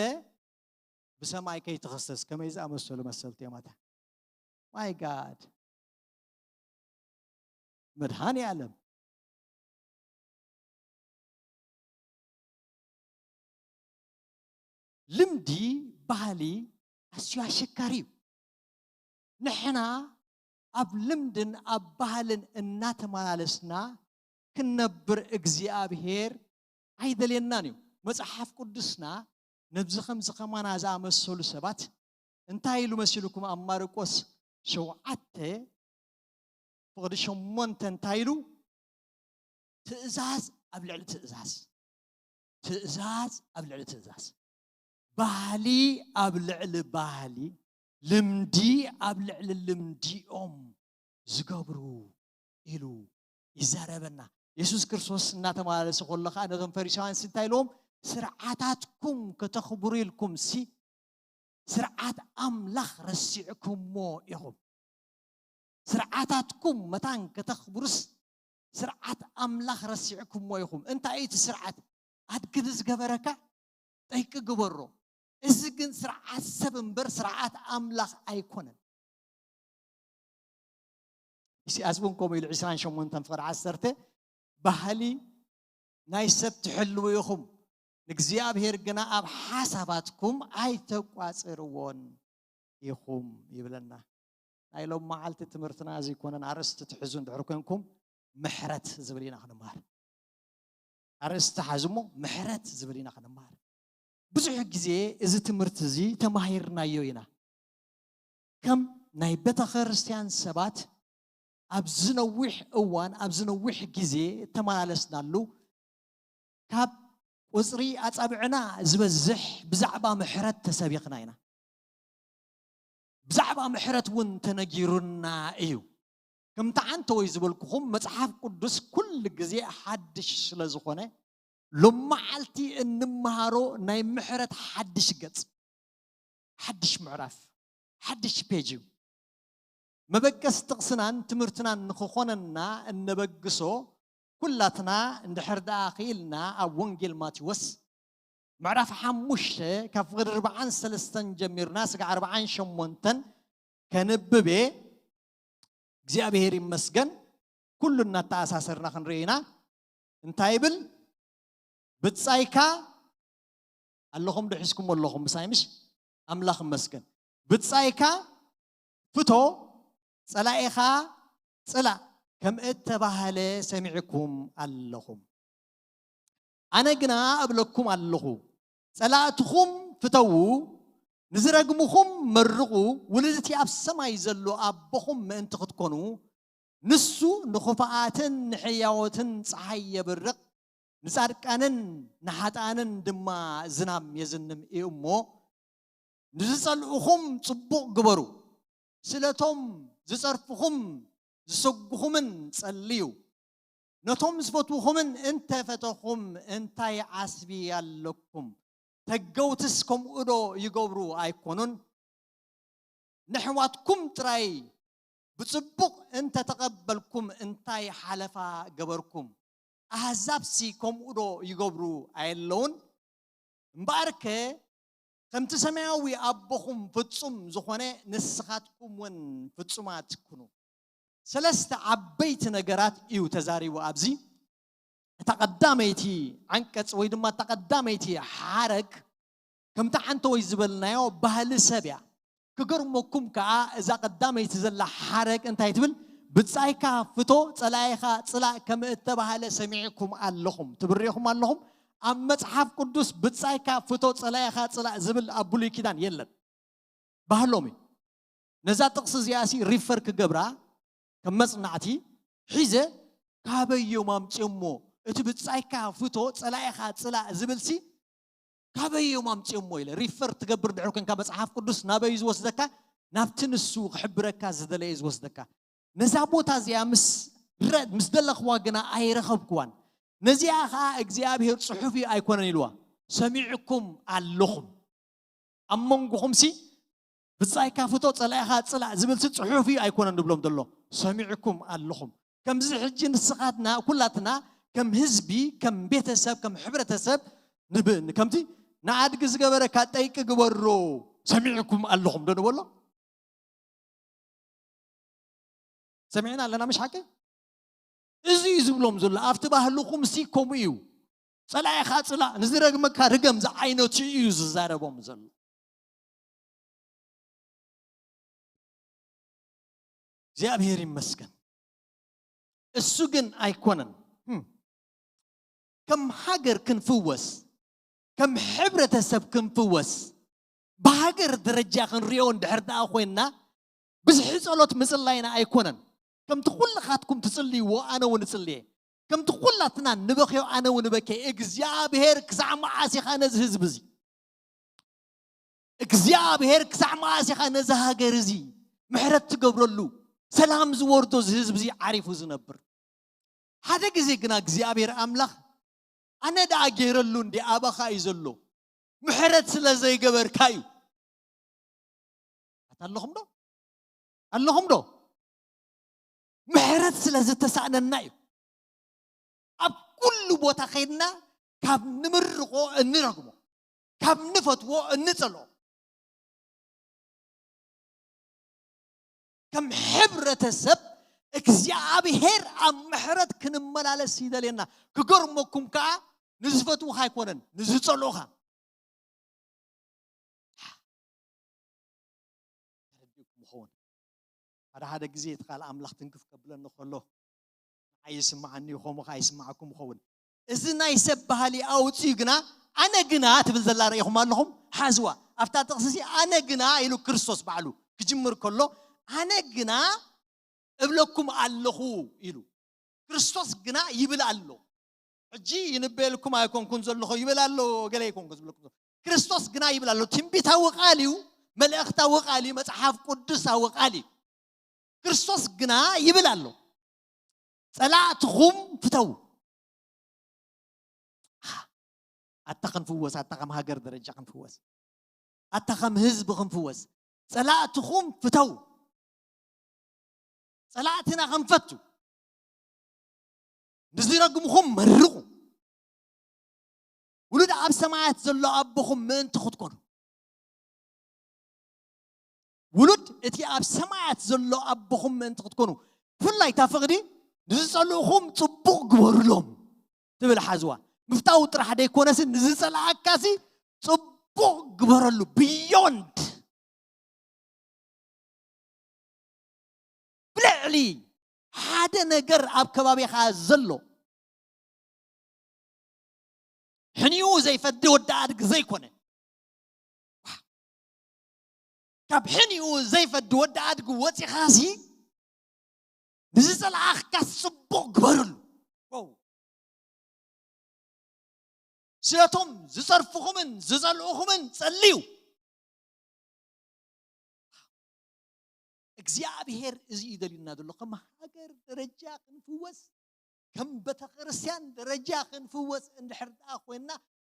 ብሰማይ ከይትኸሰስ ከመይ ዝኣመሰሉ መሰልቲ እዮም ኣታ my God መድሃኒ ዓለም ልምዲ ባህሊ ኣዝዩ ኣሸጋሪ እዩ ንሕና ኣብ ልምድን ኣብ ባህልን እናተመላለስና ክንነብር እግዚኣብሄር ኣይደልየናን እዩ መፅሓፍ ቅዱስና ነብዚ ከምዚ ከማና ዝኣመሰሉ ሰባት እንታይ ኢሉ መሲልኩም ኣብ ማርቆስ ሸውዓተ ፍቕዲ ሸሞንተ እንታይ ኢሉ ትእዛዝ ኣብ ልዕሊ ትእዛዝ ትእዛዝ ኣብ ልዕሊ ትእዛዝ ባህሊ ኣብ ልዕሊ ባህሊ ልምዲ ኣብ ልዕሊ ልምዲኦም ዝገብሩ ኢሉ ይዛረበና የሱስ ክርስቶስ እናተመላለሰ ከሎ ከዓ ነቶም ፈሪሳውያን እንታይ ኢልዎም ስርዓታትኩም ከተኽብሩ ኢልኩም ሲ ስርዓት ኣምላኽ ረሲዕኩሞ ኢኹም ስርዓታትኩም መታን ከተኽብሩስ ስርዓት ኣምላኽ ረሲዕኩሞ ኢኹም እንታይ እዩ እቲ ስርዓት ኣድግዲ ዝገበረካ ጠይቂ ግበሮ እዚ ግን ስርዓት ሰብ እምበር ስርዓት ኣምላኽ ኣይኮነን ኢሳያስ እውን ከምኡ ኢሉ ዕስራን ሸሞንተን ፍቕዲ ዓሰርተ ባህሊ ናይ ሰብ ትሕልዉ ኢኹም ንእግዚኣብሔር ግና ኣብ ሓሳባትኩም ኣይተቋጽርዎን ኢኹም ይብለና ናይ ሎም መዓልቲ ትምህርትና እዚ ይኮነን ኣርእስቲ ትሕዙ እንድሕር ኮንኩም ምሕረት ዝብል ኢና ክንምሃር ኣርእስቲ ሓዝሞ ምሕረት ዝብል ኢና ክንምሃር ብዙሕ ግዜ እዚ ትምህርቲ እዚ ተማሂርናዮ ኢና ከም ናይ ቤተ ክርስቲያን ሰባት ኣብ ዝነዊሕ እዋን ኣብ ዝነዊሕ ግዜ ተመላለስናሉ ካብ ቁፅሪ ኣፃብዕና ዝበዝሕ ብዛዕባ ምሕረት ተሰቢኽና ኢና ብዛዕባ ምሕረት እውን ተነጊሩና እዩ ከምቲ ዓንተወይ ዝበልኩኹም መፅሓፍ ቅዱስ ኩሉ ግዜ ሓድሽ ስለ ዝኾነ ሎመዓልቲ እንመሃሮ ናይ ምሕረት ሓድሽ ገፅ ሓድሽ ምዕራፍ ሓድሽ ፔጅ እዩ መበገሲ ጥቕስናን ትምህርትናን ንኽኾነና እነበግሶ ኩላትና እንድሕር ደኣ ክኢልና ኣብ ወንጌል ማቴዎስ ምዕራፍ ሓሙሽተ ካብ ፍቕዲ ኣርብዓን ሰለስተን ጀሚርና ስጋዕ ኣርብዓን ሸሞንተን ከንብብ እየ እግዚኣብሔር ይመስገን ኩሉ እናተኣሳሰርና ክንርኢ ኢና እንታይ ይብል ብጻይካ ኣለኹም ዶ ሒዝኩም ኣለኹም ምሳይ ምሽ ኣምላኽ ይመስገን ብጻይካ ፍቶ ጸላኢኻ ጽላእ ከም እተባህለ ሰሚዕኩም ኣለኹም ኣነ ግና እብለኩም ኣለኹ ጸላእትኹም ፍተዉ ንዝረግምኹም መርቑ ውልድቲ ኣብ ሰማይ ዘሎ ኣቦኹም ምእንቲ ክትኮኑ ንሱ ንኽፉኣትን ንሕያዎትን ፀሓይ የብርቕ ንፃድቃንን ንሓጥኣንን ድማ ዝናም የዝንም እዩ እሞ ንዝፀልኡኹም ፅቡቕ ግበሩ ስለቶም ዝፀርፍኹም ዝሰጉኹምን ጸልዩ ነቶም ዝፈትውኹምን እንተ ፈተኹም እንታይ ዓስቢ ኣለኩም ተገውትስ ከምኡ ዶ ይገብሩ ኣይኮኑን ንሕዋትኩም ጥራይ ብጽቡቕ እንተ ተቐበልኩም እንታይ ሓለፋ ገበርኩም ኣህዛብሲ ከምኡ ዶ ይገብሩ ኣየለውን እምበኣርከ ከምቲ ሰማያዊ ኣቦኹም ፍጹም ዝኾነ ንስኻትኩም እውን ፍጹማት ኩኑ ሰለስተ ዓበይቲ ነገራት እዩ ተዛሪቡ ኣብዚ እታ ቀዳመይቲ ዓንቀጽ ወይ ድማ እታ ቀዳመይቲ ሓረግ ከምቲ ዓንተወይ ዝበልናዮ ባህሊ ሰብ እያ ክገርመኩም ከዓ እዛ ቀዳመይቲ ዘላ ሓረግ እንታይ ትብል ብጻይካ ፍቶ ጸላኢኻ ጽላእ ከም እተባህለ ሰሚዕኩም ኣለኹም ትብሬኹም ኣለኹም ኣብ መጽሓፍ ቅዱስ ብጻይካ ፍቶ ጸላኢኻ ጽላእ ዝብል ኣብ ብሉይ ኪዳን የለን ባህሎም እዩ ነዛ ጥቕሲ እዚኣ ሲ ሪፈር ክገብራ ከም መጽናዕቲ ሒዘ ካበይ እዮም ኣምፅኦሞ? እቲ ብጻይካ ፍቶ፣ ጸላኢኻ ጽላእ ዝብልሲ ካበይ እዮም ኣምፅኦሞ ኢለ ሪፈር ትገብር ድሕር ኮንካ፣ መጽሓፍ ቅዱስ ናበይ እዩ ዝወስደካ? ናብቲ ንሱ ክሕብረካ ዝደለየ ዝወስደካ። ነዛ ቦታ እዚኣ ምስ ረ-፣ ምስ ደለኽዋ ግና ኣይረኸብክዋን። ነዚኣ ኸዓ እግዚኣብሔር ጽሑፍ እዩ ኣይኮነን ኢልዋ። ሰሚዕኩም ኣለኹም። ኣብ መንጎኹምሲ ብጻይካ ፍቶ፣ ጸላኢኻ ጽላእ ዝብልሲ ጽሑፍ እዩ ኣይኮነን ዝብሎም ዘሎ። ሰሚዕኩም ኣለኹም። ከምዚ ሕጂ ንስኻትና፣ ኩላትና ከም ህዝቢ፣ ከም ቤተሰብ፣ ከም ሕብረተሰብ ንብ-፣ ከምቲ ንኣድጊ ዝገበረካ ጠይቂ ግበሮ፣ ሰሚዕኩም ኣለኹም ዶ ንበሎ? ሰሚዕና ኣለና፣ ምሽ ሓቂ? እዚ እዩ ዝብሎም ዘሎ። ኣብቲ ባህልኹም ሲ ከምኡ እዩ። ጸላኢኻ ጽላእ፣ ንዝረግመካ ርገም ዝዓይነቱ እዩ ዝዛረቦም ዘሎ። እግዚኣብሔር ይመስገን። እሱ ግን ኣይኮነን። ህም። ከም ሃገር ክንፍወስ፣ ከም ሕብረተሰብ ክንፍወስ፣ ብሃገር ደረጃ ክንሪኦ እንድሕር ደኣ ኮይንና፣ ብዝሒ ጸሎት ምጽላይና ኣይኮነን። ከምቲ ኩልኻትኩም ትጽልይዎ ኣነ እውን እጽልየ። ከምቲ ኩላትና ንበኽዮ ኣነ እውን እበኬ። እግዚኣብሔር ክሳዕ መዓስ ኢኻ ነዚ ህዝቢ እዚ? እግዚኣብሔር ክሳዕ መዓስ ኢኻ ነዚ ሃገር እዚ ምሕረት ትገብረሉ? ሰላም ዝወርዶ እዚ ህዝቢ እዚ ዓሪፉ ዝነብር? ሓደ ግዜ ግና እግዚኣብሔር ኣምላኽ ኣነ ደኣ ገይረሉ እንዲ ኣባኻ እዩ ዘሎ፣ ምሕረት ስለ ዘይገበርካ እዩ። ኣታ ኣለኹም ዶ? ኣለኹም ዶ? ምሕረት ስለ ዝተሳእነና እዩ። ኣብ ኩሉ ቦታ ኸይድና ካብ ንምርቆ እንረግሞ፣ ካብ ንፈትዎ እንጸልኦ፣ ከም ሕብረተሰብ እግዚኣብሔር ኣብ ምሕረት ክንመላለስ ይደልየና። ክገርመኩም ከኣ ንዝፈትውኻ ኣይኮነን፣ ንዝጸልኡኻ። ተረዲእኩም ይኸውን። ሓደ ሓደ ግዜ እቲ ቃል ኣምላኽ ትንክፍ ከብለኒ ከሎ ንዓይ ይስምዓኒ እዩ፣ ከምኡ ኸዓ ይስምዓኩም ይኸውን። እዚ ናይ ሰብ ባህሊ ኣውፅዩ ግና፣ ኣነ ግና ትብል ዘላ ርኢኹም ኣለኹም? ሓዝዋ። ኣብታ ጥቕሲ እዚ ኣነ ግና ኢሉ ክርስቶስ ባዕሉ ክጅምር ከሎ፣ ኣነ ግና እብለኩም ኣለኹ ኢሉ። ክርስቶስ ግና ይብል ኣሎ። ሕጂ ይንበየልኩም ኣይኮንኩን ዘለኹ፣ ይብል ኣሎ፣ ገለ ኣይኮንኩን ዝብለኩም። ክርስቶስ ግና ይብል ኣሎ። ትንቢታዊ ቃል እዩ፣ መልእኽታዊ ቃል እዩ፣ መጽሓፍ ቅዱሳዊ ቃል እዩ። ክርስቶስ ግና ይብል ኣሎ፣ "ጸላእትኹም ፍተዉ።" ኣታ ክንፍወስ፣ ኣታ ከም ሃገር ደረጃ ክንፍወስ፣ ኣታ ከም ህዝቢ ክንፍወስ፣ "ጸላእትኹም ፍተዉ።" ጸላእትና ክንፈቱ፣ ንዝረግምኹም መርቑ። ውሉድ ኣብ ሰማያት ዘሎ ኣቦኹም ምእንቲ ክትኮኑ፣ ውሉድ እቲ ኣብ ሰማያት ዘሎ ኣቦኹም ምእንቲ ክትኮኑ፣ ብፍላይ እታ ፍቕዲ፣ "ንዝጸልኡኹም ጽቡቕ ግበሩሎም" ትብል ሓዝዋ። ምፍታው ጥራሕ ደይኮነሲ፣ ንዝጸልኣካሲ ጽቡቕ ግበረሉ፣ ብዮንድ፣ ብልዕሊ ሓደ ነገር ኣብ ከባቢኻ ዘሎ። ሕኒኡ ዘይፈዲ ወዲ ኣድጊ ዘይኮነ፣ ካብ ሕኒኡ ዘይፈዲ ወዲ ኣድጊ ወፂኻሲ፣ ንዝፀላኣኽካ ፅቡቕ ግበርሉ። ዋው። ስለቶም ዝፀርፍኹምን ዝፀልኡኹምን ጸልዩ። እግዚኣብሔር እዚ እዩ ደልዩና ዘሎ። ከም ሃገር ደረጃ ክንፍወስ፣ ከም ቤተክርስትያን ደረጃ ክንፍወስ እንድሕር ደኣ ኮይንና፣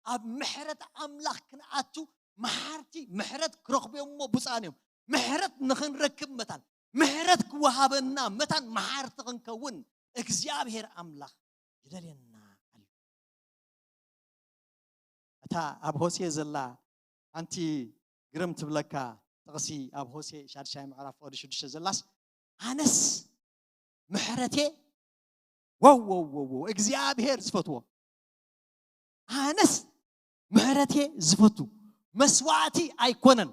ኣብ ምሕረት ኣምላኽ ክንኣቱ፣ መሓርቲ ምሕረት ክረኽቡ እዮም እሞ ብፁዓን እዮም። ምሕረት ንኽንረክብ መታን፣ ምሕረት ክወሃበና መታን መሓርቲ ክንከውን እግዚኣብሔር ኣምላኽ ይደልየና ኣሎ። እታ ኣብ ሆሴ ዘላ ሓንቲ ግርም ትብለካ ጥቕሲ፣ ኣብ ሆሴ ሻድሻይ ምዕራፍ ፍቕዲ ሽዱሽተ ዘላስ፣ "ኣነስ ምሕረቴ"፣ ወው፣ ወው፣ ወው፣ ወው፣ እግዚኣብሔር ዝፈትዎ፣ "ኣነስ ምሕረቴ ዝፈቱ፣ መስዋዕቲ ኣይኮነን፣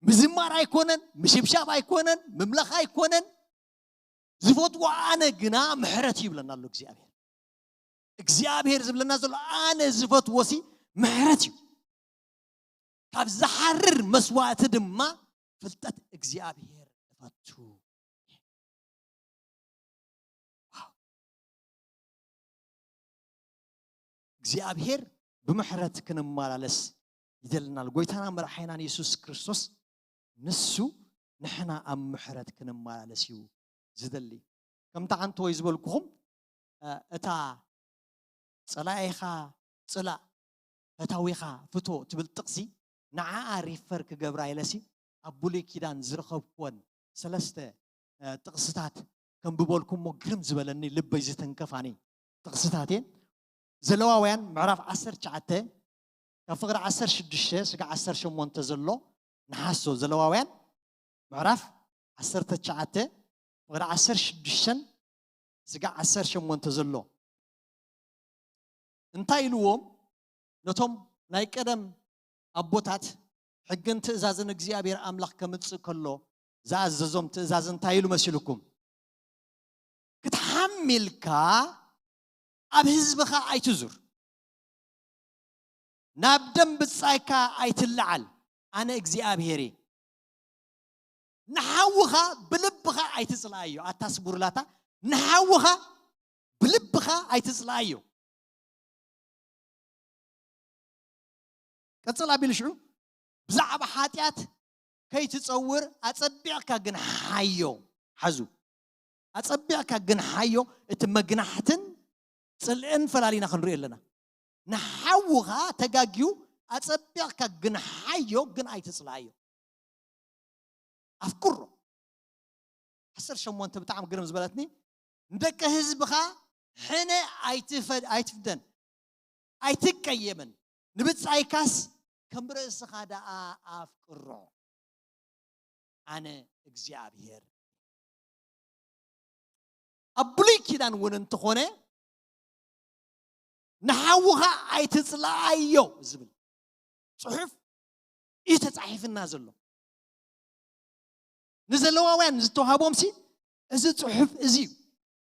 ምዝማር ኣይኮነን፣ ምሽብሻብ ኣይኮነን፣ ምምለኽ ኣይኮነን፣ ዝፈትዎ ኣነ ግና ምሕረት እዩ" ይብለና ኣሎ እግዚኣብሔር። እግዚኣብሔር ዝብለና ዘሎ ኣነ ዝፈትዎ ሲ ምሕረት እዩ። ካብ ዝሓርር መስዋዕቲ ድማ ፍልጠት እግዚኣብሔር እፈቱ። ዋው። እግዚኣብሔር ብምሕረት ክንመላለስ ይደልና። ጎይታና መራሒናን የሱስ ክርስቶስ ንሱ ንሕና ኣብ ምሕረት ክንመላለስ እዩ ዝደሊ። ከምቲ ዓንተወይ ዝበልኩኹም፣ እ፣ እታ "ጸላኢኻ ጽላእ፣ ፈታዊኻ ፍቶ" ትብል ጥቕሲ ንዓኣ ሪፈር ክገብራ ኢለሲ ኣብ ብሉይ ኪዳን ዝረኸብኩወን ሰለስተ፣ እ፣ ጥቕስታት ከንብበልኩም እሞ ግርም ዝበለኒ ልበይ ዝተንከፋኒ ጥቕስታት እየን። ዘለዋውያን ምዕራፍ ዓሰርተ ትሽዓተ ካብ ፍቕዲ ዓሰርተ ሽዱሽተ ስጋዕ ዓሰርተ ሸሞንተ ዘሎ ንሓሶ። ዘለዋውያን ምዕራፍ ዓሰርተ ትሽዓተ ፍቕዲ ዓሰርተ ሽዱሽተ ስጋዕ ዓሰርተ ሸሞንተ ዘሎ እንታይ ኢልዎም? ነቶም ናይ ቀደም ኣቦታት ሕግን ትእዛዝን እግዚኣብሔር ኣምላኽ ከምጽእ ከሎ ዝኣዘዞም ትእዛዝ እንታይ ኢሉ መሲልኩም? "ክትሓሚልካ ኣብ ህዝብኻ ኣይትዙር፣ ናብ ደም ብጻይካ ኣይትለዓል፣ ኣነ እግዚኣብሔር እየ። ንሓውኻ ብልብኻ ኣይትጽልኣዮ።" ኣታ ስቡርላታ፣ "ንሓውኻ ብልብኻ ኣይትጽልኣዮ።" ቀጽል ኣቢሉ ሽዑ፣ "ብዛዕባ ሓጢኣት ከይትጸውር ኣጸቢቕካ ግን ሓዮ።" ሓዙ። "ኣጸቢቕካ ግን ሓዮ፣ እቲ መግናሕትን ጽልእን ፈላሊና ክንሪኦ ኣለና። ንሓውኻ ተጋግዩ ኣጸቢቕካ ግን ሓዮ፣ ግን ኣይትጽልኣዮ። ኣፍቅሮ።" ዓሰርተ ሸሞንተ ብጣዕሚ ግርም ዝበለትኒ፣ "ንደቂ ህዝብኻ ሕነ ኣይትፈ-፣ ኣይትፍደን፣ ኣይትቀየመን፣ ንብጻይካስ ከም ርእስኻ ደኣ ኣፍቅሮ፣ ኣነ እግዚኣብሔር።" ኣብ ብሉይ ኪዳን እውን እንተኾነ "ንሓውኻ ኣይትጽልኣዮ" ዝብል ጽሑፍ እዩ ተጻሒፍና ዘሎ። ንዘለዋውያን ዝተዋህቦምሲ እዚ ጽሑፍ እዚ እዩ።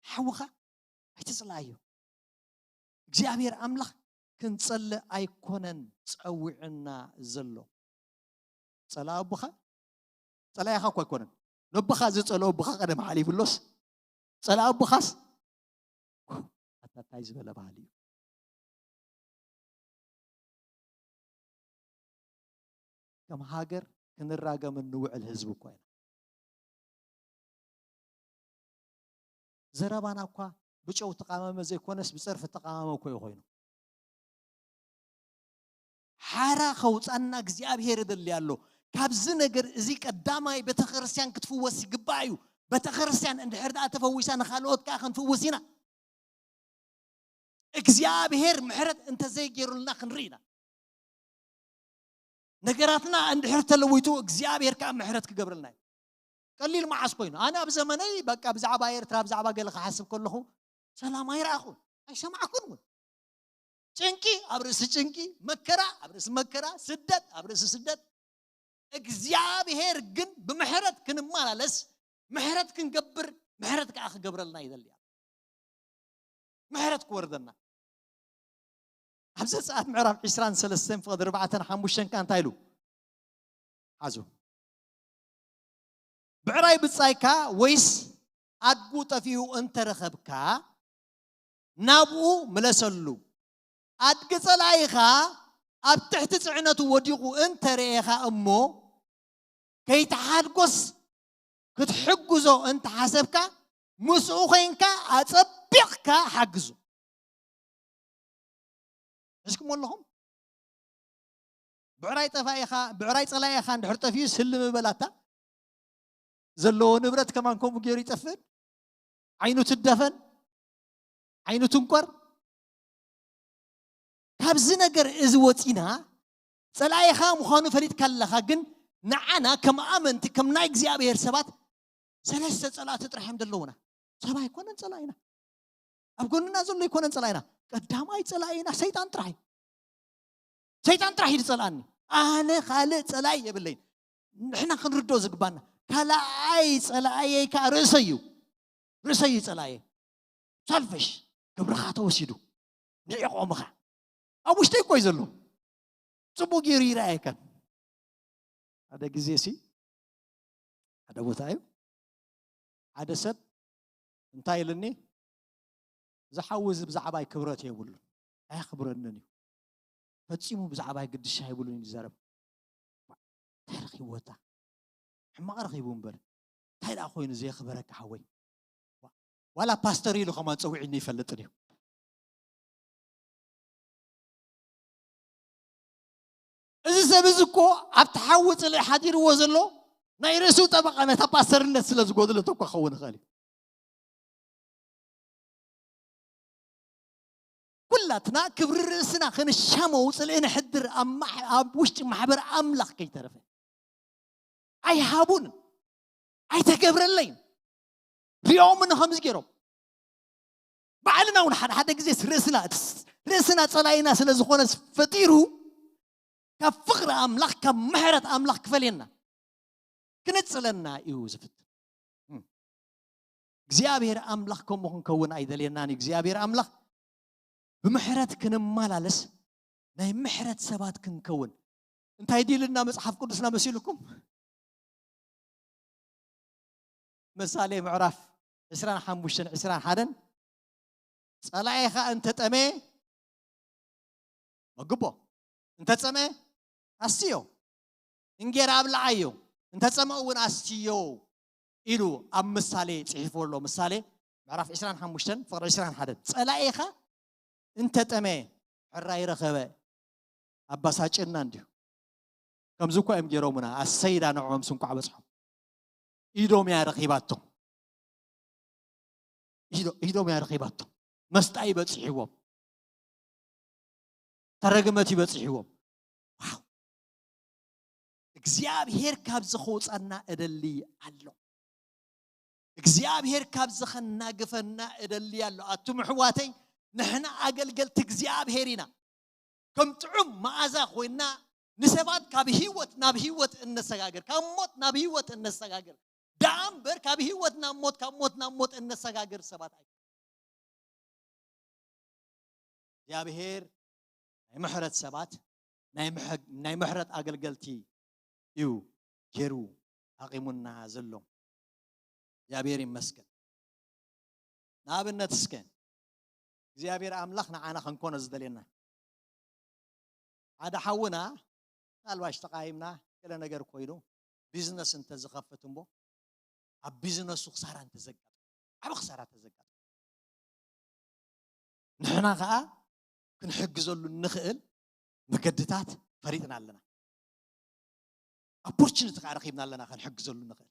"ሓውኻ ኣይትጽልኣዮ።" እግዚኣብሔር ኣምላኽ ክንጸልእ ኣይኮነን ጸዊዕና ዘሎ። ጸላኢ ኣቦኻ፣ ጸላኢኻ እኮ ኣይኮነን። ነቦኻ ዝጸልኦ ኣቦኻ ቀደም ሓሊፉሎስ፣ ጸላኢ ኣቦኻስ ኣታ እንታይ ዝበለ ባህሊ እዩ። ከም ሃገር ክንራገም እንውዕል ህዝቢ እኮ ኢና። ዘረባና እኳ ብጨው ተቃመመ ዘይኮነስ ብጸርፊ ተቃመመ እኮ እዩ ኮይኑ። ሓራ ከውጻና እግዚኣብሔር ይደሊ ኣሎ። ካብዚ ነገር እዚ ቀዳማይ ቤተክርስትያን ክትፍወስ ይግባእ እዩ። ቤተክርስትያን እንድሕር ደኣ ተፈዊሳ ንኻልኦት ከኣ ክንፍውስ ኢና። እግዚኣብሔር ምሕረት እንተዘይገይሩልና ክንርኢ ኢና። ነገራትና እንድሕር ተለዊጡ እግዚኣብሔር ከኣ ምሕረት ክገብረልና እዩ። ቀሊል መዓስ ኮይኑ? ኣነ ኣብ ዘመነይ በቃ ብዛዕባ ኤርትራ፣ ብዛዕባ ገለ ክሓስብ ከለኹ ሰላም ኣይረኣኹን፣ ኣይሰማዕኩን እውን። ጭንቂ ኣብ ርእሲ ጭንቂ፣ መከራ ኣብ ርእሲ መከራ፣ ስደት ኣብ ርእሲ ስደት። እግዚኣብሔር ግን ብምሕረት ክንመላለስ፣ ምሕረት ክንገብር፣ ምሕረት ከኣ ክገብረልና ይደሊ ኣሎ። ምሕረት ክወርደና። ኣብ ዘጸኣት ምዕራፍ ዕስራን ሰለስተን ፍቕዲ ኣርባዕተን ሓሙሽተን ከኣ እንታይ ኢሉ? ሓዙ። "ብዕራይ ብጻይካ ወይስ ኣድጉ ጠፊኡ እንተረኸብካ፣ ናብኡ ምለሰሉ። ኣድጊ ጸላኢኻ ኣብ ትሕቲ ጽዕነቱ ወዲቑ እንተረኤኻ እሞ፣ ከይትሓድጎስ ክትሕግዞ እንተሓሰብካ፣ ምስኡ ኮይንካ ኣጸቢቕካ ሓግዞ።" ሒዝኩሞ ኣለኹም? ብዕራይ ጠፋኢኻ፣ ብዕራይ ጸላኢኻ እንድሕር ጠፊኡ ስልም በላታ። ዘለዎ ንብረት ከማን ከምኡ ገይሩ ይጠፍእን፣ ዓይኑ ትደፈን፣ ዓይኑ ትንቆር። ካብዚ ነገር እዚ ወጺና፣ ጸላኢኻ ምዃኑ ፈሊጥካ ኣለኻ፣ ግን ንዓና ከም ኣመንቲ፣ ከም ናይ እግዚኣብሔር ሰባት ሰለስተ ጸላእቲ ጥራሕ እዮም ዘለዉና። ሰብ ኣይኮነን ጸላኢና። ኣብ ጎንና ዘሎ ኣይኮነን ጸላኢና። ቀዳማይ ጸላኢና ሰይጣን ጥራሕ እዩ። ሰይጣን ጥራሕ እዩ ዝጸልኣኒ። ኣነ ካልእ ጸላኢ የብለይን። ንሕና ክንርድኦ ዝግባና፣ ካልኣይ ጸላኢየይ ከኣ ርእሰይ እዩ። ርእሰይ እዩ ጸላኢየይ። ሰልፊሽ፣ ክብርኻ ተወሲዱ። ንዒቖምኻ። ኣብ ውሽጠይ እኮ እዩ ዘሎ። ጽቡቕ ገይሩ ይረኣየካን። ሓደ ግዜ ሲ፣ ሓደ ቦታ እዩ። ሓደ ሰብ እንታይ ኢልኒ? "ዝሓዊ እዚ ብዛዕባይ ክብረት የብሉን። ኣየኽብረንን እዩ። ፈጺሙ ብዛዕባ ግድሻ ኣይብሉን እዩ ዝዛረብ። እንታይ ረኺብዎ እታ? ሕማቕ ረኺቡ እምበር። እንታይ ደኣ ኮይኑ ዘየኽበረካ ሓወይ? ዋ-፣ ዋላ ፓስተር ኢሉ ከማን ጸዊዑኒ ይፈልጥን እዩ። እዚ ሰብ እዚ እኮ ኣብቲ ሓዊ ጽልኢ ሓዲርዎ ዘሎ ናይ ርእሱ ጠበቓ ነታ ፓስተርነት ስለ ዝጎድለቶ እኮ ክኸውን ይኽእል እዩ። ኩላትና ክብሪ ርእስና ክንሻመው ጽልኢ ንሕድር ኣብ ማሕ-፣ ኣብ ውሽጢ ማሕበር ኣምላኽ ከይተረፈ ኣይሃቡን፣ ኣይተገብረለይን። ሪኦምን ከምዚ ገይሮም ባዕልና እውን ሓደ ሓደ ግዜ ርእስና ርእስና ጸላኢና ስለ ዝኾነ ፈጢሩ ካብ ፍቕሪ ኣምላኽ ካብ ምሕረት ኣምላኽ ክፈልየና ክነጽለና እዩ ዝፍትን። እም። እግዚኣብሔር ኣምላኽ ከምኡ ክንከውን ኣይደልየናን እዩ። እግዚኣብሔር ኣምላኽ ብምሕረት ክንመላለስ ናይ ምሕረት ሰባት ክንከውን እንታይ ዲልና መጽሓፍ ቅዱስና መሲልኩም? ምሳሌ ምዕራፍ ዕስራን ሓሙሽተን ዕስራን ሓደን ጸላኤኻ እንተጠመየ መግቦ፣ እንተጸመ ኣስትዮ፣ እንጌራ ኣብልዓዮ፣ እንተጸመ እውን ኣስትዮ ኢሉ ኣብ ምሳሌ ጽሒፉ ኣሎ። ምሳሌ ምዕራፍ ዕስራን ሓሙሽተን ፍቕሪ ዕስራን ሓደን ጸላኤኻ እንተጠመ ሕራይ ረኸበ ኣባሳጭና እንዲሁ። ከምዚ እኮ እዮም ገይሮምና። ኣሰይዳ ንዕኦም ስንኳዕ በጽሖም። ኢዶም እያ ረኺባቶም። ኢዶ-፣ ኢዶም እያ ረኺባቶም። መስጣ ይበጽሕዎም። ተረግመት ይበጽሕዎም። ዋው! እግዚኣብሔር ካብዚ ከውጻና እደሊ ኣሎ። እግዚኣብሔር ካብዚ ከናግፈና እደሊ ኣሎ። ኣቱም ኣሕዋተይ፣ ንሕና ኣገልገልቲ እግዚኣብሔር ኢና። ከም ጥዑም መኣዛ ኮይና ንሰባት ካብ ህይወት ናብ ህይወት እነሰጋግር፣ ካብ ሞት ናብ ህይወት እነሰጋግር። ደኣ እምበር ካብ ህይወት ናብ ሞት፣ ካብ ሞት ናብ ሞት እነሰጋግር ሰባት ኣይ-፣ እግዚኣብሔር ናይ ምሕረት ሰባት፣ ናይ ምሐ-፣ ናይ ምሕረት ኣገልገልቲ እዩ ገይሩ ኣቂሙና ዘሎ። እግዚኣብሔር ይመስገን። ንኣብነት እስከ እግዚኣብሔር ኣምላኽ ንዓና ክንኮኖ ዝደልየና። ሓደ ሓውና ምናልባሽ ተቃይምና ገለ ነገር ኮይኑ ቢዝነስ እንተዝኸፍት እምቦ ኣብ ቢዝነሱ ክሳራ እንተዘጋጥም፣ ዓቢ ክሳራ ተዘጋጥም፣ ንሕና ከኣ ክንሕግዘሉ እንኽእል መገድታት ፈሊጥና ኣለና። ኦፖርቹኒቲ ከኣ ረኺብና ኣለና ክንሕግዘሉ ንኽእል።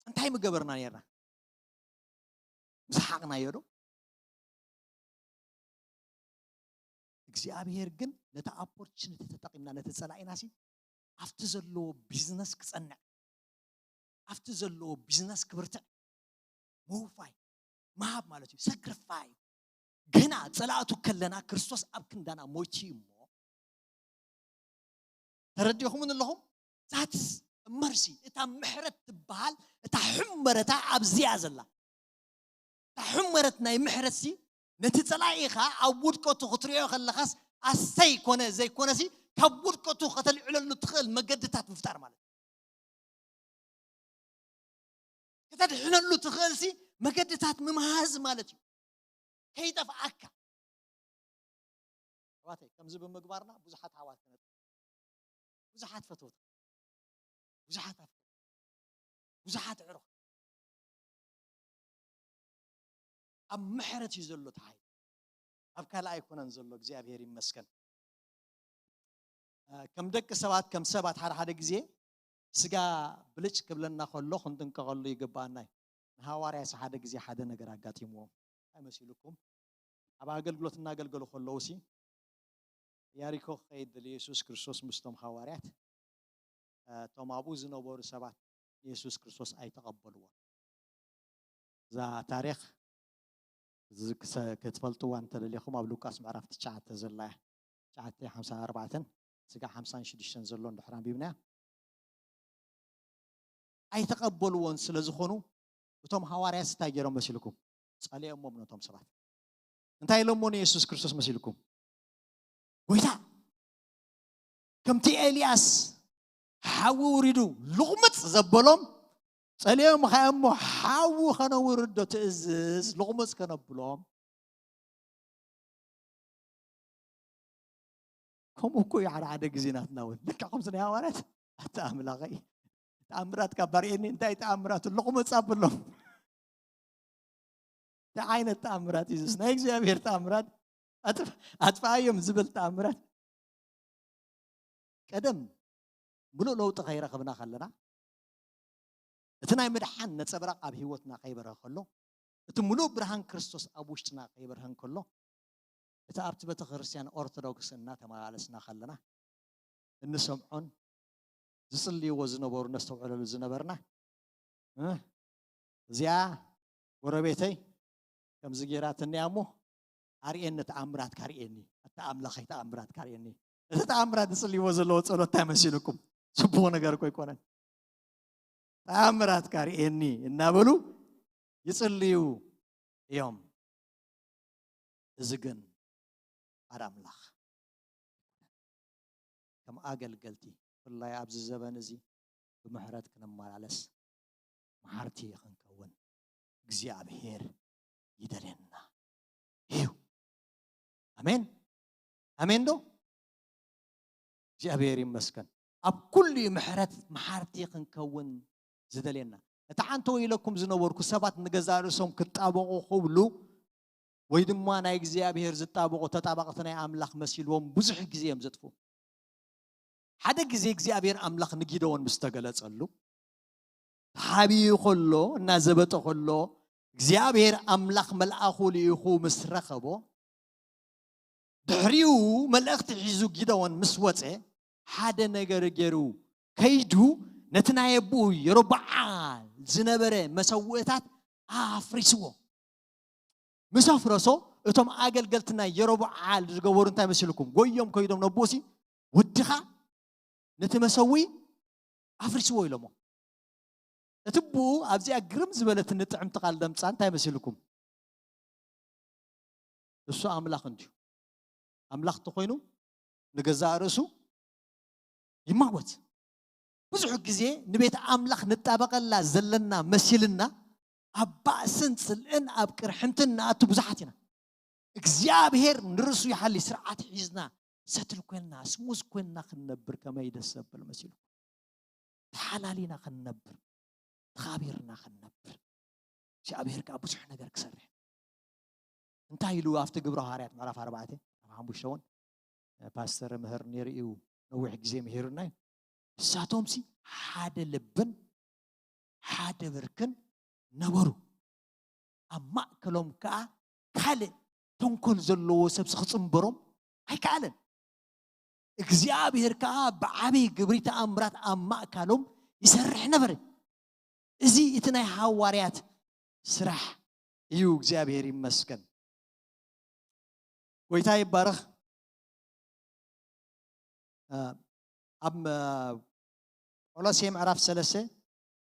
እንታይ ምገበርና ነርና? ምሰሓቕናዮ ዶ? እግዚኣብሔር ግን ነቲ ኦፖርቹኒቲ ተጠቒምና ነቲ ጸላኢናሲ ኣብቲ ዘለዎ ቢዝነስ ክጸንዕ፣ ኣብቲ ዘለዎ ቢዝነስ ክብርትዕ ምውፋይ፣ ምሃብ ማለት እዩ። ሰክሪፋይ። ግና ጸላእቱ ከለና ክርስቶስ ኣብ ክንዳና ሞይቱ እዩ እሞ፣ ተረዲኹምን ኣለኹም? ዛትስ መርሲ፣ እታ ምሕረት ትበሃል፣ እታ ሕመረታ ኣብዚያ ዘላ። እታ ሕመረት ናይ ምሕረትሲ፣ ነቲ ጸላኢኻ ኣብ ውድቀቱ ክትሪኦ ከለኻስ፣ ኣሰይ ኮነ ዘይኮነሲ፣ ካብ ውድቀቱ ከተልዕለሉ ትኽእል መገድታት ምፍጣር ማለት እዩ። ከተድሕነሉ ትኽእልሲ መገድታት ምምሃዝ ማለት እዩ። ከይጠፍኣካ። ኣሕዋተይ፣ ከምዚ ብምግባርና ብዙሓት ኣሕዋት ክነጥፍ፣ ብዙሓት ፈተውቲ፣ ብዙሓት ኣፍቀርቲ፣ ብዙሓት ኣዕሩኽ። ኣብ ምሕረት እዩ ዘሎ እቲ ሓይሊ። ኣብ ካልእ ኣይኮነን ዘሎ። እግዚኣብሔር ይመስገን። እ፣ ከም ደቂ ሰባት፣ ከም ሰባት ሓደ ሓደ ግዜ ስጋ ብልጭ ክብለና ከሎ ክንጥንቀቐሉ ይግባኣና እዩ። ንሃዋርያስ ሓደ ግዜ ሓደ ነገር ኣጋጢምዎም። እንታይ መሲልኩም? ኣብ ኣገልግሎት እናገልገሉ ከለዉ ሲ፣ ያሪኮ ክኸይድ ደልዩ የሱስ ክርስቶስ ምስቶም ሃዋርያት፣ እ፣ እቶም ኣብኡ ዝነበሩ ሰባት ንየሱስ ክርስቶስ ኣይተቐበልዎን። እዛ ታሪኽ እዚ ክሰ-፣ ክትፈልጥዋ እንተደሊኹም ኣብ ሉቃስ ምዕራፍ ትሽዓተ ዘላ እያ። ትሽዓተ ሓምሳን ኣርባዕተን ስጋዕ ሓምሳን ሽዱሽተን ዘሎ እንድሕር ኣንቢብናያ። ኣይተቐበልዎን ስለ ዝኾኑ እቶም ሃዋርያት እንታይ ገይሮም መሲልኩም? ጸሊኦሞም ነቶም ሰባት። እንታይ ኢሎሞ ንየሱስ ክርስቶስ መሲልኩም? ጎይታ፣ ከምቲ ኤልያስ ሓዊ ውሪዱ ልቑምጽ ዘበሎም፣ ጸሊኦም ኸኣ እሞ ሓዊ ኸነውርዶ ትእዝዝ ልቑምጽ ከነብሎም። ከምኡ እኮ እዩ ሓደ ሓደ ግዜ ናትና እውን። ልክዕ ከምዚ ናይ ሃዋርያት፣ ኣታ ኣምላኸይ፣ ተኣምራት ካብ ኣርእየኒ፣ እንታይ ተኣምራት ኣለኹ መጻ ኣብሎም። እንታይ ዓይነት ተኣምራት እዩ ዝስ-? ናይ እግዚኣብሔር ተኣምራት ኣጥፍ-፣ ኣጥፍኣዮም ዝብል ተኣምራት። ቀደም ምሉእ ለውጢ ከይረኸብና ከለና፣ እቲ ናይ ምድሓን ነጸብራቕ ኣብ ህይወትና ከይበርሀ ከሎ፣ እቲ ምሉእ ብርሃን ክርስቶስ ኣብ ውሽጥና ከይበርሀ እንከሎ፣ እቲ ኣብቲ ቤተ ክርስቲያን ኦርቶዶክስ እናተመላለስና ከለና እንሰምዖን ዝጽልይዎ ዝነበሩ፣ ነስተውዕለሉ ዝነበርና፣ እ፣ እዚኣ ጎረቤተይ ከምዚ ጌራትኒ እያ እሞ ኣርእየኒ፣ ተኣምራትካ ኣርእየኒ፣ ኣታ ኣምላኸይ ተኣምራትካ ኣርእየኒ። እቲ ተኣምራት ዝጽልይዎ ዘለዎ ጸሎት እንታይ መሲልኩም? ጽቡቕ ነገር እኮ ኣይኮነን። ተኣምራትካ ኣርእየኒ እናበሉ ይጽልዩ እዮም። እዚ ግን ሓደ ኣምላኽ ከም ኣገልገልቲ፣ ብፍላይ ኣብዚ ዘበን እዚ ብምሕረት ክንመላለስ መሓርቲ ክንከውን እግዚኣብሔር ይደልየና እዩ። ኣሜን፣ ኣሜን ዶ? እግዚኣብሔር ይመስገን። ኣብ ኩሉ እዩ ምሕረት መሓርቲ ክንከውን ዝደልየና። እቲ ሓንቲ ወይ ኢለኩም ዝነበርኩ ሰባት ንገዛእ ርእሶም ክጣበቑ ክብሉ ወይ ድማ ናይ እግዚኣብሔር ዝጣበቑ ተጣባቕቲ ናይ ኣምላኽ መሲልዎም ብዙሕ ግዜ እዮም ዘጥፍኡ። ሓደ ግዜ እግዚኣብሔር ኣምላኽ ንጊደዎን ምስ ተገለጸሉ፣ ተሓቢኡ ከሎ፣ እናዘበጠ ከሎ፣ እግዚኣብሔር ኣምላኽ መልኣኹ ልኢኹ ምስ ረኸቦ፣ ድሕሪኡ መልእኽቲ ሒዙ ጊደዎን ምስ ወጸ፣ ሓደ ነገር ገይሩ ከይዱ ነቲ ናይ ኣቦኡ የሮብዓል ዝነበረ መሰውእታት ኣፍሪስዎ። ምስ ኣፍረሶ፣ እቶም ኣገልገልቲ ናይ የሮብዓል ዝገበሩ እንታይ መሲልኩም? ጎዮም ከይዶም ነቦሲ፣ "ወድኻ ነቲ መሰዊ ኣፍሪስዎ" ኢሎሞ። እቲ ብኡ ኣብዚኣ ግርም ዝበለትኒ ጥዕምቲ ቃል ደምጻ እንታይ መሲልኩም? እሱ ኣምላኽ እንድዩ። ኣምላኽ ተኾይኑ ንገዛእ ርእሱ ይማጎት። ብዙሕ ግዜ ንቤት ኣምላኽ ንጣበቐላ ዘለና መሲልና ኣብ ባእስን ጽልእን ኣብ ቅርሕንትን ንኣቱ ብዙሓት ኢና። እግዚኣብሔር ንርእሱ ይሓሊ። ስርዓት ሒዝና፣ ሰትል ኮይንና፣ ስሙዝ ኮይንና ክንነብር ከመይ ደስ ዘብል መሲሉ። ተሓላሊና ክንነብር፣ ተኻቢርና ክንነብር፣ እግዚኣብሔር ከኣ ብዙሕ ነገር ክሰርሕ። እንታይ ኢሉ ኣብቲ ግብረ ሃዋርያት ምዕራፍ ኣርባዕተ፣ ምዕራፍ ሓሙሽተ እውን ፓስተር ምህር ነይሩ እዩ፣ ነዊሕ ግዜ ምሂሩና እዩ። ንሳቶምሲ ሓደ ልብን ሓደ ብርክን ነበሩ። ኣብ ማእከሎም ከኣ ካልእ ተንኮል ዘለዎ ሰብሲ ክጽንበሮም ኣይከኣለን። እግዚኣብሔር ከኣ ብዓቢ ግብሪ ተኣምራት ኣብ ማእካሎም ይሰርሕ ነበረ። እዚ እቲ ናይ ሃዋርያት ስራሕ እዩ። እግዚኣብሔር ይመስገን። ጎይታ ይባረኽ። እ፣ ኣብ፣ እ፣ ቆሎሴ ምዕራፍ ሰለስተ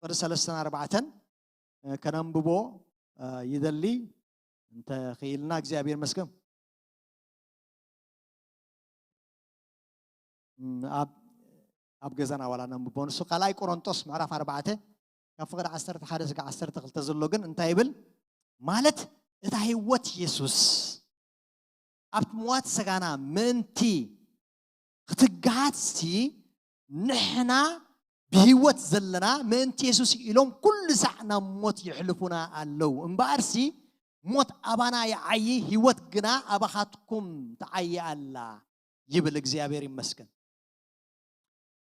ቁጽሪ ሰለስተን ኣርባዕተን፣ እ፣ ከነንብቦ፣ እ፣ ይደሊ። እንተ ኽኢልና እግዚኣብሔር ይመስገን። እም፣ ኣብ፣ ኣብ ገዛና ዋላ ነንብቦ። ንሱ ካልኣይ ቆሮንጦስ ምዕራፍ ኣርባዕተ ካብ ፍቕዲ ዓሰርተ ሓደ ስጋዕ ዓሰርተ ክልተ ዘሎ ግን እንታይ ይብል? ማለት እታ ህይወት የሱስ ኣብቲ ምዋት ሰጋና ምእንቲ ክትገሃትሲ ንሕና ብህይወት ዘለና ምእንቲ የሱስ ኢሎም ኩሉ ሳዕ ናብ ሞት የሕልፉና ኣለዉ። እምበኣርሲ ሞት ኣባና ይዓዪ፣ ህይወት ግና ኣባኻትኩም ትዓዪ ኣላ ይብል። እግዚኣብሔር ይመስገን።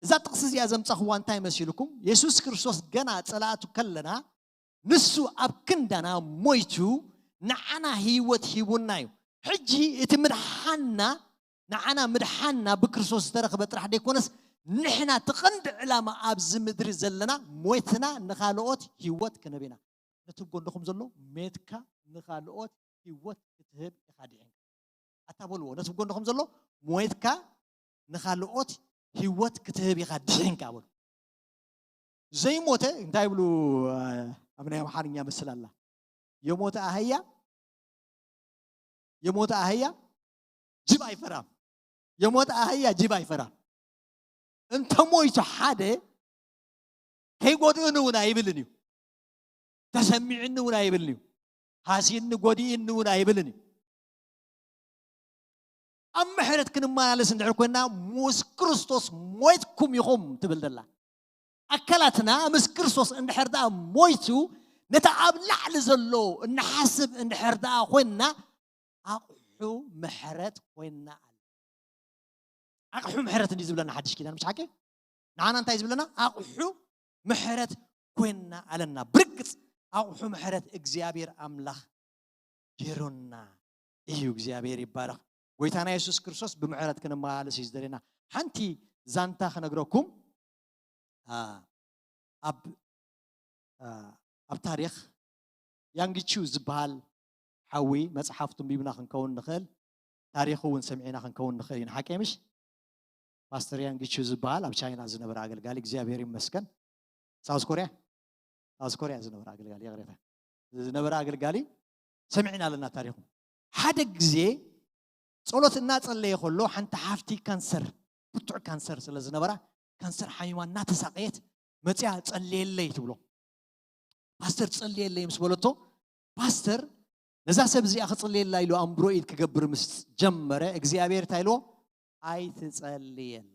እዛ ጥቕሲ እዚኣ ዘምጻኽዋ እንታይ መሲልኩም? የሱስ ክርስቶስ ገና ጸላእቱ ከለና ንሱ ኣብ ክንዳና ሞይቱ ንዓና ህይወት ሂቡና እዩ። ሕጂ እቲ ምድሓንና፣ ንዓና ምድሓንና ብክርስቶስ ዝተረኽበ ጥራሕ ደይኮነስ ንሕና እቲ ቀንዲ ዕላማ ኣብዚ ምድሪ ዘለና ሞይትና ንኻልኦት ህይወት ክንህብ ኢና። ነቲ ጎንደኹም ዘሎ ሜትካ ንኻልኦት ህይወት ክትህብ ኢኻ ድሒንካ። ኣታ በልዎ፣ ነቲ ጎንደኹም ዘሎ ሞይትካ ንኻልኦት ህይወት ክትህብ ኢኻ ድሒንካ በሉ። ዘይሞተ እንታይ ይብሉ? ኣብ ናይ ኣምሓርኛ ምስል ኣላ፣ የሞተ ኣህያ፣ የሞተ ኣህያ ጅብ ኣይፈራም። የሞተ ኣህያ ጅብ ኣይፈራም። እንተ ሞይቱ ሓደ ከይጎድእኒ እውን ኣይብልን እዩ። ተሰሚዕኒ እውን ኣይብልን እዩ። ሃሲኒ ጎዲእኒ እውን ኣይብልን እዩ። ኣብ ምሕረት ክንመላለስ እንድሕር ኮይና፣ ምስ ክርስቶስ ሞይትኩም ኢኹም ትብል ዘላ። ኣካላትና ምስ ክርስቶስ እንድሕር ደኣ ሞይቱ፣ ነቲ ኣብ ላዕሊ ዘሎ እንሓስብ እንድሕር ደኣ ኮይና፣ ኣቕሑ ምሕረት ኮይና ኣለ። ኣቕሑ ምሕረት እንዲዩ ዝብለና ሓድሽ ኪዳን፣ ምሽ ሓቂ? ንዓና እንታይ ዝብለና? ኣቕሑ ምሕረት ኮይና ኣለና። ብርግጽ ኣቕሑ ምሕረት እግዚኣብሔር ኣምላኽ ገይሩና እዩ። እግዚኣብሔር ይባረኽ። ጎይታና የሱስ ክርስቶስ ብምሕረት ክንመላለስ እዩ ዝደልየና። ሓንቲ ዛንታ ክነግረኩም። አ፣ ኣብ፣ አ፣ ኣብ ታሪኽ ያንግ ቹ ዝበሃል ሓዊ መጽሓፍቱ ኣንቢብና ክንከውን ንኽእል፣ ታሪኹ እውን ሰሚዕና ክንከውን ንኽእል ኢና። ሓቂ ምሽ? ፓስተር ያንግ ቹ ዝበሃል ኣብ ቻይና ዝነበረ ኣገልጋሊ፣ እግዚኣብሔር ይመስገን። ሳውዝ ኮርያ፣ ሳውዝ ኮርያ ዝነበረ ኣገልጋሊ፣ ይቕሬታ፣ ዝነበረ ኣገልጋሊ ሰሚዕና ኣለና ታሪኹ። ሓደ ግዜ ጸሎት እናጸለየ ከሎ፣ ሓንቲ ሓፍቲ ካንሰር፣ ብርቱዕ ካንሰር ስለ ዝነበራ፣ ካንሰር ሓሚማ እናተሳቐየት መጽያ፣ "ጸልየለይ" ትብሎ። "ፓስተር፣ ጸልየለይ" ምስ በለቶ፣ ፓስተር ነዛ ሰብ እዚኣ ክጽልየላ ኢሉ ኣምብሮ ኢድ ክገብር ምስ ጀመረ፣ እግዚኣብሔር እንታይ ኢልዎ? "ኣይትጸልየላ፣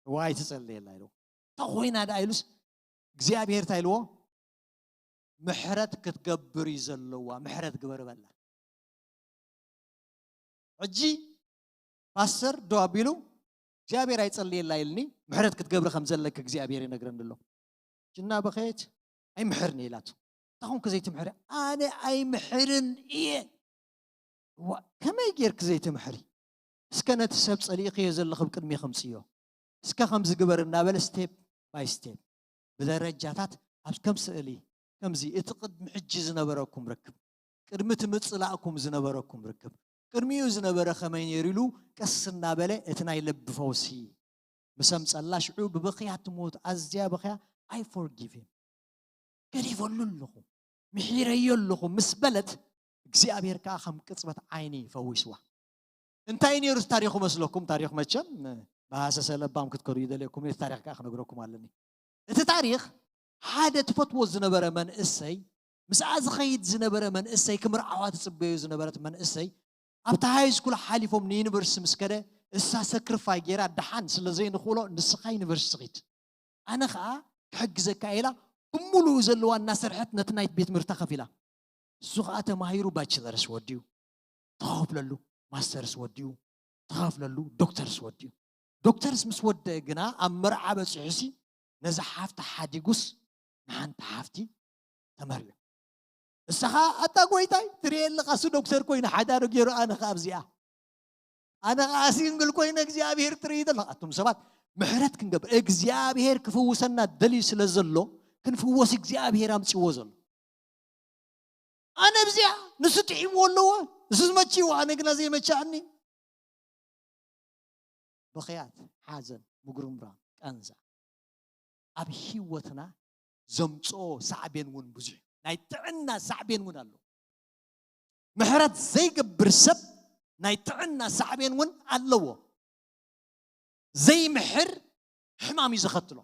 እዋ ኣይትጸልየላ" ኢልዎ። "እንታይ ኮይና ደኣ?" ኢሉስ፣ እግዚኣብሔር እንታይ ኢልዎ? "ምሕረት ክትገብር እዩ ዘለዋ፣ ምሕረት ግበር" በላ። ሕጂ ፓስተር ደው ኣቢሉ፣ "እግዚኣብሔር ኣይጸልየላ ኢልኒ፣ ምሕረት ክትገብሪ ከም ዘለኪ እግዚኣብሔር ይነግረኒ ኣሎ" እና በኸየት፣ "ኣይምሕርን እየ" ኢላቶ። "እንታይ ኮንኪ ዘይትምሕሪ?" "ኣነ ኣይምሕርን እየ" "እዋ፣ ከመይ ጌርኪ ዘይትምሕሪ? እስከ ነቲ ሰብ ጸሊእክዮ ዘለኺ ኣብ ቅድሚ ከምጽዮ። እስከ ከምዚ ግበር" እናበለ ስቴፕ ባይ ስቴፕ፣ ብደረጃታት፣ ኣብ ከም ስእሊ፣ ከምዚ፣ እቲ ቅድሚ ሕጂ ዝነበረኩም ርክብ፣ ቅድሚ እቲ ምጽላእኩም ዝነበረኩም ርክብ፣ ቅድሚኡ ዝነበረ ከመይ ነይሩ ኢሉ ቀስ እናበለ እቲ ናይ ልቢ ፈውሲ ምስ ኣምጸላ፣ ሽዑ ብብኽያት ትሞት፣ ኣዝያ በኽያ፣ "I forgive him፣ ገዲፈሉ ኣለኹ፣ ምሒረዮ ኣለኹ" ምስ በለት፣ እግዚኣብሔር ከኣ ከም ቅጽበት ዓይኒ ፈዊስዋ። እንታይ ነይሩ እቲ ታሪኹ መስለኩም? ታሪኽ መቸም ብሃሰሰ ለባም ክትከዱ ይደልየኩም፣ እቲ ታሪኽ ከኣ ክነግረኩም ኣለኒ። እቲ ታሪኽ፣ ሓደ ትፈትዎ ዝነበረ መንእሰይ፣ ምስኣ ዝኸይድ ዝነበረ መንእሰይ፣ ክምርዓዋ ትጽበዮ ዝነበረት መንእሰይ፣ ኣብቲ ሃይ ስኩል ሓሊፎም ንዩኒቨርሲቲ ምስ ከደ፣ እሳ ሰክሪፋይ ገይራ፣ "ደሓን ስለ ዘይንኽእሎ ንስኻ ዩኒቨርሲቲ ኺድ፣ ኣነ ኸኣ ክሕግዘካ" ኢላ፣ ብምሉኡ ዘለዋ እናሰርሐት ነቲ ናይ ቤት ትምህርታ ከፊላ። እሱ ኸኣ ተማሂሩ ባችለርስ ወዲኡ፣ ተኸፍለሉ፣ ማስተርስ ወዲኡ፣ ተኸፍለሉ፣ ዶክተርስ ወዲኡ። ዶክተርስ ምስ ወደአ ግና ኣብ መርዓ በጺሑሲ ነዛ ሓፍቲ ሓዲጉስ ንሓንቲ ሓፍቲ ተመርዕዩ። እሳ ኸኣ፣ "ኣታ ጎይታይ፣ ትርእየ ኣለኻ፣ እሱ ዶክተር ኮይኑ ሓዳሩ ገይሩ፣ ኣነ ኸኣ ኣብዚኣ፣ ኣነ ኸኣ ሲንግል ኮይነ እግዚኣብሔር ትርኢ ዘለኻ?" ኣቱም ሰባት፣ ምሕረት ክንገብር፣ እግዚኣብሔር ክፍውሰና ደልዩ ስለ ዘሎ፣ ክንፍወስ እግዚኣብሔር ኣምጺዎ ዘሎ። ኣነ ኣብዚኣ፣ ንሱ ጥዒምዎ ኣለዎ፣ ንሱ ዝመችዎ፣ ኣነ ግና ዘይመችኣኒ። ብኽያት፣ ሓዘን፣ ምጉርምራም፣ ቃንዛ ኣብ ህይወትና ዘምጽኦ ሳዕቤን እውን ብዙሕ፣ ናይ ጥዕና ሳዕቤን እውን ኣሎ። ምሕረት ዘይገብር ሰብ ናይ ጥዕና ሳዕቤን እውን ኣለዎ። ዘይምሕር ሕማም እዩ ዘኸትሎ።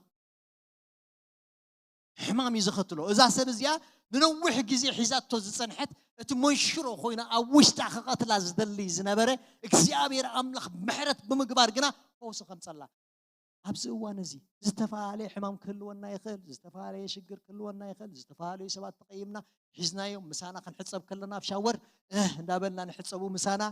ሕማም እዩ ዘኸትሎ። እዛ ሰብ እዚኣ ንነዊሕ ግዜ ሒዛቶ ዝጸንሐት፣ እቲ መንሽሮ ኮይና ኣብ ውሽጣ ክቐትላ ዝደሊ ዝነበረ፣ እግዚኣብሔር ኣምላኽ ምሕረት ብምግባር ግና ፈውሲ ከምጸላ። ኣብዚ እዋን እዚ ዝተፈላለየ ሕማም ክህልወና ይኽእል፣ ዝተፈላለየ ሽግር ክህልወና ይኽእል፣ ዝተፈላለዩ ሰባት ተቐይምና ሒዝናዮም፣ ምሳና ክንሕጸብ ከለና ኣብ ሻወር እህ እንዳበልና ንሕጸቡ ምሳና፣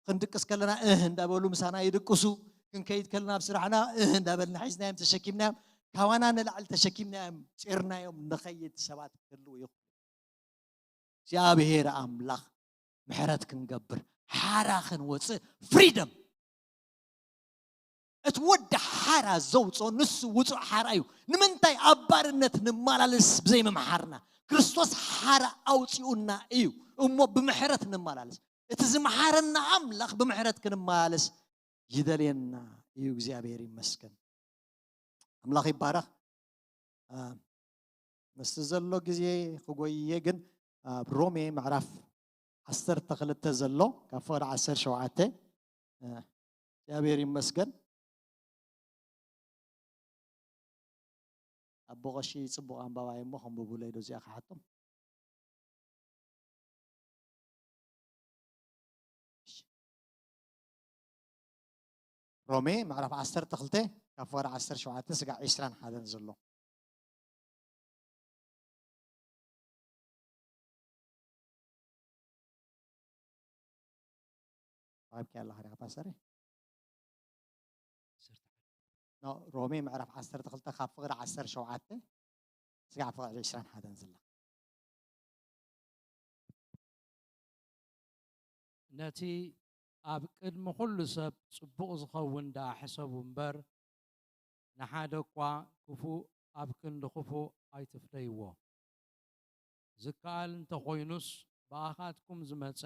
ክንድቅስ ከለና እህ እንዳበሉ ምሳና ይድቅሱ፣ ክንከይድ ከለና ኣብ ስራሕና እህ እንዳበልና ሒዝናዮም ተሸኪምናዮም፣ ካባና ንላዕሊ ተሸኪምናዮም ጼርናዮም ንኸይድ ሰባት ክህልዉ ይኽእሉ። እግዚኣብሔር ኣምላኽ ምሕረት ክንገብር፣ ሓራ ክንወፅእ፣ ፍሪደም፣ እቲ ወዲ ሓራ ዘውፅኦ ንሱ ውፁዕ ሓራ እዩ። ንምንታይ ኣብ ባርነት ንመላለስ? ብዘይምምሓርና። ክርስቶስ ሓራ ኣውፂኡና እዩ እሞ ብምሕረት ንመላለስ። እቲ ዝመሓረና ኣምላኽ ብምሕረት ክንመላለስ ይደልየና እዩ። እግዚኣብሔር ይመስገን። ኣምላኽ ይባረኽ። አ፣ ምስቲ ዘሎ ግዜ ክጎይየ ግን ኣብ ሮሜ ምዕራፍ ዓሰርተ ክልተ ዘሎ ካብ ፍቕዲ ዓሰርተ ሸውዓተ፣ አ፣ እግዚኣብሔር ይመስገን። ኣቦ ቀሺ ጽቡቕ ኣንባባይ እሞ ከንብቡለይ ዶ እዚኣ ክሓቶም። እሺ፣ ሮሜ ምዕራፍ ዓሰርተ ክልተ ካብ ፍቕሪ ዓሰርተ ሸውዓተ ስጋዕ ዕስራን ሓደን ዘሎ። ኣብኪ ኣለኻ ዲኻ ፓስተር? ኖ፣ ሮሜ ምዕራፍ ዓሰርተ ክልተ ካብ ፍቕሪ ዓሰርተ ሸውዓተ ስጋዕ ፍቕሪ ዕስራን ሓደን ዝላ። ነቲ ኣብ ቅድሚ ኩሉ ሰብ ጽቡቕ ዝኸውን ደኣ ሕሰቡ እምበር፣ ንሓደ እኳ ክፉእ ኣብ ክንዲ ክፉእ ኣይትፍደይዎ። ዝከኣል እንተኾይኑስ፣ ብኣኻትኩም ዝመጸ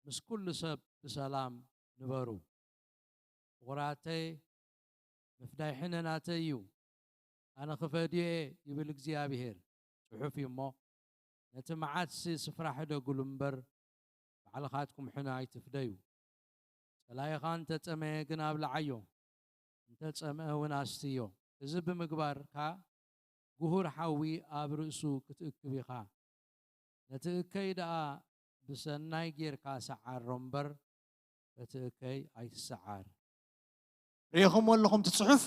ምስ ኩሉ ሰብ ብሰላም ንበሩ። ፍቑራተይ፣ ምፍዳይ ሕነ ናተይ እዩ፣ ኣነ ክፈድዮ እየ ይብል እግዚኣብሄር። ጽሑፍ እዩ እሞ፣ ነቲ መዓትሲ ስፍራ ሕደጉሉ እምበር፣ ባዕልኻትኩም ሕነ ኣይትፍደዩ። ጸላኢኻ እንተ ጸመየ ግን ኣብልዓዮ፣ እንተ ጸምአ እውን ኣስትዮ። እዚ ብምግባርካ፣ ጉሁር ሓዊ ኣብ ርእሱ ክትእክብ ኢኻ። ነቲ እከይ ደኣ ብሰናይ ጌርካ ሰዓሮ እምበር፣ በቲ እከይ ኣይትሰዓር። ርኢኹም ኣለኹም እቲ ጽሑፍ፣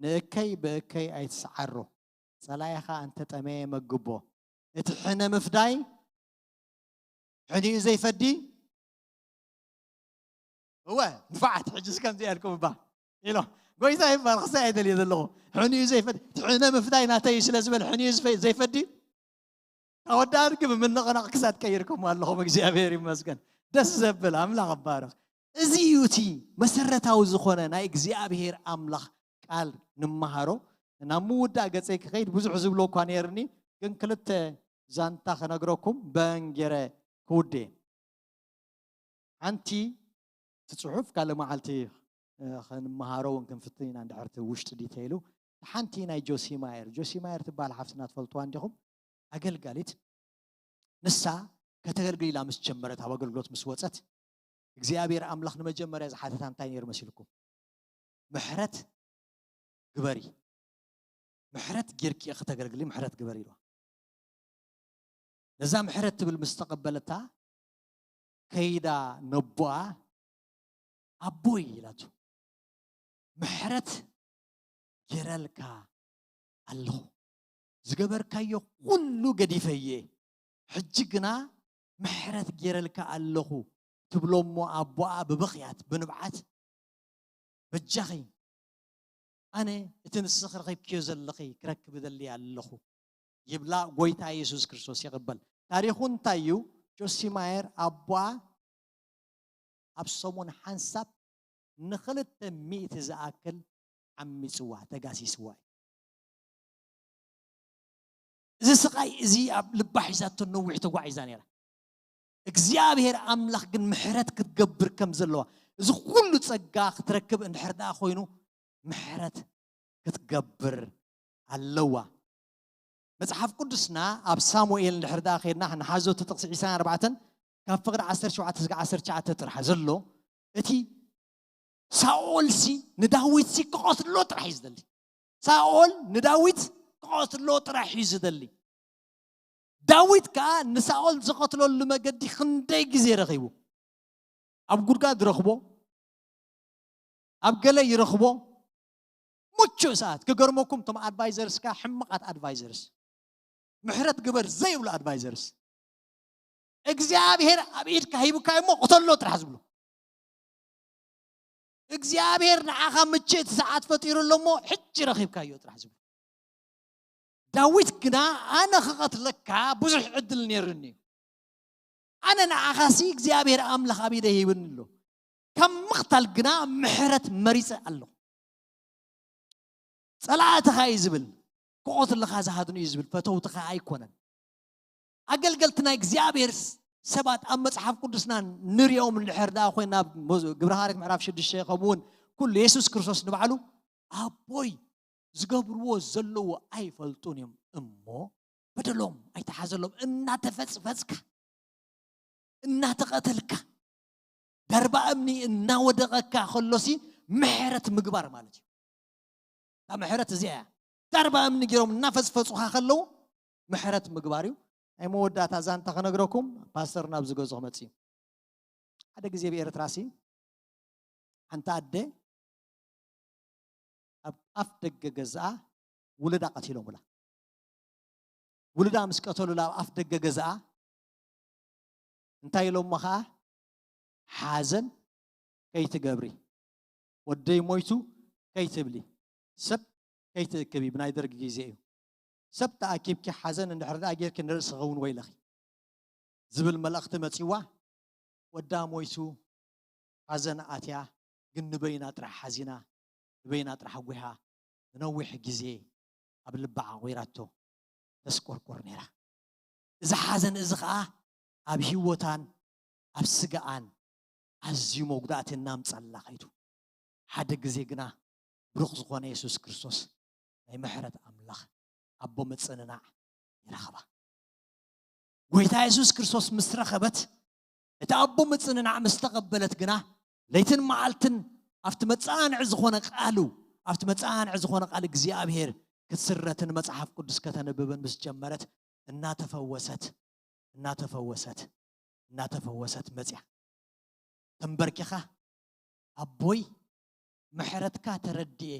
ንእከይ ብእከይ ኣይትሰዓሮ። ጸላኢኻ እንተ ጠመየ መግቦ። እቲ ሕነ ምፍዳይ፣ ሕኒኡ ዘይፈዲ፣ እወ፣ ንፋዓት ሕጅስ ከምዚ ያልኩም እባ ኢሎ። ጎይታ ይባል፣ ክሳይ ኣይደልየ ዘለኹ። ሕኒኡ ዘይፈዲ፣ እቲ ሕነ ምፍዳይ ናተይ እዩ ስለ ዝበል፣ ሕኒኡ ዝፈ-፣ ዘይፈዲ። ካብ ወዲ ኣድጊ ብምንቕናቕ ክሳድ ቀይርኩም ኣለኹም። እግዚኣብሔር ይመስገን። ደስ ዘብል ኣምላኽ እባረኽ። እዚ እዩ እቲ መሰረታዊ ዝኾነ ናይ እግዚኣብሔር ኣምላኽ ቃል ንመሃሮ። ናብ ምውዳእ ገጸይ ክኸይድ ብዙሕ ዝብሎ እኳ ነይርኒ፣ ግን ክልተ ዛንታ ክነግረኩም በንጌረ ክውዴ። ሓንቲ እቲ ጽሑፍ ካልእ መዓልቲ፣ እ፣ ክንመሃሮ እውን ክንፍትን ኢና፣ እንድሕር እቲ ውሽጢ ዲቴይሉ። ሓንቲ ናይ ጆሲ ማየር፣ ጆሲ ማየር ትበሃል ሓፍትና ትፈልጥዋ እንዲኹም? ኣገልጋሊት። ንሳ ከተገልግል ኢላ ምስ ጀመረት፣ ኣብ ኣገልግሎት ምስ ወጸት፣ እግዚኣብሔር ኣምላኽ ንመጀመርያ ዝሓተታ እንታይ ነይሩ መሲልኩም? ምሕረት ግበሪ፣ ምሕረት ጌርኪ ኢኺ ከተገልግሊ፣ ምሕረት ግበሪ ኢልዋ። ነዛ ምሕረት ትብል ምስ ተቐበለታ፣ ከይዳ ነቦኣ፣ ኣቦይ ኢላቱ፣ ምሕረት ጌረልካ ኣለኹ፣ ዝገበርካዮ ኩሉ ገዲፈ እየ፣ ሕጂ ግና ምሕረት ጌረልካ ኣለኹ ትብሎ እሞ፣ ኣቦኣ ብብኽያት ብንብዓት፣ በጃኺ፣ ኣነ እቲ ንስኺ ረኺብክዮ ዘለኺ ክረክብ እደሊ ኣለኹ ይብላ። ጎይታ የሱስ ክርስቶስ ይቕበል። ታሪኹ እንታይ እዩ? ጆሲ ማየር ኣቦኣ ኣብ ሰሙን ሓንሳብ ንኽልተ ሚእቲ ዝኣክል ዓሚጽዋ፣ ተጋሲስዋ እዩ። እዚ ስቓይ እዚ ኣብ ልባ ሒዛቶ ነዊሕ ተጓዒዛ ነይራ። እግዚኣብሔር ኣምላኽ ግን ምሕረት ክትገብር ከም ዘለዋ፣ እዚ ኩሉ ጸጋ ክትረክብ እንድሕር ደኣ ኮይኑ፣ ምሕረት ክትገብር ኣለዋ። መጽሓፍ ቅዱስና ኣብ ሳሙኤል እንድሕር ደኣ ከይድና፣ ንሓዞ እቲ ጥቕሲ ዕስራን ኣርባዕተን ካብ ፍቕዲ ዓሰርተ ሸውዓተ እስከ ዓሰርተ ትሽዓተ ጥራሕ ዘሎ፣ እቲ ሳኦልሲ ንዳዊትሲ ክቐትሎ ጥራሕ እዩ ዝደሊ። ሳኦል ንዳዊት ክቐትሎ ጥራሕ እዩ ዝደሊ። ዳዊት ከኣ ንሳኦል ዝቐትለሉ መገዲ ክንደይ ግዜ ረኺቡ? ኣብ ጉድጋድ ይረኽቦ፣ ኣብ ገለ ይረኽቦ። ምቹእ ሰዓት። ክገርመኩም፣ እቶም ኣድቫይዘርስ ከኣ ሕማቓት ኣድቫይዘርስ፣ ምሕረት ግበር ዘይብሉ ኣድቫይዘርስ። እግዚኣብሔር ኣብ ኢድካ ሂቡካ እሞ ቅተሎ ጥራሕ ዝብሉ። እግዚኣብሔር ንዓኻ ምችእቲ ሰዓት ፈጢሩ ኣሎ እሞ ሕጂ ረኺብካዮ ጥራሕ ዝብሉ። ዳዊት ግና፣ ኣነ ክቐትለካ ብዙሕ ዕድል ነይሩኒ እዩ፣ ኣነ ንዓኻሲ እግዚኣብሔር ኣምላኽ ኣብ ኢደይ ሂብኒ ኣሎ፣ ካብ ምቕታል ግና ምሕረት መሪጸ ኣለኹ። ጸላእትኻ እዩ ዝብል፣ ክቐትልኻ ዝሃድኑ እዩ ዝብል፣ ፈተውትኻ ኣይኮነን። ኣገልገልቲ ናይ እግዚኣብሔር ስ-፣ ሰባት ኣብ መጽሓፍ ቅዱስና ንሪኦም እንድሕር ደኣ ኮይና፣ ኣብ መዝ-፣ ግብረ ሃዋርያት ምዕራፍ ሽዱሽተ፣ ከምኡ እውን ኩሉ የሱስ ክርስቶስ ንባዕሉ፣ ኣቦይ ዝገብርዎ ዘለዎ ኣይፈልጡን እዮም እሞ በደሎም ኣይተሓዘሎም። እናተፈጽፈጽካ፣ እናተቐተልካ፣ ዳርባ እምኒ እናወደቐካ ከሎሲ ምሕረት ምግባር ማለት እዩ። እታ ምሕረት እዚኣ እያ። ዳርባ እምኒ ገይሮም እናፈጽፈጹኻ ከለዉ ምሕረት ምግባር እዩ። ናይ መወዳእታ ዛንታ ክነግረኩም፣ ፓስተር ናብ ዝገዝኦ መጽእ እዩ። ሓደ ግዜ ብኤርትራሲ ሓንቲ ኣደ ኣብ ኣፍ ደገ ገዝኣ ውልዳ ቀቲሎምላ። ውልዳ ምስ ቀተሉላ ኣብ ኣፍ ደገ ገዝኣ እንታይ ኢሎሞ ኸዓ፣ ሓዘን ከይትገብሪ፣ ወደይ ሞይቱ ከይትብሊ፣ ሰብ ከይትእክቢ። ብናይ ደርጊ ግዜ እዩ። ሰብ ተኣኪብኪ ሓዘን እንድሕር ደኣ ጌርኪ ንርእስኺ እውን ወይለኺ ዝብል መልእኽቲ መጺዋ፣ ወዳ ሞይቱ ሓዘን ኣትያ፣ ግን ንበይና ጥራሕ ሓዚና፣ ንበይና ጥራሕ ጒሃ ንነዊሕ ግዜ ኣብ ልባ ዓቑራቶ ተስቆርቆር ነይራ። እዚ ሓዘን እዚ ኸኣ ኣብ ህይወታን ኣብ ስጋኣን ኣዝዩ መጉዳእቲ እናምጸላ ኸይዱ። ሓደ ግዜ ግና ብሩኽ ዝኾነ የሱስ ክርስቶስ ናይ ምሕረት ኣምላኽ ኣቦ ምጽንናዕ ይረኽባ። ጎይታ የሱስ ክርስቶስ ምስ ረኸበት፣ እቲ ኣቦ ምጽንናዕ ምስ ተቐበለት ግና፣ ለይትን መዓልትን ኣብቲ መጻንዒ ዝኾነ ቃሉ፣ ኣብቲ መጻንዒ ዝኾነ ቃል እግዚኣብሔር ክትስረትን መጽሓፍ ቅዱስ ከተንብብን ምስ ጀመረት፣ እናተፈወሰት፣ እናተፈወሰት፣ እናተፈወሰት መጽያ። ተንበርኪኻ፣ ኣቦይ፣ ምሕረትካ ተረድኤ፣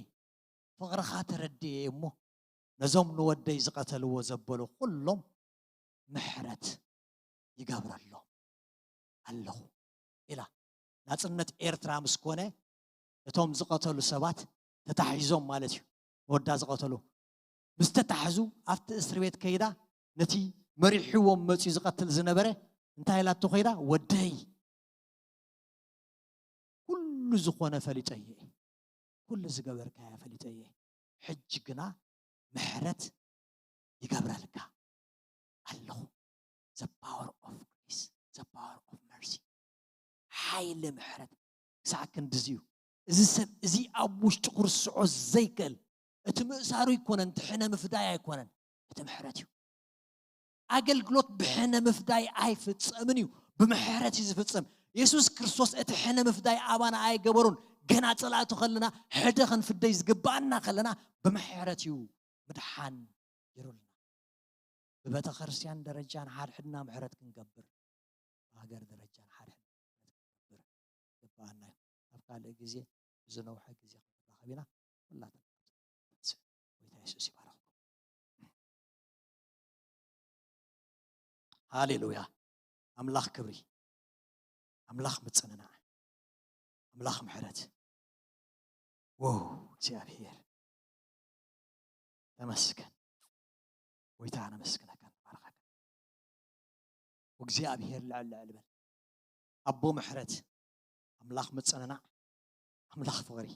ፍቕርኻ ተረድኤ እሞ፣ ነዞም ንወደይ ዝቐተልዎ ዘበሉ ኩሎም ምሕረት ይገብረሎም ኣለኹ ኢላ። ናጽነት ኤርትራ ምስ ኮነ፣ እቶም ዝቐተሉ ሰባት ተታሒዞም ማለት እዩ። ንወዳ ዝቐተሉ ምስ ተታሕዙ፣ ኣብቲ እስሪ ቤት ከይዳ፣ ነቲ መሪሕዎም መጺኡ ዝቐትል ዝነበረ እንታይ ኢላቶ ከይዳ? ወደይ፣ ኩሉ ዝኾነ ፈሊጠ እየ፣ ኩሉ ዝገበርካዮ ፈሊጠ እየ። ሕጂ ግና ምሕረት ይገብረልካ ኣለኹ። The power of grace, the power of mercy። ሓይሊ ምሕረት ክሳዕ ክንድዚ እዩ። እዚ ሰብ እዚ ኣብ ውሽጡ ክርስዖ ዘይክእል፣ እቲ ምእሳሩ ኣይኮነን፣ እቲ ሕነ ምፍዳይ ኣይኮነን፣ እቲ ምሕረት እዩ። ኣገልግሎት ብሕነ ምፍዳይ ኣይፍጸምን እዩ፣ ብምሕረት እዩ ዝፍጸም። የሱስ ክርስቶስ እቲ ሕነ ምፍዳይ ኣባና ኣይገበሩን። ገና ጸላእቱ ከለና፣ ሕደ ክንፍደይ ዝግብኣና ከለና፣ ብምሕረት እዩ ምድሓን ገይሩልና። ብቤተ ክርስቲያን ደረጃ ንሓድሕድና ምሕረት ክንገብር፣ ብሃገር ደረጃ ንሓድሕድና ምሕረት ክንገብር ይግብኣና እዩ። ኣብ ካልእ ግዜ፣ ብዝነውሐ ግዜ ክንራኸብ ኢና። ኩላትና ጎይታ የሱስ ይባርኽኩም። ሃሌሉያ። ኣምላኽ ክብሪ፣ ኣምላኽ ምጽንናዕ፣ ኣምላኽ ምሕረት። ዎ እግዚኣብሔር ተመስገን። ጎይታ ነመስግነካ፣ ንባርኸካ። እግዚኣብሔር ልዕል ልዕል በል። ኣቦ ምሕረት፣ ኣምላኽ ምጽንናዕ፣ ኣምላኽ ፍቕሪ።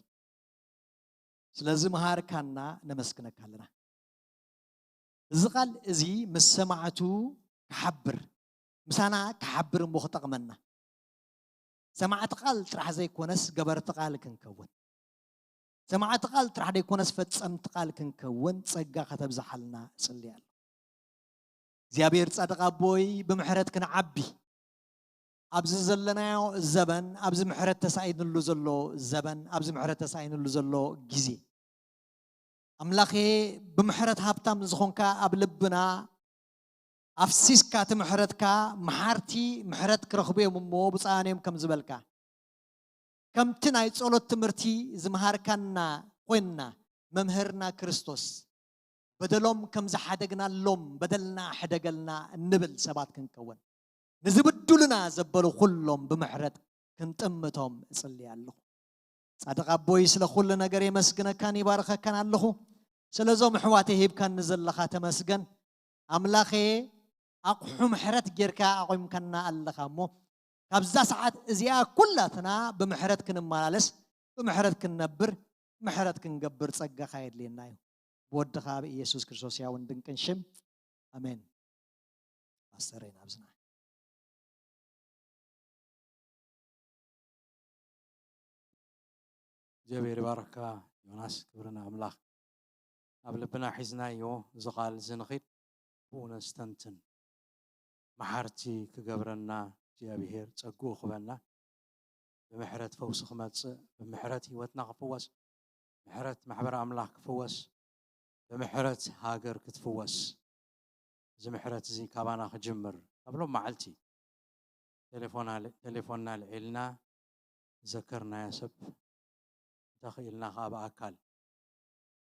ስለዚ መሃርካና ነመስግነካ ኣለና። እዚ ቃል እዚ ምስ ሰማዕቱ ክሓብር፣ ምሳና ክሓብር እሞ ክጠቕመና። ሰማዕቲ ቃል ጥራሕ ዘይኮነስ ገበርቲ ቃል ክንከውን፣ ሰማዕቲ ቃል ጥራሕ ዘይኮነስ ፈጸምቲ ቃል ክንከውን ጸጋ ከተብዝሓልና እጽሊ ኣለኹ። እግዚኣብሔር ጻድቕ ኣቦይ ብምሕረት ክንዓቢ፣ ኣብዚ ዘለናዮ ዘበን፣ ኣብዚ ምሕረት ተሳኢንሉ ዘሎ ዘበን፣ ኣብዚ ምሕረት ተሳኢንሉ ዘሎ ግዜ፣ ኣምላኸ ብምሕረት ሃብታም ዝኾንካ ኣብ ልብና ኣፍሲስካ እቲ ምሕረትካ፣ መሓርቲ ምሕረት ክረኽቡ እዮም እሞ ብፁዓን እዮም ከም ዝበልካ፣ ከምቲ ናይ ጸሎት ትምህርቲ ዝመሃርካና ኮይንና፣ መምህርና ክርስቶስ፣ በደሎም ከም ዝሓደግናሎም በደልና ሕደገልና እንብል ሰባት ክንከውን፣ ንዝብድሉና ዘበሉ ኩሎም ብምሕረት ክንጥምቶም እጽሊ ኣለኹ። ጻድቕ ኣቦይ፣ ስለ ኩሉ ነገር የመስግነካን ይባርኸካን ኣለኹ። ስለዞም ኣሕዋተይ ሂብካኒ ዘለኻ ተመስገን። ኣምላኸ፣ ኣቕሑ ምሕረት ጌርካ ኣቑምካና ኣለኻ እሞ፣ ካብዛ ሰዓት እዚኣ ኩላትና ብምሕረት ክንመላለስ፣ ብምሕረት ክንነብር፣ ምሕረት ክንገብር ጸጋኻ የድልየና እዩ። ብወድኻ ብኢየሱስ ክርስቶስ ያውን ድንቅን ሽም፣ ኣሜን። ፓስተረይ ናብዝና። እግዚኣብሔር ይባርካ ዮናስ፣ ክብሪ ንኣምላኽ። ኣብ ልብና ሒዝናዮ እዚ ቃል እዚ ንኺድ፣ ብኡ ነስተንትን። መሓርቲ ክገብረና እግዚኣብሔር ጸግኡ ክበና፣ ብምሕረት ፈውሲ ክመጽእ፣ ብምሕረት ህይወትና ክፍወስ፣ ምሕረት ማሕበር ኣምላኽ ክፍወስ፣ ብምሕረት ሃገር ክትፍወስ፣ እዚ ምሕረት እዚ ካባና ክጅምር፣ ካብ ሎም መዓልቲ ቴሌፎና-፣ ቴሌፎንና ልዒልና ዘከርናዮ ሰብ፣ እንተኽኢልና ኸዓ ብኣካል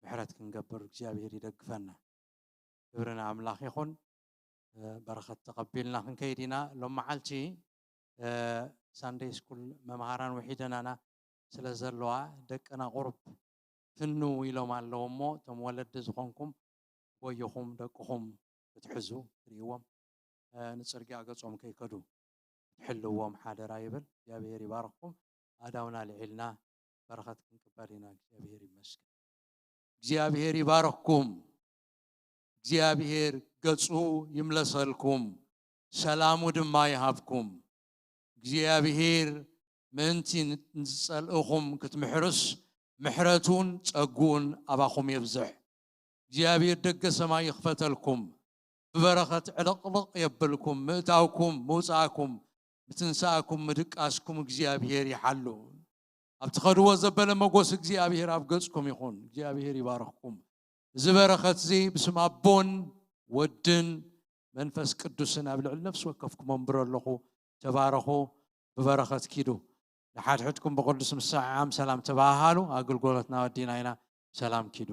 ምሕረት ክንገብር እግዚኣብሔር ይደግፈና። ክብሪ ንኣምላኽ ይኹን። በረኸት ተቐቢልና ክንከይድ ኢና። ሎም መዓልቲ ሳንደይ ስኩል መምሃራን ውሒደናና ስለ ዘለዋ ደቅና ቁሩብ ፍንው ኢሎም ኣለዉ እሞ እቶም ወለዲ ዝኾንኩም ጎይኹም ደቅኹም ክትሕዙ ክትርእይዎም ንፅርግያ ገጾም ከይከዱ ክትሕልዎም ሓደራ ይብል። እግዚኣብሔር ይባርኽኩም። ኣዳውና ልዒልና በረኸት ክንቅበል ኢና። እግዚኣብሔር ይመስገን። እግዚኣብሔር ይባርኽኩም። እግዚኣብሔር ገጹ ይምለሰልኩም፣ ሰላሙ ድማ ይሃብኩም። እግዚኣብሔር ምእንቲ ንዝጸልእኹም ክትምሕርስ ምሕረቱን ጸግኡን ኣባኹም የብዝሕ። እግዚኣብሔር ደገ ሰማይ ይኽፈተልኩም፣ ብበረኸት ዕልቕልቕ የብልኩም። ምእታውኩም ምውጻእኩም ምትንሳእኩም ምድቃስኩም እግዚኣብሔር ይሓሉ። ኣብ ትኸድዎ ዘበለ መጎስ እግዚኣብሔር ኣብ ገጽኩም ይኹን። እግዚኣብሔር ይባርኽኩም። እዚ በረኸት እዚ ብስም ኣቦን ወድን መንፈስ ቅዱስን ኣብ ልዕሊ ነፍሲ ወከፍኩም ኣንብሮ ኣለኹ። ተባረኹ። ብበረኸት ኪዱ። ንሓድሕድኩም ብቅዱስ ምሰዓዓም ሰላም ተባሃሃሉ። ኣገልግሎትና ወዲና ኢና። ሰላም ኪዱ።